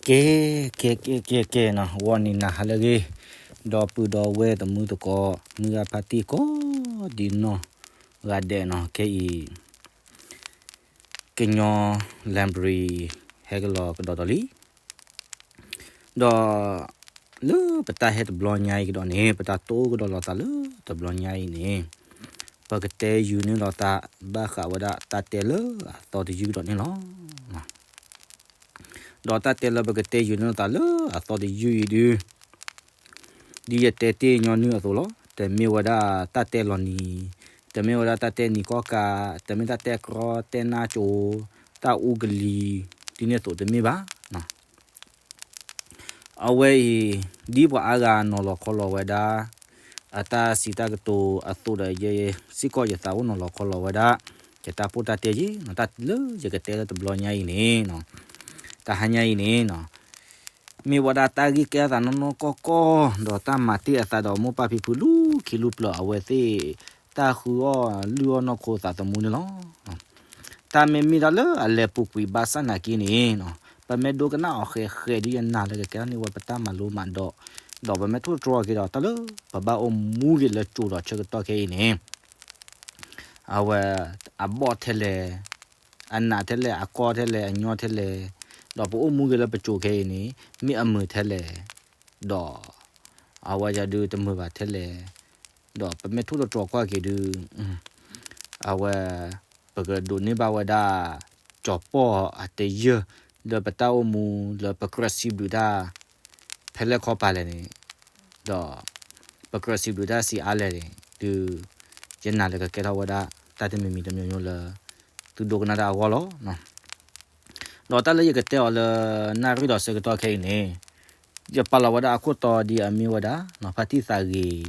ကဲ ကဲ ကဲ ကဲ ကဲနီၤ, ဂီၤနံၤနၤဟါလၢအဂ့ၤ, ဒီပုၢ်ဒီဝဲၢ်တံၤသကိး မုၢ်ဂၤဖါတံၢ်ကိးဒံနီၢ်ဂၤဒဲးနီၤ, ခဲအံၤ ကညီ library ဟဲကလီၤကဒီးဒီးလံ, ဒီး လၢပတၢ်ဟဲတဘျီညါအံၤကဒီးန့ၣ် ပတၢ်တိၢ်ကဒီးလိာ်သးလၢတဘျီညါအံၤန့ၣ် ပကတဲယုာ်န့ၢ်လိာ်သး ဘၣ်ဃးဝဲဒၣ်တၢ်တဲလၢအသီတယုၢ်ကဒီးန့ၣ်လီၤ. ဒီးတၢ်တဲလၢပကတဲယုာ်န့ၢ်လိာ်သးလၢအသီတယုၢ်အံၤဒုး ဒ်ယတဲတ့ၢ်ညီနုၢ်အသိးလီၤ. တမ့ၢ်ဝဲဒၣ်တၢ်တဲလီၤနံၤ, တမ့ၢ်ဝဲဒၣ်တၢ်တဲနံၤကီၢ်ကး, တမ့ၢ်တၢ်တဲကြီတဲနါကိၤ, တၢ်အူကလံၤ, ဒ်န့ၣ်အသိးတမ့ၢ်ဘၣ်. အဝဲအံၤ ဒ်ပှၤအါဂၤနီၤလီၤခီလီၤဝဲဒၣ် အတၢ်စံးတၢ်ကတိၤအသိးဒီး ယဲစ့ၢ်ကီးယသးအိၣ်နီၤလီၤခီလီၤဝဲဒၣ် ယတၢ်ပိၢ်တၢ်တဲယ့ၢ်နီၤ, တၢ်လၢယကတဲလၢတဘျီညါအံၤန့ၣ် တဟါညါအံၤန့ၣ် မ့ၢ်ဝဲဒၣ်တၢ်ဂ့ၢ်ကဲအသးနီၢ်နီၢ်ကီၢ်ကီၢ် ဒီးတၢ်မၤတ့ၢ်အသးဒီးမိၢ်ပၢ်ဖံဖုလူၤခံလူၤပျၢၤအဝဲသ့ၣ် တၢ်ဃုအီၣ်လုၢ်အီၣ်နီၢ်ခိသးသမူန့ၣ်လီၤ. တၢ်မ့ၢ်မ့ၢ်တၢ်လၢအလဲၤပူၤကွံာ်ဘၣ်ဆၣ်နာ်က့န့ၣ် ပမ့ၢ်ဒိကနၣ်အီၤဃဲးဃဲးဒ်ယနာ်လၢကကဲထီၣ်န့ၢ်ဝဲပတၢ်မၤလိမၤဒိး, ဒီးပမ့ၢ်ထိၣ်တြီၤက့ၤဒီးတၢ်လၢပဘၣ်အိၣ်မူက့ၤလၢကၠိဒီးဆၢကတီၢ်ခဲအံၤန့ၣ် အဝဲ အဘီၣ်ထဲလဲၣ်, အနးထဲလဲၣ်, အကီထဲလဲၣ်, အညီထဲလဲၣ်, ဒီးပအိၣ်မူက့ၤလၢပကၠိခဲအံၤန့ၣ် မ့ၢ်အမုာ်ထဲလဲၣ်, ဒီး အဝဲယၤဒုးတမုာ်ဘၣ်ထဲလဲၣ်, ဒီးပမ့ၢ်ထိၣ်တတြီၤကွၢ်က့ၤဒုး အဝဲ ပကဒိးန့ၢ်ဘၣ်ဝဲဒၣ် ကၠီၤပီၢ်အတယၢၢ် လၢပတၢ်အိၣ်မူလၢပကြၢးစံးဘျုးတၢ် ဖဲလဲၣ်ခီပၤလဲၣ်န့ၣ်, ဒီး ပကြၢးစံးဘျုးတၢ်ဆံးအါလဲၣ်န့ၣ် ဒုး ယနာ်လၢကကဲထီၣ်ဝဲဒၣ် တၢ်တမံၤမံၤတမံၤမံၤလၢ သုဒိကနၣ်တၢ်အဂီၢ်လီၤ. ဒီးတၢ်လၢယကတဲအီၤလၢ နၣ်ရံၣ်ဒီးဆၢကတီၢ်ခဲအံၤန့ၣ် ယပာ်လီၤဝဲဒၣ်အခိၣ်တီဒ်အမ့ၢ်ဝဲဒၣ် ဖါတံၢ်သးဂ့ၤ ဒီး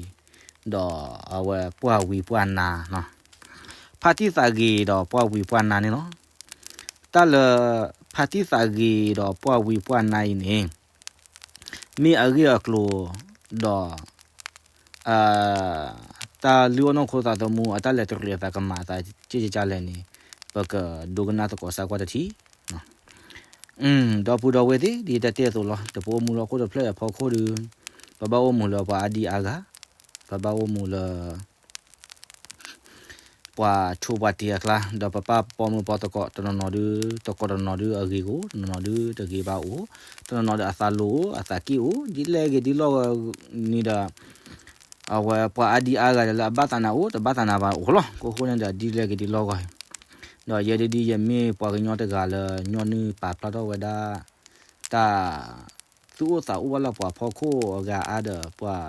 အဝဲပှၢ်ဝံပှၢ်နါနီၤ, ဖါတံၢ်သးဂ့ၤဒီးပှၢ်ဝံပှၢ်နါန့ၣ်လီၤ. တၢ်လၢ ဖါတံၢ်သးဂ့ၤဒီးပှၢ်ဝံပှၢ်နါအံၤန့ၣ် မ့ၢ်အဂ့ၢ်အကျိၤဒီး တၢ်လုၢ်အီၣ်နီၢ်ခိသးသမူ အတၢ်လဲၤတရံးအသးကမၤအသးကဲကဲလဲၣ်န့ၣ် ပကဒိကနၣ်သကိးစၢ်ကွၢ်တထံၣ်. ဒီပုၢ်ဒီဝဲၢ်သ့ၣ် ဒ်တၢ်တဲအသိးလီၤ. တပအိၣ်မူလၢဟီၣ်ခိၣ်တဖျၢၣ်အဖီခိၣ်ဒီး ပဘၣ်အိၣ်မူလၢပှၤအါဒံအါဂၤ, ပဘၣ်အိၣ်မူလၢ ပှၤဆိးပှၤတံၤအကျါ, ဒီးပပၢ်ပိာ်မုၣ်ပိာ်သကိး တနီၤနီၤဒုး သကိးတနီၤနီၤဒုးအဂ့ၤကအိၣ်, တနီၤနီၤဒုးတဂ့ၤဘၣ်အိၣ်, တနီၤနီၤဒုးအသးလိၤအိၣ် အသးက့ၣ်အိၣ် ဒ်လဲၣ်ဂ့ၤဒ်လဲၣ်ဂ့ၤန့ၣ်ဒီး အဝဲပှၤအါဒံအါဂၤဒီးလၢအဘၣ်သးနးအိၣ် တဘၣ်သးနးဘၣ်အိၣ်လီၤ. ကိးဃိန့ၣ်ဒီးဒ်လဲၣ်ဂ့ၤဒ်လဲၣ်ဂ့ၤ, ဒီးယဲဒၣ်ဒ်ယမ့ၢ်ပှၤကညီတဂၤလၢ ညီနုၢ်ပာ်ဖျါထီၣ်ဝဲဒၣ် တၢ် သူၣ်အိၣ်သးအိၣ်ဘၣ်လၢပှၤဖီခိၣ်အဂၤအါဒီးပှၤ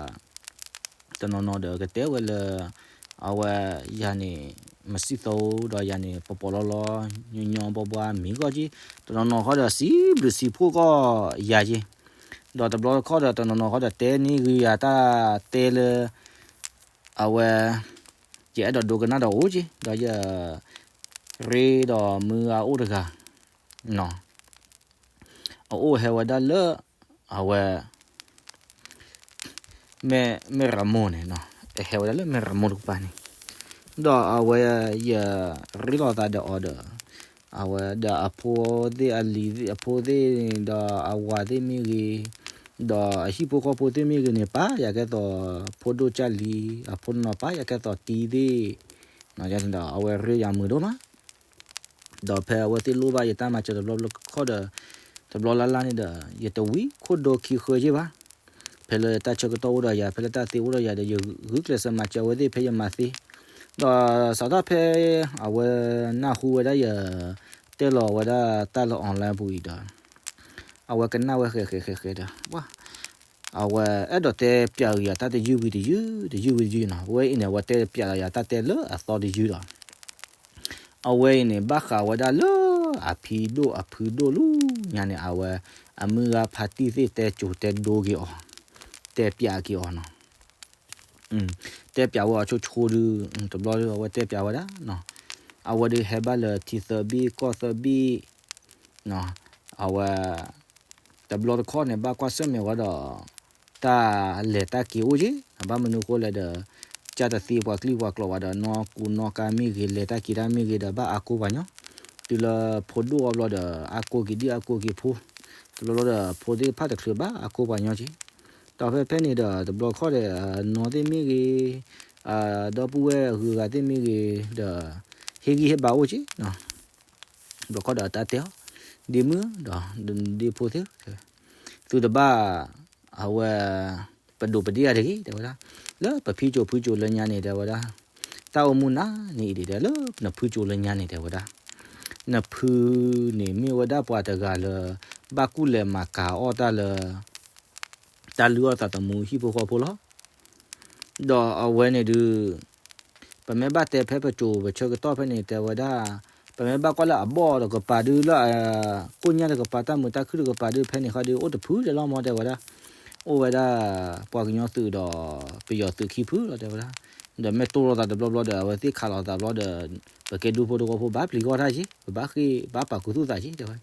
တနီၤနီၤဒီးကတဲဝဲလၢ အဝဲယၤန့ၣ် မစံၣ်သီ ဒီးယၤန့ၣ် ပပီၤလီၤလီၤ ညီညီဘှါဘှါမ့ၢ်ဂီၢ်က့, တနီၤနီၤဃီဒီးစံးဘျုးစံးဖှိၣ်ကီးယၤက့, ဒီးတဘျီတခီၣ်ဒီးတနီၤနီၤဃီဒီးတဲန့ၢ်ဂ့ၤယၤတၢ်တဲလၢ အဝဲ ယအဲၣ်ဒိးဒိကနၣ်ဒီးအိၣ်က့, ဒီးယ ရ့ဒီးမုၢ်အအိၣ်တဂၤ နီၤ အအိၣ်ဟဲဝဲဒၣ်လၢ အဝဲ မဲၢ်ရမိၢ်န့ၣ်နီၤ, အဟဲဝဲဒၣ်လၢမဲၢ်ရမိၢ်တကပၤန့ၣ်, ဒီးအဝဲ ယရ့လိာ်သးဒီးအီၤဒီး အဝဲဒီးအဖိသ့ၣ်အလံၤသ့ၣ်အဖိသ့ၣ် ဒီးအဝၤသ့ၣ်မ့ၢ်ဂ့ၤ, ဒီးအဟံၣ်ဖိဃီဖိသ့ၣ်မ့ၢ်ဂ့ၤန့ၣ် ပာ်ယၤကဲသိး ဖိဒိၣ်ကၢ်လံၤ အဖိနီၤ ပာ်ယၤကဲသိးတံၤသ့ၣ်, ဒီးအဝဲရ့ယၤမုာ်ဒိၣ်မး ဒီးဖဲအဝဲသ့ၣ်လိၣ်ဘၣ်ယတၢ်မၤစၢၤတဘျီဘျီခီၣ်ဒီး တဘျီလၢ်လၢ်န့ၣ်ဒီး ယတဝံခိၣ်ဒိခံဃၢယ့ၢ်ဘၣ်, ဖဲလၢတၢ်ဆၢကတီၢ်အိၣ်ဒီးယၤ ဖဲလၢတၢ်သ့အိၣ်ဒီးယၤဒီး ယဂုာ်ကျဲးစၢးမၤစၢၤအဝဲသ့ၣ်ဖဲယမၤသ့, ဒီးစးထီၣ်ဖဲ အဝဲနၢ်ဟူဝဲဒၣ်ယ တဲလီၤဝဲဒၣ်တၢ်လၢ online ပူၤအံၤဒီး အဝဲကနၣ်ဝဲဃဲးဃဲးဃဲးဃဲးဒီး အဝဲအဲၣ်ဒိးတဲပျးက့ၤယၤတၢ်တယုၢ်ဝံၤတယုၢ် တယုၢ်ဝံၤတယုၢ်နီၤ, အဝဲအံၤန့ၣ် အဝဲတဲပျးလီၤယၤတၢ်တဲလၢအသီတယုၢ်ဒီး အဝဲအံၤန့ၣ် ဘၣ်ဃးဝဲဒၣ်လၢအဖံဒိၣ်အဖုဒိၣ်လၢညါန့ၣ် အဝဲ အမုၢ်ဂၤဖါတံၢ်သ့ၣ်တဲစိၤတဲဒိက့ၤအီၤ, တဲပျးက့ၤအီၤနီၤ, တဲပျးဝဲအီၤဆိဆိဒုး တဘျီဒုး အဝဲတဲပျးဝဲဒၣ်နီၤ, အဝဲဒုးဟဲဘၣ်လၢထံသၢဘ့ၣ်ကီၢ်သၢဘ့ၣ် အဝဲ တဘျီတခီၣ်န့ၣ် ဘၣ်ကွၢ်ဆၢၣ်မဲာ်ဝဲဒီး တၢ်လဲၤတၢ်က့ၤအိၣ်က့, ဘၣ်မနုၤဃိလဲၣ်ဒီး ကၢ်တသ့ပှၤကလုာ်ပှၤကျိာ်ဘၣ်ဒီး နီၢ်ကူနီၢ်ကါမ့ၢ်ဂ့ၤ လဲၤတၢ်က့ၤတၢ်မ့ၢ်ဂ့ၤဒီး ဘၣ်အါကိးပှၤညီ, တုၤလၢဖိဒိၣ်အီၤဘျီဒီး အါကိးက့ၤဒံၣ်အါကိးက့ၤဖိ, တဘျီဘျီဒီး ဖိသ့ၣ်တဖၣ်တချုးဘၣ်အကိးပှၤညီက့, ဒီးဖဲဖဲန့ၣ်ဒီး တဘျီခီၣ်ဒီး နီၢ်သ့ၣ်မ့ၢ်ဂ့ၤ, ဒီပုၢ်ဝဲၢ်အဂုၤအဂၤသ့ၣ်မ့ၢ်ဂ့ၤဒီး ဟ့ၣ်ဂံၢ်ဟ့ၣ်ဘါအိၣ်က့နီၤ. တဘျီခီၣ်ဒီးတၢ်တဲအီၤ, ဒ့မုၣ်ဒီး ဒ့ဖိသ့ၣ်ဧၢ, သုတဘၣ် အဝဲ ပဒိးပဒ့ၣ်အါတဂ့ၤ တဲဝဲဒၣ်, လၢပဖံကၠိဖုကၠိလၢညါန့ၣ် တဲဝဲဒၣ်, တၢ်အိၣ်မူနၤန့ၣ်အံၤဒ်တဲ လၢနဖုကၠိလၢညါန့ၣ် တဲဝဲဒၣ်, နဖုန့ၣ်မ့ၢ်ဝဲဒၣ်ပှၤတဂၤလၢ ဘၣ်ကူၣ်လဲၤမၤကၤအီၣ်တၢ်လၢ တၢ်လုၢ်အီၣ်သးသမူဟံၣ်ဖိဃီဖိလီၤ. ဒီးအဝဲန့ၣ်ဒုး ပမ့ၢ်ဘၣ်တဲဖဲပကၠိပဆၢကတီၢ်ဖဲန့ၣ် တဲဝဲဒၣ်, ပမ့ၢ်ဘၣ်ကွၢ်လၢအဘီၣ်တကပၤဒုး လၢအကိၣ်ညၣ်တကပၤ တၢ်မုာ်တၢ်ခုၣ်တကပၤဒုး ဖဲန့ၣ်ဃီဒုး အိၣ်တဖုဒဲးလီၤမး တဲဝဲဒၣ်, အိၣ်ဝဲဒၣ် ပှၤကညီသုးဒီး ပယီၤသုးခံဖုလီၤ တဲဝဲဒၣ်, ဒီးမ့ၢ်တိၢ်လိာ်သးတဘျီဘျီဒီး အဝဲသ့ၣ်ခးလိာ်သးဘျီဒီး ပကဲဒူဖိတဝီဖိ ဘၣ်ပျံၤဂီၢ်တၢ်က့ ပဘၣ်ဃ့ၢ်ဘၣ်ပာ်ခူသူၣ်သးက့ တဲဝဲ,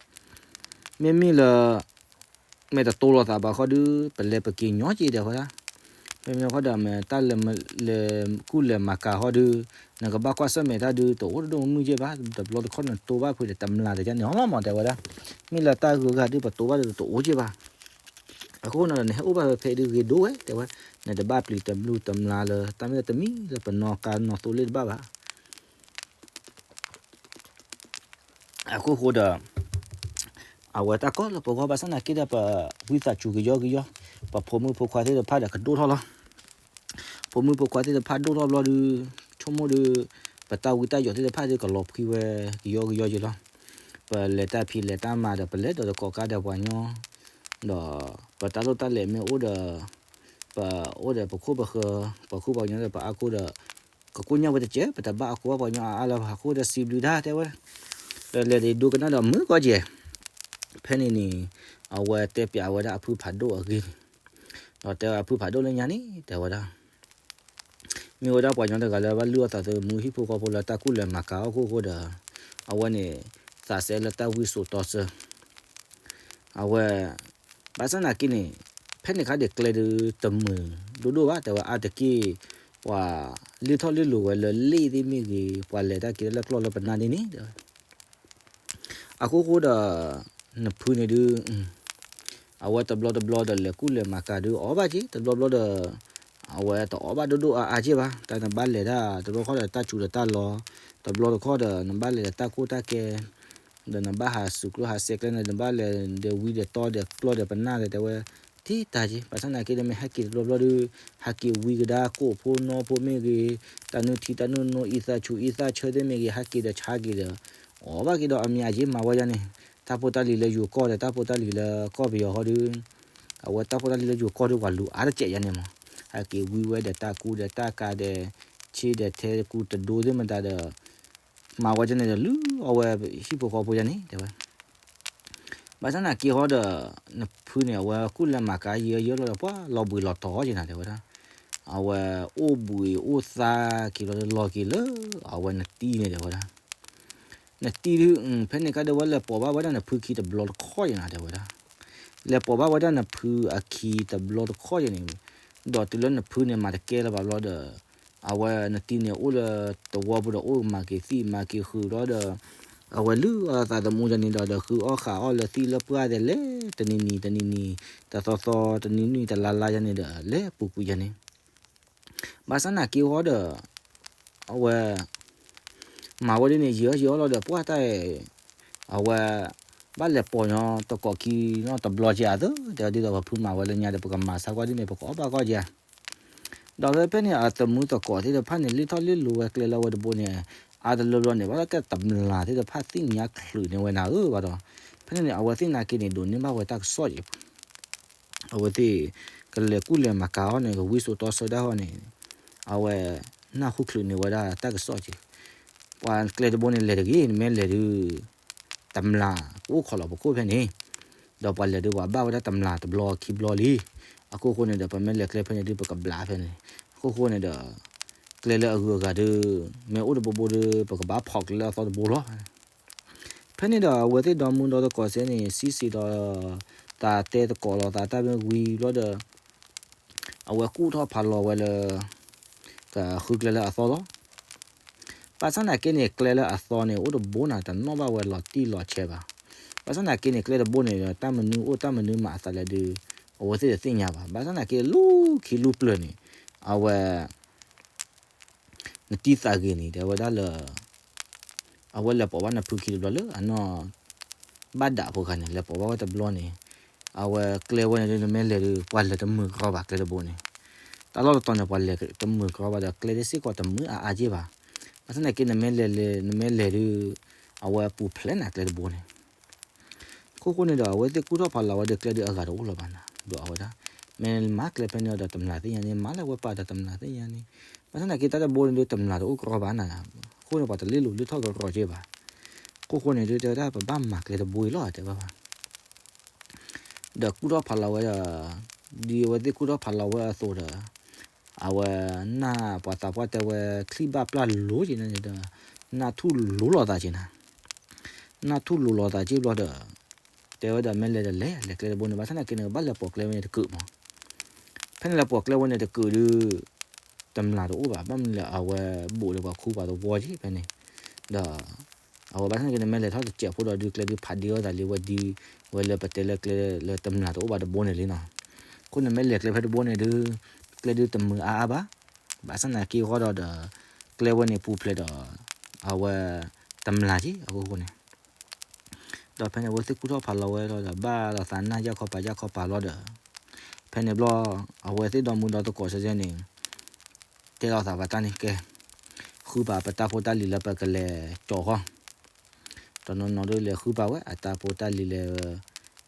မ့မ့ၢ်လၢ မ့ၢ်တတိၢ်လိာ်သးဘၣ်ဃီဒုး ပလဲၤပက့ၤညီက့ တဲဝဲဒၣ်, မ့မ့ၢ်ဃီဒီး မ့ၢ်တၢ်လဲၤ လဲၤကူၣ်လဲၤမၤကၤဃီဒုး နကဘၣ်ကွၢ်ဆၢၣ်မဲာ်တၢ်ဒုး တအိၣ်တဒိၣ်မုၢ်က့ဘၣ်, တဘျီတခီၣ်နတိၢ်ဘၣ်ဖုးဒီး တမျးတယါန့ၣ်လီၤမး တဲဝဲဒၣ်, မ့ၢ်လၢတၢ်ဂုၤဂၤဒုး ပတိၢ်ဘၣ်ဒီးတအိၣ်က့ဘၣ်. အဃိန့ၣ်ဒီး နဟဲအိၣ်ဘၣ်ဖဲဖဲဒုးဂ့ၤဒိၣ်ဝဲ တဲဝဲ, နတဘၣ်ပျံၤတဘျုးတမျးလၢ တၢ်မ့ၢ်တမံၤလၢပနီၢ်ကါနီၢ်သိလ့ၣ်တဘၣ်ဘၣ်. အခိၣ်ဃိဒီး အဝဲတၢ်ကီလၢပဂီၢ်ဘၣ်ဆၣ်နာ်က့ဒီး ပဝံသးစူၤကယီကယီ, ပဖိမုၣ်ဖိခွါသ့ၣ်တဖၣ်ဒီးကဒိၣ်ထီၣ်လီၤ. ဖိမုၣ်ဖိခွါသ့ၣ်တဖၣ်ဒိၣ်ထီၣ်ဘျီဒုး ဆိကမိၣ်ဒုး ပတၢ်ဝံတၢ်ယိးသ့ၣ်တဖၣ်ဒုးကလီၤဖှံဝဲကယီကယီက့လီၤ. ပလဲၤတၢ်ဖံးလဲၤတၢ်မၤဒီး ပလဲၤဒီးတကိးကါဒီးပှၤညီ, ဒီးပတၢ်လိၣ်တၢ်လဲၤမ့ၢ်အိၣ်ဒီး ပအိၣ်ဒီးပခိၣ်ပဃၢၤ ပဃုပှၤကညီဒီးပအါခိဒီး ကကိၣ်ညၣ်ဝဲတကဲး ပတဘၣ်အကိးပှၤကညီအါအါလၢၤဘၣ် အဃိဒီးစံးဘျုးဒၣ်တဲဝဲ, ဒီးလဲၤဒိကနၣ်ဒီးမုာ်ကီၢ်ကဲး, ဖဲန့ၣ်န့ၣ် အဝဲတဲပျးဝဲဒၣ်အဖုဖးဒိၣ်အဂ့ၢ်န့ၣ်, ဒီးတဲအဖုဖးဒိၣ်လၢညါန့ၣ် တဲဝဲဒၣ် မ့ၢ်ဝဲဒၣ်ပှၤကညီတဂၤလၢဘၣ်လုၢ်အီၣ်သးသမူဟံၣ်ဖိဃီဖိလၢတၢ်ကူၣ်လဲၤမၤကၤအီၣ်ခိၣ်ဃိဒီး အဝဲန့ၣ် သးစဲလၢတၢ်ဝံစိာ်တီဆၢ အဝဲ ဘၣ်ဆၣ်နာ်က့န့ၣ် ဖဲန့ၣ်ခါဒံးကျဲဒုးတမုာ်ဒိၣ်ဒိၣ်ဘၣ် တဲဝဲအါတက့ၢ် ပှၤလ့ၢ်ထီၣ်လ့ၢ်လိၤဝဲလၢလ့ၣ်သ့ၣ်မ့ၢ်ဂ့ၤ ပှၤလဲၤတၢ်က့ၤလၢကျီၢ်လၢပနၢ်ဒ်န့ၣ် တဲဝဲ အဃိဃိဒီး နဖုန့ၣ်ဒုး အဝဲတဘျီတဘျီဒီးလဲၤကူၣ်လဲၤမၤကၤဒုးအီၣ်ဘၣ်က့ၤ တဘျီဘျီဒီး အဝဲတအီၣ်ဘၣ်ဒိၣ်ဒိၣ်အါအါက့ၢ်ဘၣ် တၢ်နဘၣ်လဲၤဒၣ် တဘျီတခီၣ်ဒီးတၢ်စူၤဒီးတၢ်လီၤ တဘျီတခီၣ်ဒီးနဘၣ်လဲၤဒီးတၢ်ကိၢ်တၢ်ကဲ ဒီးနဘၣ်ဟးစူၤကျိၣ်ဟးစဲးကျဲန့ၣ် နဘၣ်လဲၤဒီးဝံဒီးတီဒီးကျီၢ်ဒီးပနၢ်ဒီးတဲဝဲ တ့တၢ်က့ၢ် ဘၣ်ဆၣ်နာ်က့ဒီးမ့ၢ်ဟဲက့ၤတဘျီဘျီဒုး ဟဲက့ၤဝံကဒါကိၣ်ဖိနီၢ်ဖိမ့ၢ်ဂ့ၤ တၢ်နုၢ်ထံတၢ်နုၢ်နိအံသးဆူးအံသးဆၢသ့ၣ်မ့ၢ်ဂ့ၤ ဟဲက့ၤဒီးဆါက့ၤဒီး အီၣ်ဘၣ်က့ၤဒီးအမျးက့ၢ်မၤဝဲဒ်န့ၣ် တၢ်ဖိတၢ်လံၤလၢယိၤကီၢ်ဒီး တၢ်ဖိတၢ်လံၤလၢကီၢ်ပယီၤဃီဒုး အဝဲတၢ်ဖိတၢ်လံၤလၢယိၤကီၢ်ဒုးပှၤလူၤအါတကဲးယါန့ၣ်မး ဟဲက့ၤဝံဝဲဒီးတၢ်ကူဒီးတၢ်ကၤဒီး ဆ့ဒီးထဲကူတဒိသ့ၣ်မတၤဒီး မၤဝဲဒ်န့ၣ်ဒီး လုၢ်အီၣ်ဝဲဟံၣ်ဖိဃီဖိယါန့ၣ် တဲဝဲ ဘၣ်ဆၣ်နာ်က့ဟီဒီး နဖုန့ၣ် အဝဲကူၣ်လဲၤမၤကၤယံာ်ယံာ်လီၤဒီး ပှၤလီၤဘှံးလီၤတီၤအီၤက့ၤနၤ တဲဝဲဒၣ် အဝဲအိၣ်ဘှံးအိၣ်သါက့ၤလီၤဒီး လီၤက့ၤလၢ အဝဲနတံၢ်န့ၣ် တဲဝဲဒၣ် နတံၢ်ဒုး ဖဲန့ၣ်ကါဒုးဝဲလဲၤပိာ်ဘၣ်ဝဲဒၣ်နဖုခံတဘျီတခီၣ်က့ၤနၤ တဲဝဲဒၣ် လဲၤပိာ်ဘၣ်ဝဲဒၣ်နဖုအခံတဘျီတခီၣ်က့ၤန့ၣ် ဒီးတုၤလၢနဖုန့ၣ်မၤတကဲလၢၤဘၣ်ဘျီဒီး အဝဲနတံၢ်န့ၣ်အိၣ်လၢတဝီပူၤဒီး အိၣ်မၤက့ၤသံမၤက့ၤဃုာ်လီၤဒီး အဝဲလုၢ်အီၣ်သးသမူယါန့ၣ်ဒီး ဒီးဃုအီၣ်ဃာ်အီၣ်လၢသံလၢပှၢ်ဒီး လဲၤတနံၤနံၤတနံၤနံၤ တသီသီ တနံၤနံၤတလါလါယါန့ၣ်ဒီး လဲၤပူၤကွံာ်ယါန့ၣ် ဘၣ်ဆၣ်နာ်က့ဟီဒီး အဝဲ မၤဝဲဒ်န့ၣ် ယံာ်အီၣ်ယံာ်အီၣ်လီၤဒီး ပှၢ်တၢ် အဝဲ ဘၣ်လဲၤပိာ်ညီတကိးခံနီတဘျီက့ၤအသး တဲဒ်သိးပဖုမၤဝဲလၢညါဒီး ပကမၤဆါကွၢ်ဒ်န့ၣ် ပကအီၣ်ဘၣ်ကွၢ်က့ၤ ဒီးဖဲဖဲန့ၣ် အသမူသကိးသ့ၣ်တဖၣ်န့ၣ် လ့ၢ်ထီၣ်လ့ၢ်လိၤဝဲကျဲလၢအဝဲတဘိန့ၣ် အါတလၢဘျီန့ၣ် ဘၣ်လၢကဲတမျးသ့ၣ်တဖၣ်သ့ၣ်ညါချုးန့ၢ်ဝဲနၤဧၢဘၣ်ဒီး ဖဲန့ၣ်န့ၣ် အဝဲသ့ၣ်နာ်က့န့ၣ် ဒိးန့ၢ်ဘၣ်ဝဲတၢ်ကစီၣ်က့ၤ အဝဲသ့ၣ် ကလဲၤကူၣ်လဲၤမၤကၤအီၤန့ၣ် ကဝံစိာ်တီဆၢဒၣ်အီၤန့ၣ် အဝဲ နၢ်ဟူချုးန့ၢ်ဝဲဒၣ်တၢ်ကစီၣ်က့ၤ ပှၤကျဲတဘိန့ၣ် လဲၤတဂ့ၤ နမ့ၢ်လဲၤဒုး တမျး ကအိၣ်ခိးလီၤပခိၣ်ဖဲန့ၣ် ဒီးပှၤလဲၤဒုး ပှၤဘၣ်ဝဲဒၣ်တမျးတဘျီခံဘျီလံ အခိၣ်ဃိန့ၣ်ဒီး ပမ့ၢ်လဲၤကျဲဖဲန့ၣ်ဒုး ပကဘျးဖဲန့ၣ် အခိၣ်ဃိန့ၣ်ဒီး ကျဲလၢအဂုၤအဂၤဒုး မ့ၢ်အိၣ်တဘိဘိဒုး ပကဘၣ်ဖီၣ်ကျဲလၢအသီတဘိလီၤ. ဖဲန့ၣ်ဒီး အဝဲသ့ၣ်ဒီမုၢ်ဒီသကိးစဲန့ၣ် စံးစ့ၢ်ဒီး သးတဲသကိးလီၤ သးတၢ်မ့ၢ်ဝံၤဘျီဒီး အဝဲကူၣ်ထီၣ်ဖးလီၤဝဲလၢ ကဃုကျဲလၢအသီလီၤ. ဘၣ်ဆၣ်နာ်က့န့ၣ် ကျဲလၢအသီန့ၣ် အိၣ်တဘိနၤ တနီၣ်ဘၣ်ဝဲလီၤတံၢ်လီၤဆဲးဘၣ်. ဘၣ်ဆၣ်သနာ်က့န့ၣ် ကျဲတဘိန့ၣ်ဒီး တၢ်မနုၤအိၣ်တၢ်မနုၤမၤအသးလဲၣ်ဒီး အဝဲသ့ၣ်တသ့ၣ်ညါဘၣ်. ဘၣ်ဆၣ်သနာ်က့ လူၢ်ခံလူၢ်ပျၢၤန့ၣ် အဝဲ နတံၢ်သးဂ့ၤန့ၣ် တဲဝဲဒၣ်လၢ အဝဲလဲၤပိာ်ဘၣ်နဖုခံတဘျီလၢအနီၢ် ဘၣ်ဒးဖိခါန့ၣ် လဲၤပိာ်ဘၣ်ဝဲတဘျီန့ၣ် အဝဲကျဲဝဲန့ၣ်ဒုး နမ့ၢ်လဲၤဒုး ပှၤလဲၤတမုာ်ကရီဘၣ်ကျဲတဘိန့ၣ် တၢ်လီၢ်တတီၤန့ၣ် ပှၤလဲၤတမုာ်ကရီဘၣ်ဒီး ကျဲဒ်စ့ၢ်ကီးတမုာ်အါအါက့ၢ်ဘၣ်. ဘၣ်ဆၣ်သနာ်က့ နမ့ၢ်လဲၤလဲၤ နမ့ၢ်လဲၤဒုး အဝဲပူၤဖျဲးနၤကျဲတဘိန့ၣ် ခိၣ်ဃိန့ၣ်ဒီး အဝဲသ့ၣ်ကူၣ်ထီၣ်ဖးလီၤဝဲဒီး ကျဲဒုးအဂၤတအိၣ်လၢၤဘၣ်နၤ, ဒီးအဝဲဒၣ် မ့ၢ်မၤကျဲဖဲန့ၣ်ဒီးတမျာ်သ့ၣ်ညါန့ၣ်, မၤလၢဝဲပာ်ဒီးတမျာ်သ့ၣ်ညါန့ၣ်, ဘၣ်ဆၣ်သနာ်က့ တၢ်တဘိန့ၣ်ဒုး တမျာ်တအိၣ်ကရီဘၣ်နၤ, အဃိန့ၣ် ပှၤတလ့ၣ်လိၤလ့ၣ်ထီၣ်ကရီက့ၢ်ဘၣ်. ခိၣ်ဃိန့ၣ်ဒုး တဲဝဲဒၣ် ပဘၣ်မၤကျဲတဘိအံၤလီၤ တဲဘၣ်ဘၣ် ဒီးကူၣ်ထီၣ်ဖးလီၤဝဲဒီး ဒ်အဝဲသ့ၣ်ကူၣ်ထီၣ်ဖးလီၤဝဲအသိးဒီး အဝဲနၢ်ပှၤသးပှၢ်တဲဝဲ ချံၣ်ဘၣ်ပျၢ်လိၤက့ၤန့ၣ်ဒီး နၢ်ထူၣ်လိၤလိာ်သးက့ၤနၤ, နၢ်ထူၣ်လိၤလိာ်သးက့ၤဘျီဒီး တဲဝဲဒီး မ့ၢ်လဲၤဒီးလဲၤ လဲၤကျဲတဘိန့ၣ် ဘၣ်ဆၣ်သနာ်က့န့ၣ် ကဘၣ်လဲၤပိာ်ကျဲဝဲန့ၣ်တကုာ်မး. ဖဲန့ၣ်လဲၤပိာ်ကျဲဝဲန့ၣ်တကုာ်ဒုး တမျာ်တအိၣ်ဘၣ်, ဘၣ်မနုၤလဲၣ် အဝဲဘူးဒီးပှၤခူပှၤသဝီက့ၤဖဲန့ၣ်, ဒီး အဝဲဘၣ်ဆၣ်သနာ်က့န့ၣ် မ့ၢ်လဲၤထီၣ်တစဲးဖိဒီးဒုး ကျဲဒုးဖးဒ့အီၣ်သးလံ ဝဲဒ်ဝဲလၢပတဲလၢကျဲလၢတမျာ်တအိၣ်ဘၣ်တဘိန့ၣ်လံနီၤ. အဃိန့ၣ် မ့ၢ်လဲၤကျဲဖဲတဘိန့ၣ်ဒုး ကျဲဒုးတမုာ်အါအါဘၣ်, ဘၣ်ဆၣ်သနာ်က့ဃီဒီးဒီး ကျဲဝဲန့ၣ်ပူၤဖျဲးဒီး အဝဲတမျာ်က့ၤအဃိန့ၣ် ဒီးဖဲန့ၣ် အဝဲသ့ၣ်ကူၣ်ထီၣ်ဖးလီၤဝဲဒီး ဘၣ်လီၤသးနၢ်ယၢ်ခီပၤယၢ်ခီပၤလီၤဒီး ဖဲန့ၣ်ဘျီ အဝဲသ့ၣ်ဒီမုၢ်ဒီသကိးစဲစဲန့ၣ် တဲလီၤသးပှၤတၢ်န့ၣ် ကဲ ဃုပာ်ပတၢ်ဖိတၢ်လံၤလၢပကလဲၤကၠီၤဃီ တနီၤနီၤဒုးလဲၤဃုပာ်ဝဲ အတၢ်ဖိတၢ်လံၤလဲၤ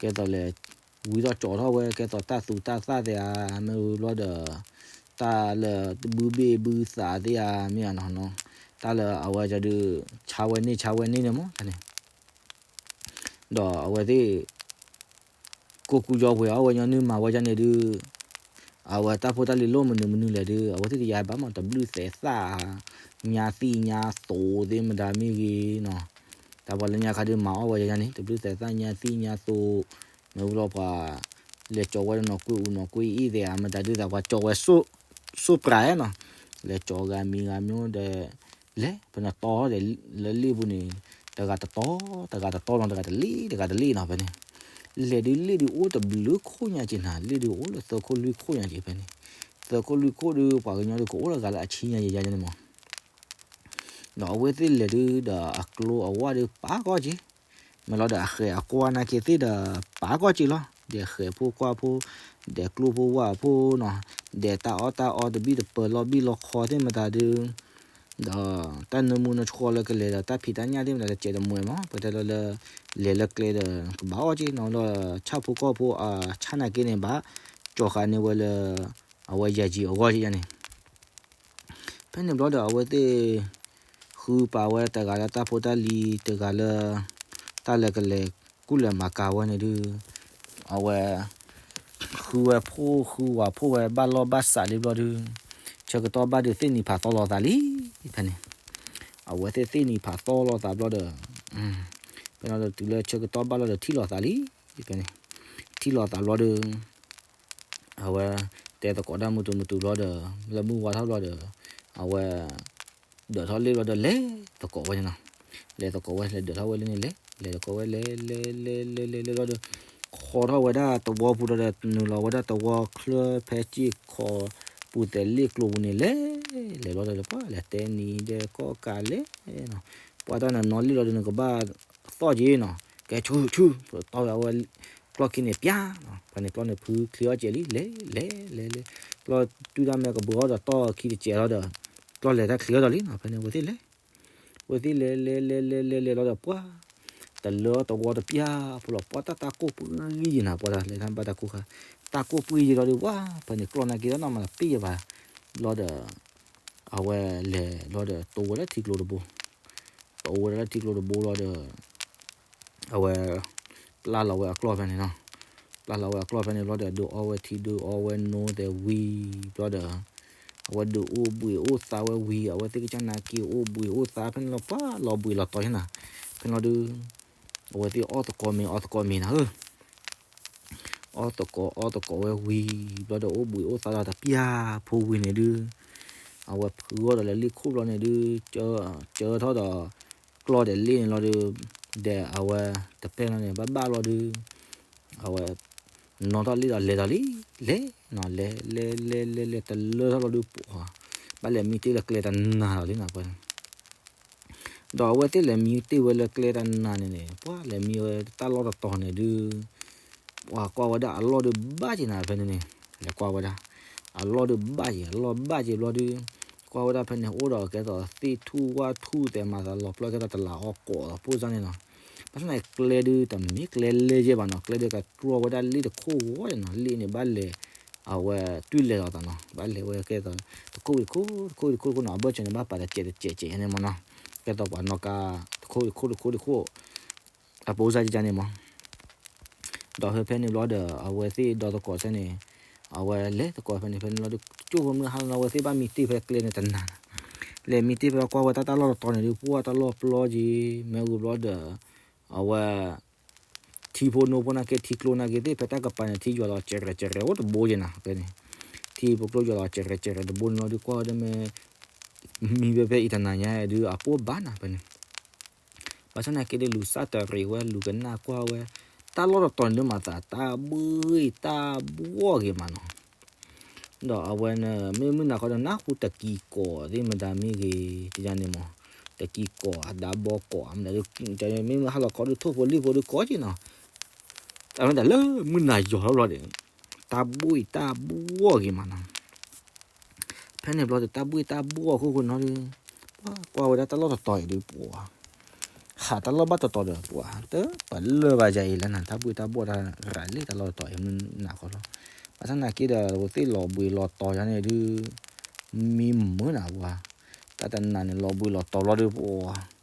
ကဲသိးလဲၤ ဝံထီၣ်ကၠီၤထီၣ်ဝဲ ကဲသိးတၢ်သူတၢ်သၣ်သ့ၣ်ဧါ မ့ၢ်ဝံၤဘျီဒီး တၢ်လၢတဘုဘ့ၣ်ဘုသးသ့ၣ်ဧါ မ့ၢ်ဧါနီၤနီၤ တၢ်လၢအဝဲဒုး ဆါဝဲန့ၢ်ဆါဝဲန့ၢ်န့ၣ်မး တၢ်န့ၣ် ဒီးအဝဲသ့ၣ် ကိးကူယီဝဲၤအီၣ်ဝဲညီနုၢ်မၤဝဲဒ်န့ၣ်ဒုး အဝဲတၢ်ဖိတၢ်လံၤလိၣ်မနုၤမနုၤလဲၣ်ဒုး အဝဲသ့ၣ်တယါဘၣ်မး တဘျုးသဲးသၣ်ဧါ ညါသံၣ်ညါသိးသ့ၣ်မတၤမ့ၢ်ဂ့ၤနီၤ တၢ်ပှၤလၢညါခါဒုးမၤအီၣ်ဝဲဒ်န့ၣ် တဘျုးသဲးသၣ်ညါသံၣ်ညါသိး မ့ၢ်ဝံၤလီၤပှၤ လဲၤကၠီၤဝဲဒီးနီၢ်ကွ့ၢ်အူနီၢ်ကွ့ၢ်အံၣ်သ့ၣ်ဧါ မတၤဒုးသးပှၤကၠီၤဝဲ စိၣ်ပြးနီၤ လဲၤကၠီၤဂၤမံၤဂၤမံၤဒီး လဲၤဖဲန့ၣ်တီဒီးလၢလ့ၣ်ပူၤန့ၣ် တဂၤတတီ တဂၤတတီလီၤ တဂၤတလ့ၣ် တဂၤတလ့ၣ်နီၤဖဲန့ၣ် လဲၤဒုးလ့ၣ်ဒုးအိၣ်တဘျုးခိၣ်ညါက့ၤနၤ လ့ၣ်ဒုးအိၣ်လၢသၢခိၣ်လွံၢ်ခိၣ်ညါက့ၤဖဲန့ၣ် သၢခိၣ်လွံၢ်ခိၣ်ဒုး ပှၤကညီဒုးကအိၣ်လၢဂၤလၢအဆံညါယဲၢ်ညါန့ၣ်မး ဒီးအဝဲသ့ၣ်လဲၤဒုးဒီးအကျိအဝါဒုးပာ်ကီၢ်က့ၤ မ့ၢ်လီၤဒီးအဃဲၤအကွၢ်နာ်က့ၤသ့ၣ်ဒီးပာ်ကီၢ်က့ၤလီၤ ဒီးဃဲၤဖိကွၢ်ဖိ ဒီးကျိဖိဝၣ်ဖိနီၤ ဒီးတၢ်အီၣ်တၢ်အီတဘံၣ်တပၢၤလီၢ်ဘံၣ်လီၢ်ခီသ့ၣ်မတၤဒုး ဒီးတၢ်နၢမူနဆှီလၢကလဲၤဒီးတၢ်ဖံးတၢ်ညၣ်သ့ၣ်မတၤတစဲးတမှဲၤမး ပတဲလီၤလၢ လဲၤလၢကျဲဒီးကဘၣ်အီၣ်က့ၤနီၤလီၤ ဆၣ်ဖိကီၢ်ဖိအဆၣ်နာ်က့န့ၣ်ဘၣ် ကၠီၤဃာ်န့ၢ်ဝဲလၢ အဝဲယၤယံၤအဂီၢ်က့ၤယါန့ၣ် ဖဲန့ၣ်ဘျီဒီးအဝဲသ့ၣ် ဃုပာ်ဝဲတဂၤလၢတၢ်ဖိတၢ်လံၤ တဂၤလၢ တၢ်လၢကလဲၤကူၣ်လဲၤမၤကၤဝဲန့ၣ်ဒုး အဝဲ ဃုဝဲဖိဃုဝၤဖိဝဲဘၣ်လီၢ်ဘၣ်စးလံဘျီဒုး ဆၢကတီၢ်ဘၣ်ဒုးသ့ၣ်နံၤဖးသီလိာ်သးလံ ဖဲန့ၣ် အဝဲသ့ၣ်သ့ၣ်နံၤဖးသီလိာ်သးဘျီဒီး ဖဲန့ၣ်ဒီးတုၤလၢဆၢကတီၢ်ဘၣ်လီၤဒီးထံၣ်လိာ်သးလံ ဖဲန့ၣ် ထံၣ်လိာ်သးဘျီဒီး အဝဲ တဲသကိးတၢ်မုာ်တမုာ်တုၤဘျီဒီး လၢမုၢ်ဝါထီၣ်ဘျီဒီး အဝဲ ဒၢးထီၣ်လ့ၣ်ဘျီဒီးလဲၤသကိးဝဲန့ၣ်နီၤ လဲၤသကိးဝဲ လဲၤဒၢးထီၣ်ဝဲလၢန့ၣ်လဲၤ လဲၤသကိးဝဲလဲၤလဲၤလဲၤလဲၤလဲၤလဲၤဘျီဒီး ဃီထီၣ်ဝဲဒၣ်တဝီပူၤဒီးနုာ်လီၤဝဲဒၣ်တဝီချၢဖဲစ့ၢ်ကီး ပူၤသဲးလ့ၣ်ကျိပူၤန့ၣ်လဲၤ လဲၤဘျီဒီးပှၤလဲၤတဲနံၤဒီးကီၢ်ကးလဲၣ်နီၤ ပှၤတၢ်နနီၤလ့ၣ်လီၤဒီးနကဘၣ်သီၣ်က့ၤနီၤ ကဲဆူၣ်ဆူၣ် တီၢ်ဝဲအဝဲ ကျီၢ်ခံန့ၣ်ပျၢ်နီၤ ဖဲန့ၣ်ကျီၢ်န့ၣ်ဖုချ့အီၣ်စဲးလံ လဲၤလဲၤလဲၤလဲၤ ကျီၢ်တုၤဒၣ်မ့ၢ်ကဘုးအီၣ်ဒီးတီၢ်ခံတစဲးလီၤဒီး ကျီၢ်လဲၤတၢ်ချ့အီၣ်ဒီးလံနီၤ ဖဲန့ၣ်အဝဲသ့ၣ်လဲၤ အဝဲသ့ၣ်လဲၤလဲၤလဲၤလဲၤလဲၤလဲၤလီၤဒီးပှၤ တလၢတဝီတပျၢ်ဖိလီၤ ပှၤတၢ်တၢ်ကိၢ်ပှံၤယံၤနၤ ပှၤတၢ်လဲၤတၢ်ဘၣ်တၢ်ကိၢ်ခါ တၢ်ကိၢ်ပှံၤယံၤလီၤဒီးဝဲ ဖဲန့ၣ်ကျီၢ်နာ်က့ဒီးနီၢ်မၤတပ့ၢ်ယဘၣ် လီၤဒီး အဝဲလဲၤလီၤဒီးတိဝဲလၢထံကျိတဘိ တိဝဲဒၣ်လၢထံကျိတဘိလီၤဒီး အဝဲ ပျၢ်လီၤဝဲအကျီၢ်ဖဲန့ၣ်နီၤ ပျၢ်လီၤဝဲအကျီၢ်ဖဲန့ၣ်ဘျီဒီး ဒုးအီဝဲထံဒုးအီဝဲနိသဲးဝံၤဘျီဒီး အဝဲဒုးအိၣ်ဘှံးအိၣ်သါဝဲဝံၤ အဝဲသ့ၣ်ကစၢ်နာ်က့အိၣ်ဘှံးအိၣ်သါဖဲန့ၣ်လီၤ ပှၤလီၤဘှံးလီၤတီၤယါနၤ ဖဲန့ၣ်လီၤဒုး အဝဲသ့ၣ်အီၣ်သကိးမ့ၤအီၣ်သကိးမ့ၤနၤဧၢ အီၣ်သကိးအီၣ်သကိးဝဲဝံၤဘျီဒီးအိၣ်ဘှံးအိၣ်သါဒီးတပျၢ်ဖိဝံၤန့ၣ်ဒုး အဝဲဖုဂီၢ်ဒီးလၢလ့ၣ်ခိၣ်ဘျီန့ၣ်ဒုး ကၢထီၣ်ဒီး ကျီၢ်ဒီးလ့ၣ်န့ၣ်လီၤဒီး ဒီးအဝဲတပဲၢ်လီၤန့ၣ် ဘၣ်ဘၣ်လီၤဒုး အဝဲ နီၣ်ထီၣ်လံဒီးလဲၤဒီးလံ, လဲၤနီၤ လဲၤလဲၤလဲၤလဲၤလဲၤတလၢထီၣ်လီၤဒုးပှၤ, ဘၣ်လဲၤမံတ့ၢ်လၢကျဲတနၤလီၤလံနီၤ ပှၤ ဒီးအဝဲသ့ၣ်လဲၤမံတ့ၢ်ဝဲလၢကျဲတနၤန့ၣ်န့ၣ် ပှၤလဲၤမံဝဲတၢ်လီၢ်တတီၤန့ၣ်ဒုး ပှၤကွၢ်ဝဲဒၣ်အလီၢ်ဒုးဘၣ်က့ၤနၤဖဲန့ၣ်န့ၣ်, လဲၤကွၢ်ဝဲဒၣ် အလီၢ်ဒုးဘၣ်က့ၤ အလီၢ်ဘၣ်က့ၤဘျီဒုး ကွၢ်ဝဲဒၣ်ဖဲန့ၣ် အိၣ်ဒီးကဲသိးသ့ၣ်ထူၣ်ဝၣ်ထူၣ်သဲးမၤသးလီၤပျီကဲသိးတလးအီၣ်ကိးသး ပိၢ်စၢ်န့ၣ်နီၤ, ဘၣ်ဆၣ်န့ၣ်ကျဲဒုးတမ့ၢ်ကျဲလဲၢ်ယဲၢ်ဘၣ်နီၤ, ကျဲဒုးကတြီဝဲဒၣ်လ့ၣ်တခိၣ်ဝဲန့ၣ်နီၤ, လ့ၣ်န့ၣ်ဘၣ်လဲၤ အဝဲတွံၢ်လဲၤလီၤသးနီၤ, ဘၣ်လဲၤဝဲကဲသိး တခိၣ်တခိၣ် တခိၣ်တခိၣ်တခိၣ်နီၤ, အဘၢၣ်စၢၤန့ၣ် ဘၣ်ပာ်တစဲးတစဲးစဲးန့ၣ်မးနီၤ, ကဲသိးပှၤနီၣ်ကါ တခိၣ်တခိၣ်တခိၣ်တခိၣ် အပိၢ်စၢ်ကန့ၣ်မး ဒီးဖဲဖဲန့ၣ်ဘျီဒီး အဝဲသ့ၣ်ဒီသကိးစဲန့ၣ် အဝဲလဲၤသကိးဖဲန့ၣ် ဖဲန့ၣ်လီၤဒုး ကၠိဖိမုၢ်ဟါလီၤ အဝဲသ့ၣ်ဘၣ်မံတ့ၢ်ဖဲကျဲန့ၣ်တနၤနီၤ, လဲၤမံတ့ၢ်ဖဲကွၢ်ဝဲတၢ်တၢ်လီၢ်တတီၤန့ၣ်ဒုး ပှၢ်တၢ်လီၢ်ပျီက့ၤ မ့ၢ်ဝံၤဘျီဒီး အဝဲ ထံဖိနိဖိနာ်က့ ထံကျိနာ်က့သ့ၣ် ဖဲတၢ်ကပၤန့ၣ် ထံယွၤလီၤစဲးရဲၣ်စဲးရဲၣ်အိၣ်တဘိက့ၤနီၤ, ဖဲန့ၣ် ထံဖိကျိယွၤလီၤစဲးရဲၣ်စဲးရဲၣ်တဘိန့ၣ်လီၤဒုး ကွၢ်ဝဲဒၣ်မ့ၢ် မံဖဲဖဲအံၤတနၤညါဒုး အပိၢ်ဘၣ်နၤဖဲန့ၣ် ဘၣ်ဆၣ်သနာ်က့ဒီး လူၤစၢ်တရံးဝဲ လူၤကနၣ်ကွၢ်ဝဲ တၢ်လီၢ်တတီၤန့ၣ်ဒုး မၤသးတၢ်ဘှ့ၣ်တၢ်ဘှီၣ်ဂ့ၤမးနီၤ, ဒီးအဝဲန့ၣ် မ့ၢ်မုၢ်နၤခီဒီး နၢ်ဟူတကံၤကိးသ့ၣ်မတၤမ့ၢ်ဂ့ၤ တယါန့ၣ်မး, တကံၤကိး အဒါဘီကိး မတၤဒုး မ့ၢ်မုၢ်ဟါလီၤခီဒီး ထိၣ်ဖိလံၣ်ဖိဒုးကိးက့ၤနီၤ, အဝဲဒၣ်လၢမုၢ်နၤယီၤထီၣ်ဘျီဒီး တၢ်ဘှ့ၣ်တၢ်ဘှီၣ်ဂ့ၤမးနီၤ ဖဲန့ၣ်ဘျီဒီး တၢ်ဘှ့ၣ်တၢ်ဘှီၣ်အခိၣ်ဃိနီၤဒီး ပှၤကွၢ်ဝဲဒၣ်တၢ်လီၢ်တတီၤအံၤဒုး ပှၤ ဟးတၢ်လီၢ်ဘၣ်တတီၤဒီး ပှၤတပလၢၢ်ဘၣ်ယၤအံၤလၢနၤ တၢ်ဘှ့ၣ်တၢ်ဘှီၣ်တၢ်ရၤလံ တၢ်လီၢ်တတီၤအံၤမုၢ်နၤခီလီၤ, ဘၣ်ဆၣ်သနာ်က့ဒီး အဝဲသ့ၣ်လီၤဘှံးလီၤတီၤယါန့ၣ်ဒုး မံမုာ်နၤပှၤ, တၢ်တနၤန့ၣ် လီၤဘှံးလီၤတီၤဘျီဒုး ပှၤ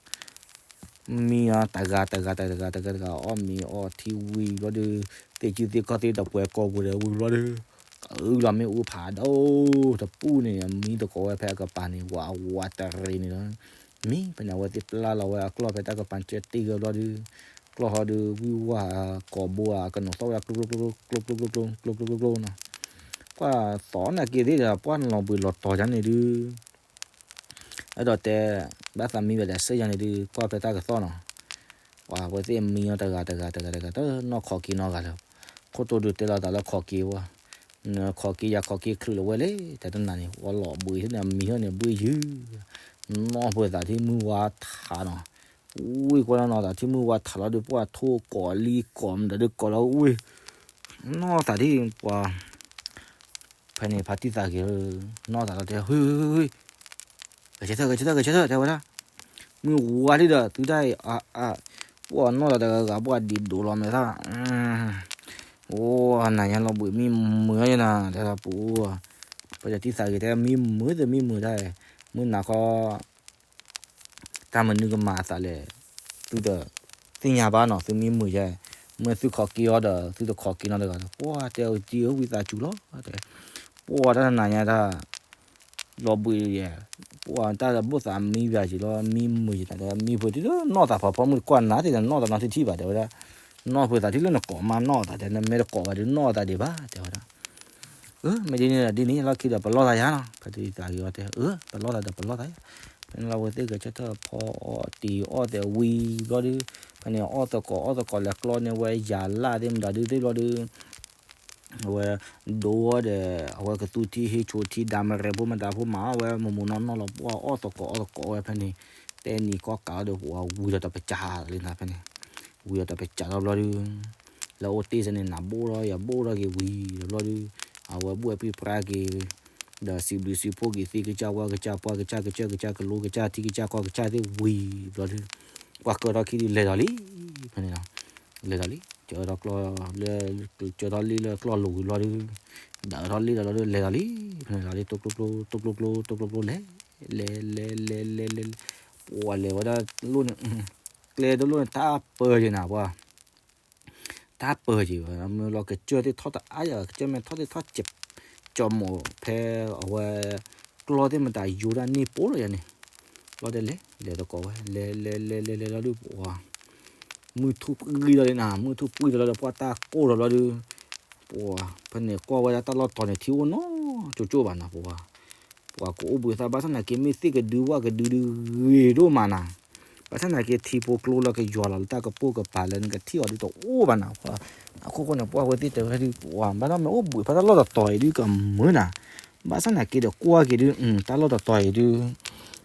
မံအီၤတဂၤတဂၤတဂၤတဂၤတဂၤ အီၣ်မ့ၤအီထံဝံၤဘျီဒုး, သ့ၣ်ကုသ့ၣ်ခီၣ်သ့ၣ်တပှဲၤကိာ်ပူၤဒီးဝံၤဘျီဒုး, အုၣ်လီၤမ့ၣ်အူဖးဒိၣ်တပူၤန့ၣ် မံသကိးဝဲဖဲအကပၤန့ၣ် ဝးဝးတရံးန့ၣ်လီၤ, မံဖဲန့ၣ် အဝဲသ့ၣ်ပျၢ်လီၤဝဲအကျီၢ်ဖဲတၢ်ကပၤကၢတ့ၢ်ဂၢၢ်ဘျီဒုး, ကျီၢ်ဟီဒုး ဝံၣ်ဝါကိာ်ဘိဧါ ကနိးသီၣ်ဝဲ ကျိကျိကျိကျိကျိကျိနီၤ, ပှၤသီနာ်က့သ့ၣ်ဒီး ပှၤလီၤဘှံးလီၤတီၤယါန့ၣ်ဒုး အဲၣ်ဒိးတဲ ဘၣ်သးမံဘၣ်ဒီးစ့ၢ်ယါန့ၣ်ဒုး ကွၢ်ဖဲတၢ်ကသီၣ်နီၤ, ပှၤဝဲသ့ၣ်မံအီၤတဂၤတဂၤတဂၤတဂၤ တနီၢ်ခိးက့ၤနီတဂၤလၢၤ, ခိၣ်တိဒုးတဲလီၤသးလၢခိးက့ၤဝဲ, ခိးက့ၤယၤခိးက့ၤချုးလီၤဝဲလဲၣ် တၢ်တနၤန့ၣ် ပှၤလီၤဘှံးန့ၣ် မံဟီန့ၣ် ဘှ့ၣ်ယုၢ်, နီၢ်ပှဲၤသးထံမုၢ်ဝါထးနီၤ, ဝံၢ်ကွၢ်နီၤသးထံမုၢ်ဝါထးလီၤဒုး ပှၤထိၣ်ကိးလံကိးမတၤဒုးကိးလီၤဝံၢ်, နီၢ်သးထံပှၤ ဖဲန့ၣ် ဖါတံၢ်သးဂ့ၤ နီၢ်သးလီၤတဲ ဟုၣ် ဂဲၤဆၢထၢၣ် ဂဲၤဆၢထၢၣ် ဂဲၤဆၢထၢၣ် တဲဝဲဒၣ်, မုၢ်ဝါလံဒီး သုတၢ်အံၤ အ အ ပှၤနီၢ်သးတဂၤဂၤ ပှၤဒံးဒိးလီၤမဲာ်သၣ်, အိၣ် နၤညါလီၤဘှံးမံမုာ်ယါနၤ တဲဒၣ်ပူၤ, ဖါတံၢ်သးဂ့ၤတဲ မံမုာ်သ့မံမုာ်တၢ်, မုၢ်နၤခီ တၢ်မနုၤကမၤအသးလဲၣ်, သုတသ့ၣ်ညါဘၣ်နီၤ သုမံမုာ်ယါ, မ့ၢ်သုခိးက့ၤအီၤဒီး သုတခိးက့ၤနီတဂၤဒီး ပှၤတဲအီၤတံၤဧၢ ဝံသးစူၤလီၤ, ပှၤတၢ်နၤညါတၢ် လီၤဘှံးယဲ, ပှၤတၢ်ဘိၣ်သးမံဘၣ်ယံၤလီၤ မံမုာ်ယံၤနၤဒီး မံဖိတံၢ်လၢနီၢ်သးဖးဖီ မုၢ်တကွၢ်နၤသ့ၣ်ဒီး နီၢ်သးနီတထံၣ်ဘၣ် တဲဝဲဒၣ်, နီၢ်ဖိသးထံၣ်လၢနကိးမးနီၢ်သး တဲနမ့ၢ်တကိးဘၣ်ဒီး နီၢ်သးဒံးဘၣ် တဲဝဲဒၣ် အၢ မ့ၢ်ဒ်န့ၣ်ဒီး ဒ်န့ၣ်လီၢ်ခံဒီး ပလီၢ်သးယါနီၤ, ဖါတံၢ်သးဂ့ၤအီၤတဲ အၢ ပလီၢ်သးဒီးပလီၢ်သးယါ, ဖဲန့ၣ်လီၤဝဲသ့ၣ်ဂဲၤဆၢထၢၣ်ဖီအီၣ်တံၤအီၣ်သဲးဝံၤဘျီဒုး, ဖဲန့ၣ်အီၣ်သကိးအီၣ်သကိးလဲၤကျီန့ၢ်ဝဲယၤလၢ်သ့ၣ်မတၤဒုးသ့ၣ်ဘျီဒုး အဝဲ ဒိအီၤဒီး အဝဲကသူထံဟ့ၣ်ဆိထံ ဒၣ်မရဲၣ်ဖိမတၤဖိမၤအီၣ်ဝဲ မိၢ်မိၢ်နီၢ်နီၢ်လီၤ ပှၤအီၣ်သကိးအီၣ်သကိးဝဲဖဲန့ၣ်, တဲနံၤကီၢ်ကးလီၤဒီး ပှၤဝံၤဒီးတပစၢ်လံနၤဖဲန့ၣ်, ဝံၤဒီးတပစၢ်လီၤဘျီဒုး လၢအိၣ်တ့ၢ်စ့ၢ်န့ၣ် နဘိၣ်ထီၣ်ယဘိၣ်ထီၣ်က့ၤဝံၤဒီးဘျီဒုး, အဝဲဘှဲၣ်ပြံပြါက့ၤ ဒီးစံးဘျုးစံးဖှိၣ်က့ၤသ့ၣ်ကစၢ်ဝၣ်ကစၢ် ပှၢ်ကစၢ် ကစၢၢ်ကစၢ် ကစၢၢ်ကလိကစၢ် ထံကစၢ်ကီၢ်ကစၢ်သ့ၣ်ဝံၤဘျီဒုး, ပှၤကၢထီၣ်ခံဒုးလဲၤဒီးလံ, ဖဲန့ၣ်လီၤ, လဲၤဒီးလံ, ကၢထီၣ်ကျီၢ်လၢ ကၢထီၣ်လံလၢကျီၢ်လိၤဝံၤဘျီဒုး, ဒၣ်ထီၣ်လံဒီးလီၤဒုးလဲၤဒီးလံ, ဖဲန့ၣ်လီၤလံ တိကျိကျိ တိကျိကျိ တိကျိကျိလဲၤ, လဲၤလဲၤလဲၤလဲၤလဲၤလဲၤ, ပှၤလဲၤဝဲဒၣ်လိၣ်န့ၣ် ကျဲတလိၣ်န့ၣ် တၢ်ပၢၢ်ယံၤနၤပှၤ တၢ်ပၢၢ်က့ၤဝဲ မ့ၢ်လီၤကစၢၢ်သ့ၣ်ထီၣ်တအါယၤ ကစၢၢ်မ့ၢ်ထီၣ်သ့ၣ်ထီၣ်ကၠီၤမိးဖဲအဝဲ ကျီၢ်သ့ၣ်မတၤယိၤဒၣ်န့ၢ်ပိၢ်လီၤယၤန့ၣ်, လီၤတဲလဲၤ လဲၤသကိးဝဲ လဲၤလဲၤလဲၤလဲၤလဲၤလီၤဒုး ပှၤ မုၢ်ထူၣ်ပှံၤလီၤန့ၣ်နၤ မုၢ်ထူၣ်ပှံၤလီၤလီၤဒီး ပှၤတၢ်ကိၢ်လီၤလီၤဒုး ပှၤ ဖဲန့ၣ်ကွၢ်ဝဲဒၣ်တၢ်လီၢ်တီၤန့ၣ် ထံအိၣ်နီၢ်ကၠိကၠိဘၣ်နၤ ပှၤ ပှၤကအိၣ်ဘှံးသးဘၣ်ဆၣ်နာ်က့ မ့ၢ်သ့ၣ်ကဒုဝၣ်ကဒုဒုးဂ့ၤဒိၣ်မးနၤ, ပ ဘၣ်ဆၣ်သနာ်က့ထံဖိကျိလၢကယွၤလီၤလၢတၢ်ကပိာ်ကပၤလၢနကထံၣ်အီၤဒုးတအိၣ်ဘၣ်နၤ. အခိၣ်ဃိန့ၣ် ပှၢ်ဝဲသ့ၣ်တဲဝဲဒုး ပှၤဘၣ်ဒီးမ့ၢ်အိၣ်ဘှံးဖဲတၢ်လီၢ်တတီၤအံၤဒုးကမုာ်နၤ. ဘၣ်ဆၣ်သနာ်က့ဒီးကွၢ်က့ၤဒုး တၢ်လီၢ်တတီၤအံၤဒုး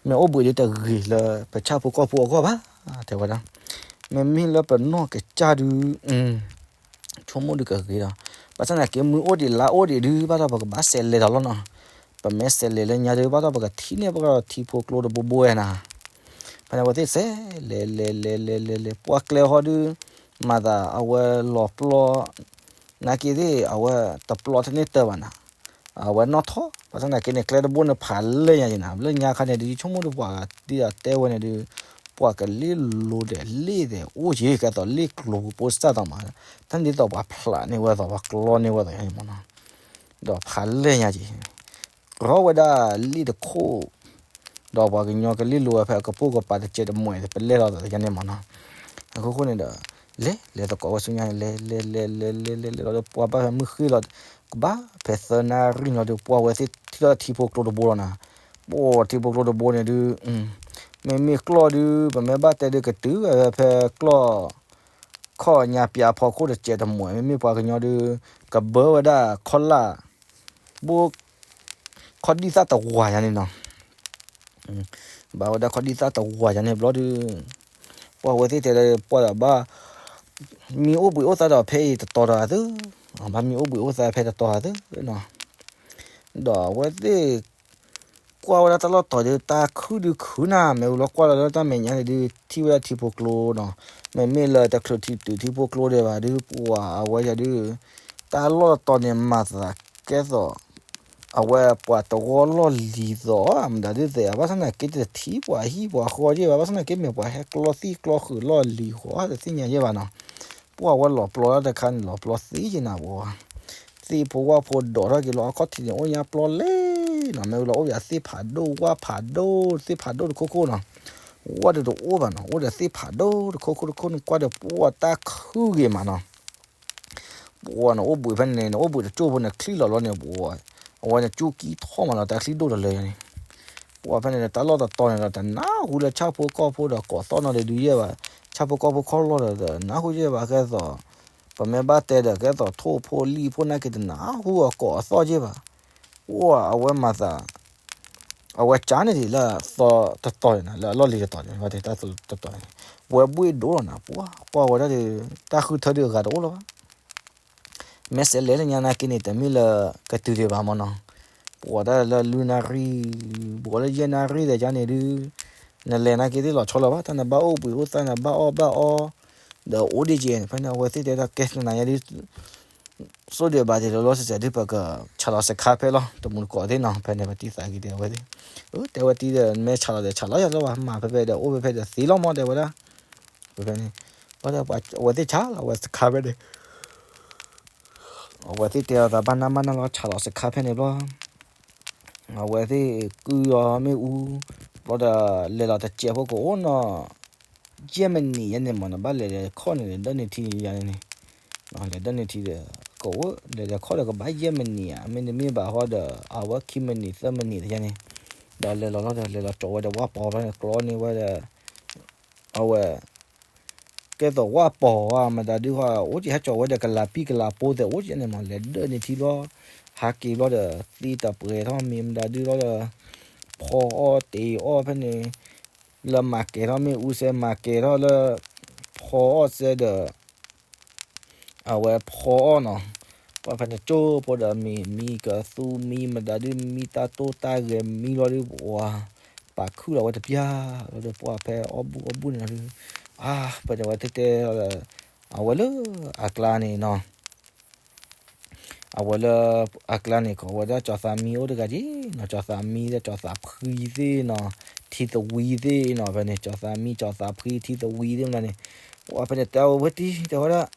မ့ၢ်အိၣ်ဘှံးဒုးတဂ့ၤလၢပဆၣ်ဖိကီၢ်ဖိအဂီၢ်ဘၣ် တဲဝဲဒၣ်. မ့မ့ၢ်လၢပနီၢ်ကစၢ်ဒုး ဆိကမိၣ်ဒုးကဂ့ၤဒီး ဘၣ်ဆၣ်သနာ်က့မုၢ်အိၣ်ဒံးလါအိၣ်ဒံးဒုး ဘၣ်ဒီးပကဘၣ်စဲးလဲၤဒီးလီၤနီၤ. ပမ့ၢ်စဲးလဲၤလၢညါဒုး ဘၣ်ဒီးပကထံၣ်န့ၢ်ပှၤထံဖိကျိတဘိဘိဝဲနၤ. ဖဲန့ၣ်အဝဲသ့ၣ်စဲးလဲၤလဲၤလဲၤလဲၤလဲၤလဲၤ ပှၢ်ကျဲဟီဒုး မၤသးအဝဲလီၤပျီ နာ်က့သ့ၣ် အဝဲတပျီတန့ၢ်တၢၢ်ဘၣ်နၤ. အဝဲနီၣ်ထီၣ် ဘၣ်ဆၣ်သနာ်က့န့ၣ် ကျဲတဘိန့ၣ်ဖးလဲၢ်ညါက့ၤနၤ. လၢညါခါန့ၣ် ဒ်ဆိကမိၣ်ဒုးပှၤဒ်အတဲဝဲန့ၣ်ဒုး ပှၤကလ့လိၤဒဲးလ့ၣ်ဒဲးအိၣ်က့ၤ ကဲသိးလ့ၣ်ကျိၤကပိစၢ်သးမး ဖဲန့ၣ်ဒ်သိးပှၤဖျးန့ၢ်ဝဲသိး ပှၤကျီန့ၢ်ဝဲသိးန့ၣ်မးနီၤ. ဒီးဖးလဲၢ်ညါက့ၤ ရီဝဲဒၣ်လ့ၣ်တခိၣ် ဒီးပှၤကညီကလ့လိၤဝဲဖဲအကပိာ်ကပၤတစဲးတမှဲာ် ပလဲၢ်လီၤသးယါန့ၣ်မးနီၤ. အခိၣ်ဃိန့ၣ်ဒီး လဲၤလဲၤသကိးဝဲဆူညါန့ၣ် လဲၤလဲၤလဲၤလဲၤလဲၤလဲၤလီၤဒီး ပှၢ်ဘၣ်ဖဲမုၢ်ဃ့ၢ်လီၤ ကဘၣ်ဖဲသၢနၣ်ရံၣ်လီၤဒီး ပှၢ်ဝဲသ့ၣ်ထံၣ်လီၤထံဖိကျိတဘိလီၤနၤ. ပှၢ်ထံဖိကျိတဘိန့ၣ်ဒုး မ့မ့ၢ်ကျီၢ်ဒုး ပမ့ၢ်ဘၣ်တဲဒုးကတုၤဝဲဖဲကျီၢ် ခီၣ်ညါပၠါဖီခိၣ်တစဲးတမှဲာ် မ့မ့ၢ်ပှၤကညီဒုး ကဘၢဝဲဒၣ်ခီၣ်လၣ် ဘိ ခီၣ်ဒံၣ်သၣ်တဝၤယါန့ၣ်နီၤ. ဘၣ်ဝဲဒၣ်ခီၣ်ဒံၣ်သၣ်တဝၤယါန့ၣ်ဘျီဒုး ပှၢ်ဝဲသ့ၣ်တဲလၢပှၢ်ဒီးဘၣ် မံအိၣ်ဘှံးအိၣ်သါဒီးဖဲအံၤတတီၤဒီးသု, ဘၣ်မံအိၣ်ဘှံးအိၣ်သါဖဲတတီၤဒီးသုနီၤ. ဒီးအဝဲသ့ၣ် ကွၢ်ဝဲဒၣ်တၢ်လီၢ်တတီၤဒုး တၢ်ခုၣ်ဒုးခုၣ်နၤ မ့ၢ်ဝံၤလီၤကွၢ်လီၤလၢတၢ်မဲာ်ညါန့ၣ်ဒုး ထံၣ်ဝဲဒၣ်ထံဖိကျိနီၤ. မ့မ့ၢ်လၢတချုးထံတုၤထံဖိကျိဒံးဘၣ်ဒုး ပှၢ်အဝဲယၤဒုး တၢ်လီၢ်တတီၤန့ၣ်မၤသးကဲသိး အဝဲပှၤတဂီၢ်လီၢ်လံၤသိး မတၤဒုးသ့ၣ် ဘၣ်ဆၣ်သနာ်က့တထံၣ်ပှၤဟံၣ်ပှၤဃီက့ၢ်ဘၣ် ဘၣ်ဆၣ်သနာ်က့မ့ၢ်ပှၤဟဲကျီသံၣ်ကျီဃုာ်လီၢ်လံၤဃီတသ့ၣ်ညါယဲၢ်ဘၣ်နီၤ. ပှၢ်ဝဲလီၤပျီတၢ်တခါန့ၣ် လီၤပျီသ့က့ၤနၤပှၢ် သ့ၣ်ဖိဝၣ်ဖိဒိးထီၣ်က့ၤလီၤ အခီၣ်ထံးန့ၣ် အိၣ်ညါပျီလဲၣ်နီၤ. မ့ၢ်ဝံၤလီၤအိၣ်ဒီးသ့ၣ်ဖးဒိၣ် ဝၣ်ဖးဒိၣ် သ့ၣ်ဖးဒိၣ်တခိၣ်ခိၣ်နီၤ. ဝၣ်ဒုးတအိၣ်ဘၣ်နီၤ အိၣ်ဒီးသ့ၣ်ဖးဒိၣ်တခိၣ်ခိၣ်တခိၣ်န့ၣ် ကွၢ်ဒီးပှၢ်တၢ်ခုၣ်ဂ့ၤမးနီၤ. ပှၢ်နအိၣ်ဘှံးဖဲန့ၣ် နအိၣ်ဘှံးတကၠိၢ်ဖိန့ၣ် ချံၣ်လီၤလီၤန့ၣ် ပှၢ် အဝဲန့ၣ်ကၠိၣ်ကံထီၣ်မးလီၤ တၢ်ချံၣ်ဒိၣ်တလၢန့ၣ်. ပှၢ်ဖဲန့ၣ် တၢ်လီၢ်တတီၤန့ၣ်ဒီး တနၢ်ဟူလၢဆၣ်ဖိကီၢ်ဖိဒီးကိးသီၣ်နီၤဒုးယဲၢ်ဘၣ်. ဆၣ်ဖိကီၢ်ဖိခီၣ်လီၢ်ဒီး တနၢ်ဟူယဲၢ်ဘၣ် ကဲသိး ပမ့ၢ်ဘၣ်တဲဒီး ကဲသိးထိၣ်ဖိလံၣ်ဖိနာ်က့ တနၢ်ဟူအကိးအသီၣ်ယဲၢ်ဘၣ်. ပှၢ်အဝဲမၤသး အဝဲကၠါန့ၣ်ဒ်လၢသီတတီၤန့ၣ် လၢအလီၢ်လံၤတတီၤန့ၣ် ဝဲတၢ်သီတတီၤန့ၣ် ဝဲဘှ့ၣ်ဒိၣ်လီၤနၤ ပှၢ်ကွၢ်ဝဲဒၣ်ဒီး တၢ်ဃုထၢဒုးအဂၤတအိၣ်လၢၤဘၣ်. မ့ၢ်စဲးလဲၤလၢညါနာ်က့န့ၣ် တမ့ၢ်လၢကတုၤဒံးဘၣ်မးနီၤ. ပှၢ်တၢ်လၢလွံၢ်နၣ်ရံၣ် ပှၢ်လၢယဲၢ်နၣ်ရံၣ်ဒီးယါန့ၣ်ဒုး နလဲၤနာ်က့သ့ၣ်လီၤဆီလၢၤဘၣ် တၢ်နဘၣ်အိၣ်ဘှံးအိၣ်သါနဘၣ်အီၣ်ဘၣ်အီ ဒီးအိၣ်ဒံးက့ၤ ဖဲန့ၣ် အဝဲသ့ၣ်တဲဒၣ်ကဲသနာ်ယါဒုး စိၣ်ဒံးဘၣ်ဒံးလီၤလီၤဆဲးဆဲးဒုး ပကဆးလီၤစခါဖဲလီၤ တမူတကိးသ့ၣ်နီၤ ဖဲန့ၣ် ပတံၢ်သးက့ၤတဲဝဲသ့ၣ် တဲဝဲတံၢ်ဒီး မ့ၢ်ဆးလီၤဒီးဆးလီၤယၤလီၤဘၣ် မၤဖဲဖဲဒီးအိၣ်ဖဲဖဲဒီးသ့လီၤမး တဲဝဲဒၣ် ဖဲန့ၣ် ဘၣ်ဒီးအဝဲသ့ၣ်ဆးလီၤ အဝဲစခါဖဲန့ၣ် အဝဲသ့ၣ်တဲအီၤသးဘၣ်နၢ်ဘၣ်နၢ်လီၤ ဆးလီၤစခါဖဲန့ၣ်ဘျီ အဝဲသ့ၣ်ကုၢ်အီၤမ့ၣ်အူ ဘျီဒီး လဲၤလီၤတစဲးဖိကအိၣ်နီၤ ယဲၢ်မံးနံးယါန့ၣ်မး နဘၣ်လဲၤလဲၤခီၣ်န့ၣ် လဲၤဒၢၣ်န့ၢ်ထံယါန့ၣ်န့ၣ် လဲၤဒၢၣ်န့ၢ်ထံဒီး ကအိၣ်လဲၤလဲၤခီၣ်ဒီးကဘၣ်ယဲၢ်မံးနံးဧါ မ့တမ့ၢ်ဘၣ်ဟီဒီး အဝဲခံမံးနံးသၢမံးနံးတယါန့ၣ် ဒီးလဲၤလီၤလီၤဒီး လဲၤလီၤကၠီၤဝဲဒီးဝၣ်ပီၤဖဲန့ၣ် ကျီန့ၢ်ဝဲဒီး အဝဲ ကဲသိးဝၣ်ပီၤဧါ မတၤဒုးဟီ အိၣ်က့ၤဟဲကၠီၤဝဲဒီးကလၤပံၣ်ကလၤပိသဲးအိၣ်က့ၤန့ၣ်မး လဲၤဒၢၣ်န့ၢ်ထံဘျီ ဟးက့ၤဘျီဒီး သံတပှဲၤထီၣ်မံၤမတၤဒုးလီၤဒီး ဖီအီၣ်တ့ၤအီၣ်ဖဲန့ၣ် လၢမၤကဲၤထီၣ်မ့ၣ်အူစဲမၤကဲၤထီၣ်လၢ ဖီအီၣ်စဲဒီး အဝဲဖီအီၣ်နီၤ ပှၢ်ဖဲန့ၣ်ကၠိဖိဒီးမံၤ မံၤကသူမံၤမတၤဒုး မံၤတၢ်တိၢ်တၢ်ဂဲၤမံၤလီၤဒုး ပှၢ်ပာ်ခုၣ်လီၤဝဲတပျၢ်လီၤဒီး ပှၢ်ဖဲအီၣ်ဘူၣ်အီၣ်ဘူၣ်န့ၣ်လီၤဒုး အါ ဖဲန့ၣ်ဝဲတဲတဲလီၤဒီး အဝဲလၢအကျါန့ၣ်နီၤ အဝဲလၢအကျါန့ၣ် ကိးဝဲဒၣ်ကၠီၤသးမံအိၣ်တဂၤက့ၤနီၤ ကၠီၤသးမံဒီးကၠီၤသးဖှံသ့ၣ်နီၤ ထံသဝံသ့ၣ်နီၤ ဖဲန့ၣ် ကၠီၤသးမံ ကၠီၤသးဖှံ ထံသဝံသ့ၣ်မတၤန့ၣ် ပှၢ်ဖဲန့ၣ်တဲဝဲတံၢ်တဲဝဲဒၣ်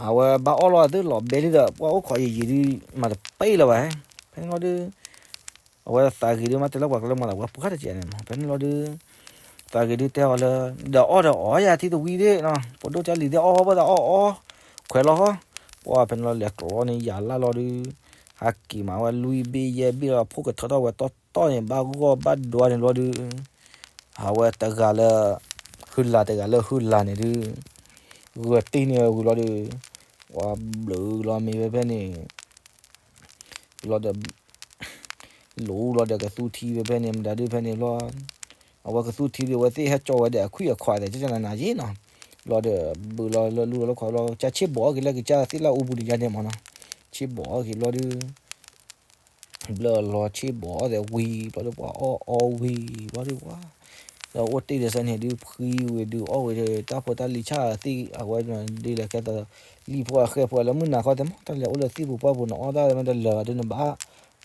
အဝဲဘၣ်အီၣ်လီၤသုလီၤဘဲလံဒီး ပှၢ်အိၣ်ခိးယံာ်ယံာ်ဒုး မၤတပ့ၢ်လၢၤဘၣ် ဖဲန့ၣ်လီၤဒုး အဝဲသးဂ့ၤဒုးမးတဲလၢပှၤကလၢမၤလၢပှၤပှၢ်တကဲးန့ၣ်မး ဖဲန့ၣ်လီၤဒုး သးဂ့ၤဒုးတဲအီၤလၢ ဒီးအီၣ်ဒီးအီၣ်ယၤထံသဝံသ့ၣ်နီၤ ပဒိၣ်ကၢလံၤသ့ၣ်အီၣ်ဘၣ်သးအီၣ်အီၣ် ခွဲးလီၤဃီ ပှၢ်ဖဲန့ၣ်လီၤလဲၤကျီန့ၣ်ယၤလၢ်လီၤဒုး ဟးက့ၤမးဝဲလွံၢ်ဘ့ၣ်ယဲၢ်ဘ့ၣ်လီၤ ဖိကထၢထီၣ်ဝဲတီတီန့ၣ် ဘၣ်ဂီၢ်ဘၣ်ဒွါန့ၣ်လီၤဒုး အဝဲတဂၤလၢ ဟုလၤတဂၤလၢဟုလၤန့ၣ်ဒုး ဂဲၤတ့ၢ်န့ၢ်ဝဲဝံၤလီၤဒီး ပှၤဘျုးလီၤမ့ၢ်ဝဲဖဲန့ၣ် လီၤဒီး လူၤလီၤဒီးကသူထံဝဲဖဲန့ၣ် မတၤဒုးဖဲန့ၣ်ဘျီ အဝဲကသူထံဒီး အဝဲသ့ၣ်ဟဲကၠီဝဲဒီးအခွံၣ်အခီၣ်သဲး ကနနၤယ့ၢ်နီၤ, ဘျီဒီး ဘုးလီၤလၢလူၤလီၤလၢခီၣ်လီၤ ကဆ့ဘီၣ်အီၣ်က့ၤလၢကစၢ်သ့ၣ်လၢအူပူၤတယါန့ၣ်မ့ၢ်နီၤ, ဆ့ဘီၣ်အီၣ်က့ၤဘျီဒုး ဘျီလီၤဆ့ဘီၣ်အီၣ်သဲးဝံၤ ဘျီဒီးပှၤအီၣ်အီဝံၤ ဘျီဒီးပှၤ ဒီးအိၣ်တ့ၢ်ဒီးစဲန့ၣ်ဒုး ဖှံဝံၤဒုးအီၣ်ဝံၤဒီး တၢ်ဖိတၢ်လံၤဆၣ်သ့ၣ် အဝဲဒ်လဲၣ်ကဲသိး လံၤဖိအဃဲဖိလၢမုၢ်နၤခီသဲးမ့ၢ် တၢ်လဲၤအိၣ်လၢသ့ၣ်ပူၤပှၢ်ပူၤန့ၣ် အီၣ်တၢ်မ့ၢ်တလၢာ်ဘၣ်ဒုး နဘၣ်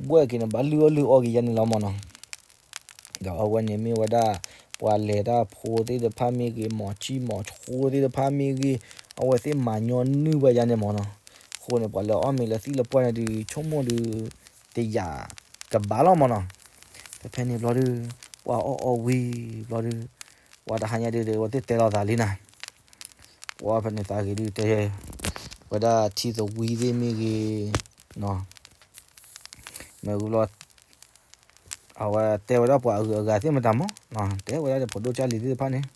ဘှဲၣ်က့ၤ နဘၣ်လုၢ်အီၣ်လုၢ်အီက့ၤယါန့ၣ်လီၤမ့ၢ်နီၤ. ဒီးအဝဲန့ၣ်မ့ၢ်ဝဲဒၣ် ပှၤလဲၤတၢ်ဖိသ့ၣ်တဖၣ်မ့ၢ်ဂ့ၤ မီၤဆံၣ်မီၤဆိသ့ၣ်တဖၣ်မ့ၢ်ဂ့ၤ အဝဲသ့ၣ်မၤညီနုၢ်ဝဲယါန့ၣ်မ့ၢ်နီၤ. အဃိန့ၣ် ပှၤလဲၤအီၣ်မ့ၤလၢသ့ၣ်လၢပှၢ်န့ၣ်ဒုး ဆိကမိၣ်ဒုး တယာ်ကဘၣ်လီၤမ့ၢ်နီၤ. ဖဲဖဲန့ၣ်ဘျီဒုး ပှၤအီၣ်အီဝံၤဘျီဒုး ပှၤတဟါညါဒုး အဝဲသ့ၣ်တဲလီၤသးလံနၤ ပှၤဖဲန့ၣ်သးဂ့ၤဒုးတဲ ဝဲဒၣ်ထံသဝံသ့ၣ်မ့ၢ်ဂ့ၤ မ့ၢ်ဂ့ၤဘျီ အဝဲတဲဝဲဒၣ်ပှၤအဂုၤအဂၤသ့ၣ်မတၤမ့ၢ် တဲဝဲဒၣ်ဒီးဖိဒိၣ်ကၢ်လံၤသ့ၣ်တဖၣ်န့ၣ်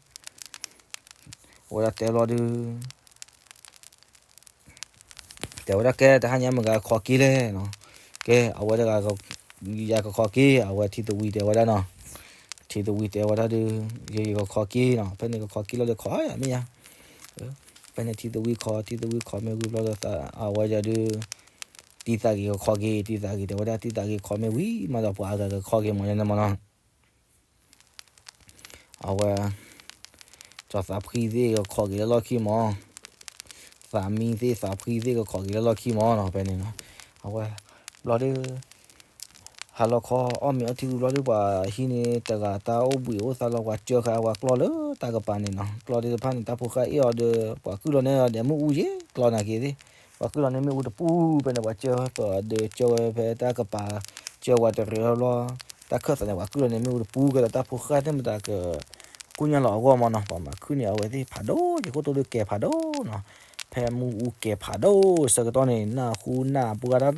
အဝဲဒၣ်တဲဘျီဒုး တဲဝဲဒၣ်ကဲ တဟါညါမ့ၢ်ဂ့ၤကခီက့ၤလဲၣ်နီၤ, ကဲ အဝဲတဂၤ ယကခီက့ၤ အဝဲထံသဝံတဲဝဲဒၣ်နီၤ, ထံသဝံတဲဝဲဒၣ်ဒုး ယကခီက့ၤနီၤ, ဖဲန့ၣ်ကခီက့ၤလီၤဒီးခီယၤမ့ၢ်ယါ, ဖဲန့ၣ်ထံသဝံခီ ထံသဝံခီမ့ၢ်ဝံၤဘျီဒီး အဝဲဒၣ်ဒုး တံၤသးဂ့ၤကခီက့ၤ တံၤသးဂ့ၤတဲဝဲဒၣ် တံၤသးဂ့ၤခီမ့ၢ်ဝံၤမးဒီးပှၤအဂၤကခီက့ၤမ့ၢ်ယါန့ၣ်မ့ၢ်နီၤ အဝဲ ကၠီသးဖှံသ့ၣ်ကခီက့ၤလၢလီၢ်ခံမး, သးမံသ့ၣ်သးဖှံသ့ၣ်ကခီက့ၤလၢလီၢ်ခံမးနီၤ ဖဲန့ၣ်နီၤ, အဝဲ ဘျီဒုး ဟါလီၤခီ အီၣ်မ့ၤအီထံဝံၤဘျီဒုး ပှၤဟံးန့ၢ်တဂၤတၢ်အိၣ်ဘှံးအိၣ်သါလီၤ ပှၤကၢဃာ်အဝဲကျီလၢတၢ်ကပၤန့ၣ်နီၤ, ကျီသ့ၣ်တဖၣ်န့ၣ် တၢ်ဖိဃၢ်အ့ၣ်အီၤဒီး ပှၤကုၢ်လီၤန့ၢ်အီၤဒီးမ့ၣ်အူယဲၢ်ကျီနာ်က့ၤသ့ၣ်, ပှၤကုၢ်လီၤန့ၢ်မ့ၣ်အူတပူၤ ဖဲန့ၣ် ပှၤကၢဃာ်ဒီးကၢဝဲဖဲတၢ်ကပၤ ကၢဝဲတရံးဘျီ တၢ်ခၢၣ်သးန့ၣ် ပှၤကုၢ်လီၤန့ၢ်မ့ၣ်အူတပူၤ ကဲဒီးတၢ်ဖိဃၢ်သ့ၣ်မတၤက ကူၣ်ညါလီၤအဂီၢ်မးနီၤ, ပှၤမၤခုၣ်န့ၢ်အဝဲသ့ၣ်ဖးဒိၣ် ယခိၣ်တိၢ်ဒုးကဲၤဖးဒိၣ်နီၤ, ဖဲမ့ၣ်အူကဲၤဖးဒိၣ်ဆၢကတီၢ်န့ၣ် နၢ်ဟူနၢ်ပှၢ်တၢ်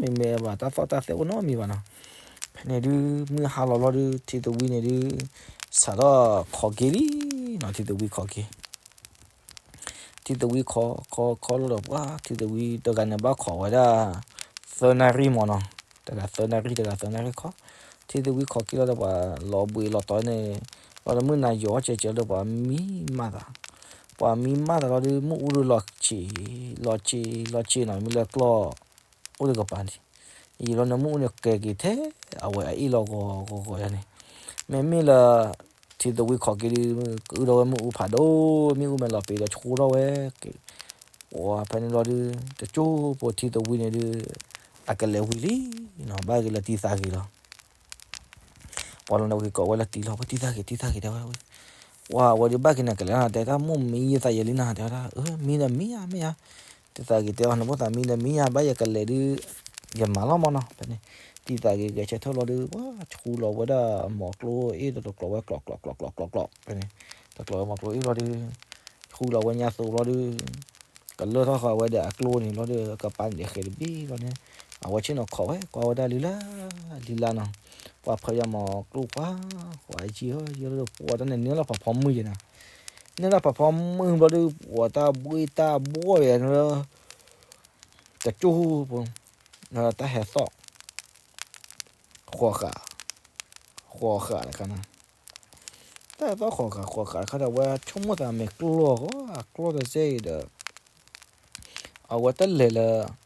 နီတမံၤမ့ၢ်ဘၣ် တၢ်သီၣ်တၢ်သဲအိၣ်နီတမံၤဘၣ်နီၤ, ဖဲန့ၣ်ဒုး မုၢ်ဟါလီၤဘျီဒုး ထံသဝံန့ၣ်ဒုး စးထီၣ်ခီက့ၤလံနီၤ, ထံသဝံခီက့ၤ ထံသဝံခီ ခီခီလီၤဒီးပှၤ ထံသဝံတဂၤန့ၣ်ဘၣ်ခီဝဲဒၣ် သၢနၣ်ရံၣ်မးနီၤ, တဂၤသၢနၣ်ရံၣ် တဂၤသၢနၣ်ရံၣ်ခီ, ထံသဝံခီက့ၤလီၤဒီးပှၤလီၤဘှံးလီၤတီၤန့ၣ်, လီၤဒီးမုၢ်နၤယိၤအီၣ်ကဲးကဲးလီၤဒီးပှၤမံမၢ်သး, ပှၤမံမၢ်သးလီၤဒုး မ့ၣ်အူဒုးလီၤဆံး လီၤဆံး လီၤဆံးနီၤ မ့ၢ်လၢကျီၢ် အိၣ်တကပၤန့ၣ်, ယံာ်လီၤန့ၣ်မ့ၣ်အူန့ၣ်ကဲၤက့ၤထဲ အဝဲအအ့ၣ်လီၤဂီၤဂီၤဂီၤယါန့ၣ်, မ့မ့ၢ်လၢ ထံသဝံခီက့ၤဒုး ကအုၣ်ထီၣ်ဝဲမ့ၣ်အူဖးဒိၣ် မ့ၣ်အူမ့ၢ်လီၤပံၤဒီးဆှိထီၣ်ဝဲ, ပှၤဖဲန့ၣ်ဘျီဒုး တကၠိဖိထံသဝံန့ၣ်ဒုး အကလဲၤဝံၤလံနီၤ ဘၣ်က့ၤလၢတံၤသးဂ့ၤလီၤ ပှၤလီၤန့ၣ်ဝံၤကိးဝဲလၢတံၤလီၤ ဝဲတံၤသးဂ့ၤ တံၤသးဂ့ၤတဲဝဲ, ပှၤဝဲဒုးဘၣ်က့ၤန့ၣ် ကလဲၤနီၤ တဲတၢ်မိၢ်မံယသးယဲလံနီၤ တဲဝဲဒၣ် အၢ မံဒီးမံယါ မ့ၢ်ယါ, တံၤသးဂ့ၤတဲအီၤ နဖိသၣ်မံဒီးမံယါ ဘၣ်ယကလဲၤဒုး ယမၤလီၤမးနီၤ ဖဲန့ၣ်, တံၤသးဂ့ၤဂဲၤဆၢထၢၣ်လီၤဒုး ပှၤဆှူလီၤဝဲဒၣ်မီၤကျိအ့ၣ်ဒီးတကျိးဝဲကျီးကျီးကျီးကျီးကျီးကျီး ဖဲန့ၣ်, တကျိးဝဲမီၤကျိအ့ၣ်လီၤဒုး ဆှူလီၤဝဲညါသိးလီၤဒုး ကလၢထီၣ်ဃီဝဲဒီးအကျိန့ၣ်လီၤဒီး ကပၤန့ၣ်ဃဲၤတဘ့ၣ်လီၤန့ၣ်, အဝဲဆ့ၣ်နီၤခိးဝဲ ကွၢ်ဝဲဒၣ်လံလၢ လံလၢနီၤ, ပှၤဖၢယၤမီၤကျိခွါ ခွါယံာ်ဧၢ ယံာ်လီၤဒီး ပှၤတၢ်န့ၣ်န့ၢ်လီၤဖးဖီမုၢ်ယဲနီၤ, န့ၢ်လီၤဖးဖီမုၢ်ဘျီဒုး ပှၤတၢ်ဘှ့ၣ်တၢ်ဘှီၣ်ယဲနီၤ တကၠိဖိ တၢ်ဟဲသီၣ် ဃီၤဃာ် ဃီၤဃာ်တခါန့ၣ်, တၢ်ဟဲသီၣ်ဃီၤဃာ်ဃီၤဃာ်တခါဒီး အဝဲဆိကမိၣ်သးမ့ၢ်ကျိၣ်ဂီၤကျိၣ်တစဲအံၤဒီး အဝဲတလဲၤလၢ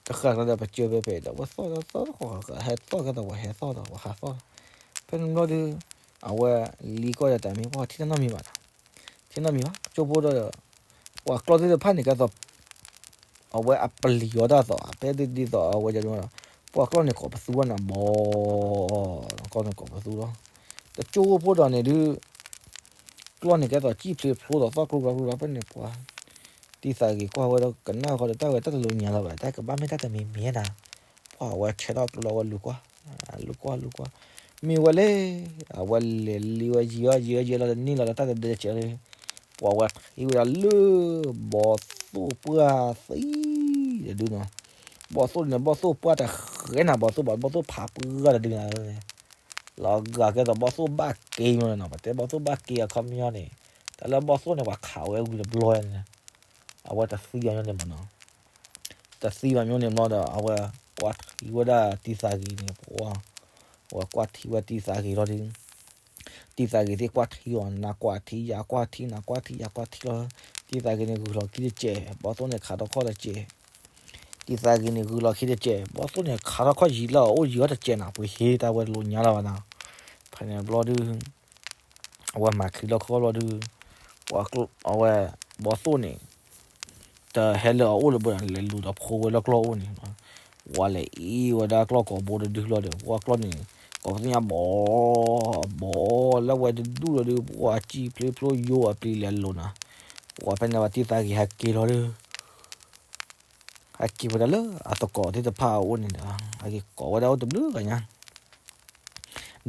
တဃာ်ကျါဒီး ပစၢၤဖဲဖဲဒီး အဝဲသီၣ်သီၣ်သီၣ်ဃီၤဃာ်ဃာ် ဟဲသီၣ်ကဲသိးဝဲဟဲသီၣ်ဒီး ဝဲဟးသီၣ်, ဖဲန့ၣ်ဘျီဒုး အဝဲလံကွၢ်ဒီးတၢ်မ့ၢ် ပှၤထံၣ်တၢ်နီတမံၤဘၣ်ဒီး ထံၣ်နီတမံၤဘၣ် ကၠိဖိဒီး ပှၤကျီသ့ၣ်တဖၣ်န့ၣ်ကဲသိး အဝဲအပလံၤအီၤတၢ်သိး အတဲဒ်သိးအဝဲဒၣ် ပှၤကျီၢ်န့ၣ်ကိးပသူဘၣ်န့ၣ် ဘီ ကျီၢ်န့ၣ်ကိးပသူလီၤ, တကၠိဖိဒီးန့ၣ်ဒုး ကျီၢ်န့ၣ်ကဲသိးစံၣ်ဖျ့ဖျိဒီးသီၣ်ကျိကျီကျိလီၤ ဖဲန့ၣ်ပှၤ တံၤသးဂ့ၤကွၢ်ဝဲဒီးကနၣ်ဃီဒီး တၢ်ဝဲတၢ်တလိၤညါလီၤဘၣ် တၢ်ကဘၣ်မ့ၢ်တၢ်တမံၤမံၤဒၣ်, ပှၤဝဲဆဲးထီၣ်ကျိလီၤဝဲလူၤကွၢ်, လူၤကွၢ်လူၤကွၢ်, မ့ၢ်ဝဲလဲၣ်, အဝဲလဲၤလံဝဲယံာ်အီၤယံာ်အီၤယံာ်လီၤတန့ၢ်လီၤလၢတၢ်တဒၢစဲးလၢ ပှၤဝဲထံၣ်ဝဲဒၣ်လၢ ဘီသိၣ်ပှၢ်သံတဒုနီၤ, ဘီသိၣ်န့ၣ် ဘီသိၣ်ပှၢ်တဃဲနၤ ဘီသိၣ်ဘၣ် ဘီသိၣ်ဖးပှၢ်တဒုနီၤ, လီၤဂာ်ကဲသိးဘီသိၣ်ဘၣ်က့ၤမးနီၤ ပတဲဘီသိၣ်ဘၣ်က့ၤအခီပညီန့ၣ်, တၢ်လၢဘီၣ်သိၣ်န့ၣ် ပှၤခးဝဲဝံၤတဘျီန့ၣ် အဝဲတသံဘၣ်ညီန့ၣ်မးနီၤ. တသံဘၣ်ညီန့ၣ်ဘျီဒီး အဝဲကွၢ်ထံဝဲဒၣ်တံၤသးဂ့ၤန့ၣ် ပှၤ အဝဲကွၢ်ထံဝဲတံၤသးဂ့ၤလီၤဒီး တံၤသးဂ့ၤသ့ၣ်ကွၢ်ထံအီၤ နကွၢ်ထံယကွၢ်ထံ နကွၢ်ထံယကွၢ်ထံလီၤ. တံၤသးဂ့ၤန့ၣ်ဂုာ်လီၤခံတစဲး ဘီၣ်သိၣ်န့ၣ်ခးထီၣ်ခီၣ်တစဲး တံၤသးဂ့ၤန့ၣ်ဂုာ်လီၤခံတစဲး ဘီၣ်သိၣ်န့ၣ်ခးထီၣ်ခီၣ်ယံာ်လၢအအိၣ်ယံာ်ထီၣ်တစဲးနီၤ ပှ့ၤဟ့တၢ်ဝဲတလိာ်ညါလၢၤဘၣ်နီၤ. ဖဲန့ၣ်ဘျီဒုး အဝဲမၤချံလီၤခီၣ်ဘျီဒုး ပှၤအဝဲ ဘီၣ်သိၣ်န့ၣ် တဟဲလၢအအိၣ်လၢၤဘၣ် လဲၤလူၤဒီးဖိဝဲလၢကျီၢ်အိၣ်န့ၣ် ပှၤလဲၤအ့ၣ်ဝဲဒၣ်ကျီၢ်ကိးဘိတဒုလီၤဒီး ပှၤကျီၢ်န့ၣ် ကိးပသူညါဘီ ဘီလၢဝဲတဒူၣ်လီၤဒုး ပှၤစံၣ်ဖျိဖျိယိအပျံၤလဲၤလိၤနီၤ. ပှၤဖဲန့ၣ်ပှၤတံၤသးဂ့ၤဟဲက့ၤလီၤဒုး ဟဲက့ၤဝဲဒၣ်လၢအသကိးသ့ၣ်တဖၣ်အအိၣ်န့ၣ်ဒီး ဟဲက့ၤကိးဝဲဒၣ်အိၣ်တဘျုးဂၤညါ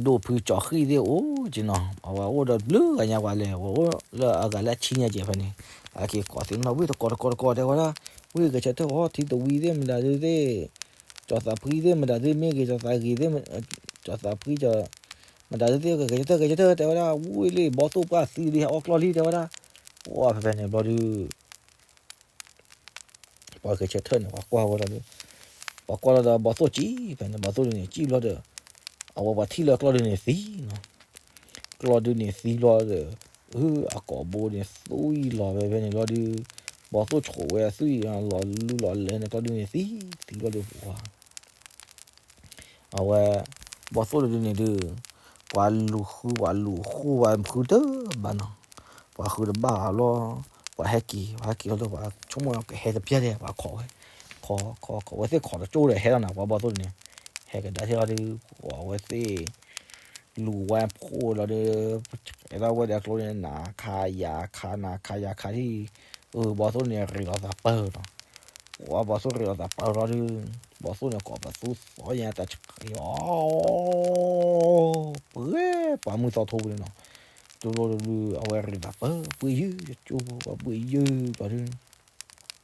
ဒိၣ်ဖုကၠီၤဃံၣ်သ့ၣ်အိၣ်က့နီၤ အဝဲအိၣ်ဒီးတဘျုးဂၤညါ ပှၤလဲၤဝဲအိၣ်လၢအဂၤလၢအဆံညါကဲးဖဲန့ၣ် အက့ၤကိးသ့ၣ်နီၤ ဝ့ၢ်တကိးတကိးတကိးတဲဝဲဒၣ် ဝ့ၢ်ဂဲၤဆၢထၢၣ်အီၤ ထံသဝံသ့ၣ်မတၤဒုသ့ၣ် ကၠီၤသးဖှံသ့ၣ်မတၤဒုမ့ၢ်ဂ့ၤ ကၠီၤသးဂ့ၤသ့ၣ် ကၠီၤသးဖှံ မတၤဒုသ့ၣ် ဂဲၤဆၢထၢၣ် ဂဲၤဆၢထၢၣ် တဲဝဲဒၣ် ဝ့ၢ်လံ ဘီၣ်သိၣ်ပှၢ်သံလံ ဟဲအီၣ်ကျီၢ်လံ တဲဝဲဒၣ် ပှၤဖဲဖဲန့ၣ်ဘျီဒုး ပှၤဂဲၤဆၢထၢၣ်န့ၣ် ပှၤကွၢ်ဝဲလီၤဒီး ပှၤကွၢ်လီၤဒီးဘီၣ်သိၣ်ကံၣ်ဖဲန့ၣ် ဘီၣ်သိၣ်ဒုန့ၣ် ကံၣ်ဘျီဒီး အဝဲပှၤထံၣ်လၢကျီၢ်ဒုန့ၣ်သံနီၤ ကျီၢ်ဒုန့ၣ်သံဘျီဒီး အကိာ်ဘိန့ၣ်သွံၣ်လီၤဝဲဖဲန့ၣ်လီၤဒုး ဘီၣ်သိၣ်ဆိးဝဲသွံၣ်လီၤလူလီၤလဲန့ၣ် ကျီၢ်ဒုန့ၣ်သံ သံဘျီဒီးပှၤ အဝဲ ဘီၣ်သိၣ်တဒုန့ၣ်ဒုး ပှၤလူၤဃု ပှၤလူၤဃု ပှၤဃုတဘၣ်နီၤ ပှၤဃုတဘၣ်ဘၣ်လီၤ ပှၤဟဲက့ၤ ပှၤဟဲက့ၤလီၤဒီး ပှၤဆိကမိၣ်ကဟဲတပျၢ်ဒဲး ပှၤခိးဝဲ ခိးခိးခိးဝဲသ့ၣ်ခိးတကၠိၢ်ဒီးဟဲလီၤနီၤ ပှၤဘီၣ်သိၣ်တဒုန့ၣ် ဟဲကဒါထဲလီၤဒုး ပှၤဝဲသ့ၣ် လူၤဝဲဖိလီၤဒီး အဲၣ်ဒိးဝဲဒီးကျိန့ၣ် နၤခးယၤခး နၤခးယၤခးထံၣ် အဘီၣ်သိၣ်န့ၣ်ရ့းလီၤသးပၢၢ်နီၤ ပှၤဘီၣ်သိၣ်ရ့းလီၤသးပၢၢ်လီၤဒုး ဘီၣ်သိၣ်န့ၣ်ကိးပသူသီညါတၢ်ဆှံအီၤ ပှဲၤပှၤမုၢ်သီထိပူၤန့ၣ်နီၤ ကျိလီၤဒုး အဝဲရ့းလီၤသးပၢၢ် ပှ့ၤယုၢ် ကၠိဖိပှ့ၤယုၢ်လီၤဒုး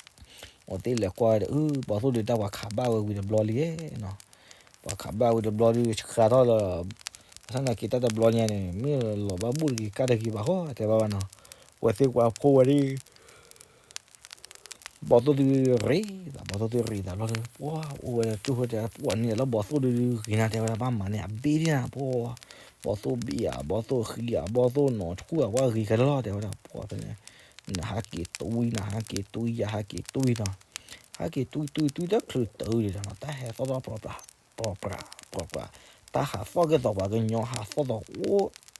အဝဲသ့ၣ်လဲၤကွၢ်ဝဲဒီး အၢ ဘီၣ်သိၣ်ဒုးတၢ်ပှၤခးဘၣ်ဝဲဝံၤတဘျီလံနီၤ ပှၤခးဘၣ်ဝံၤတဘျီဒုး ဆှးထီၣ်လၢ ဘၣ်ဆၣ်သနာ်က့တၢ်တဘျီညါန့ၣ် မ့ၢ်လီၤဘၣ်ဘူၣ်တဂ့ၤ ကၢ်တဂ့ၤဘၣ်ဃီ တဲဘၣ်ဘၣ်နီၤ အဝဲသ့ၣ်ကွၢ်ဖိဝဲဒၣ် ဘီၣ်သိၣ်သုရ့ၤသး ဘီၣ်သိၣ်သုရ့ၤသးဘျီဒီး ပှၤအိၣ်ဝဲကၠိၢ်ဖိတဲ ပှၤန့ၣ်လၢဘီၣ်သိၣ်ဒုးဒုးဂ့ၤနၤ တဲဝဲဒၣ် ဘၣ်မၤန့ၢ်အဘ့ၣ်ဒၣ် ပှၤ ဘီၣ်သိၣ်ဘ့ၣ်ဧါ ဘီၣ်သိၣ်ဃံဧါ ဘီၣ်သိၣ်နီၢ်ဆူၣ်ဧါ ပှၤဂ့ၤကလီလီၤ တဲဝဲဒၣ် ပှၤဖဲန့ၣ် နဟးက့ၤတွံၢ် နဟးက့ၤတွံၢ် ယဟးက့ၤတွံၢ်နီၤ ဟးက့ၤတွံၢ်တွံၢ်တွံၢ်တချုးတုၤဒံးနီၤ တၢ်ဟဲသီၣ်ထီၣ်ပြီပြး ပြီပြး ပြီပြး တၢ်ဟးသီၣ်ကဲသိးပှၤကညီဟးသီၣ်သိးအိၣ် လီၤဂာ်လၢအိၣ်သၢဂၤ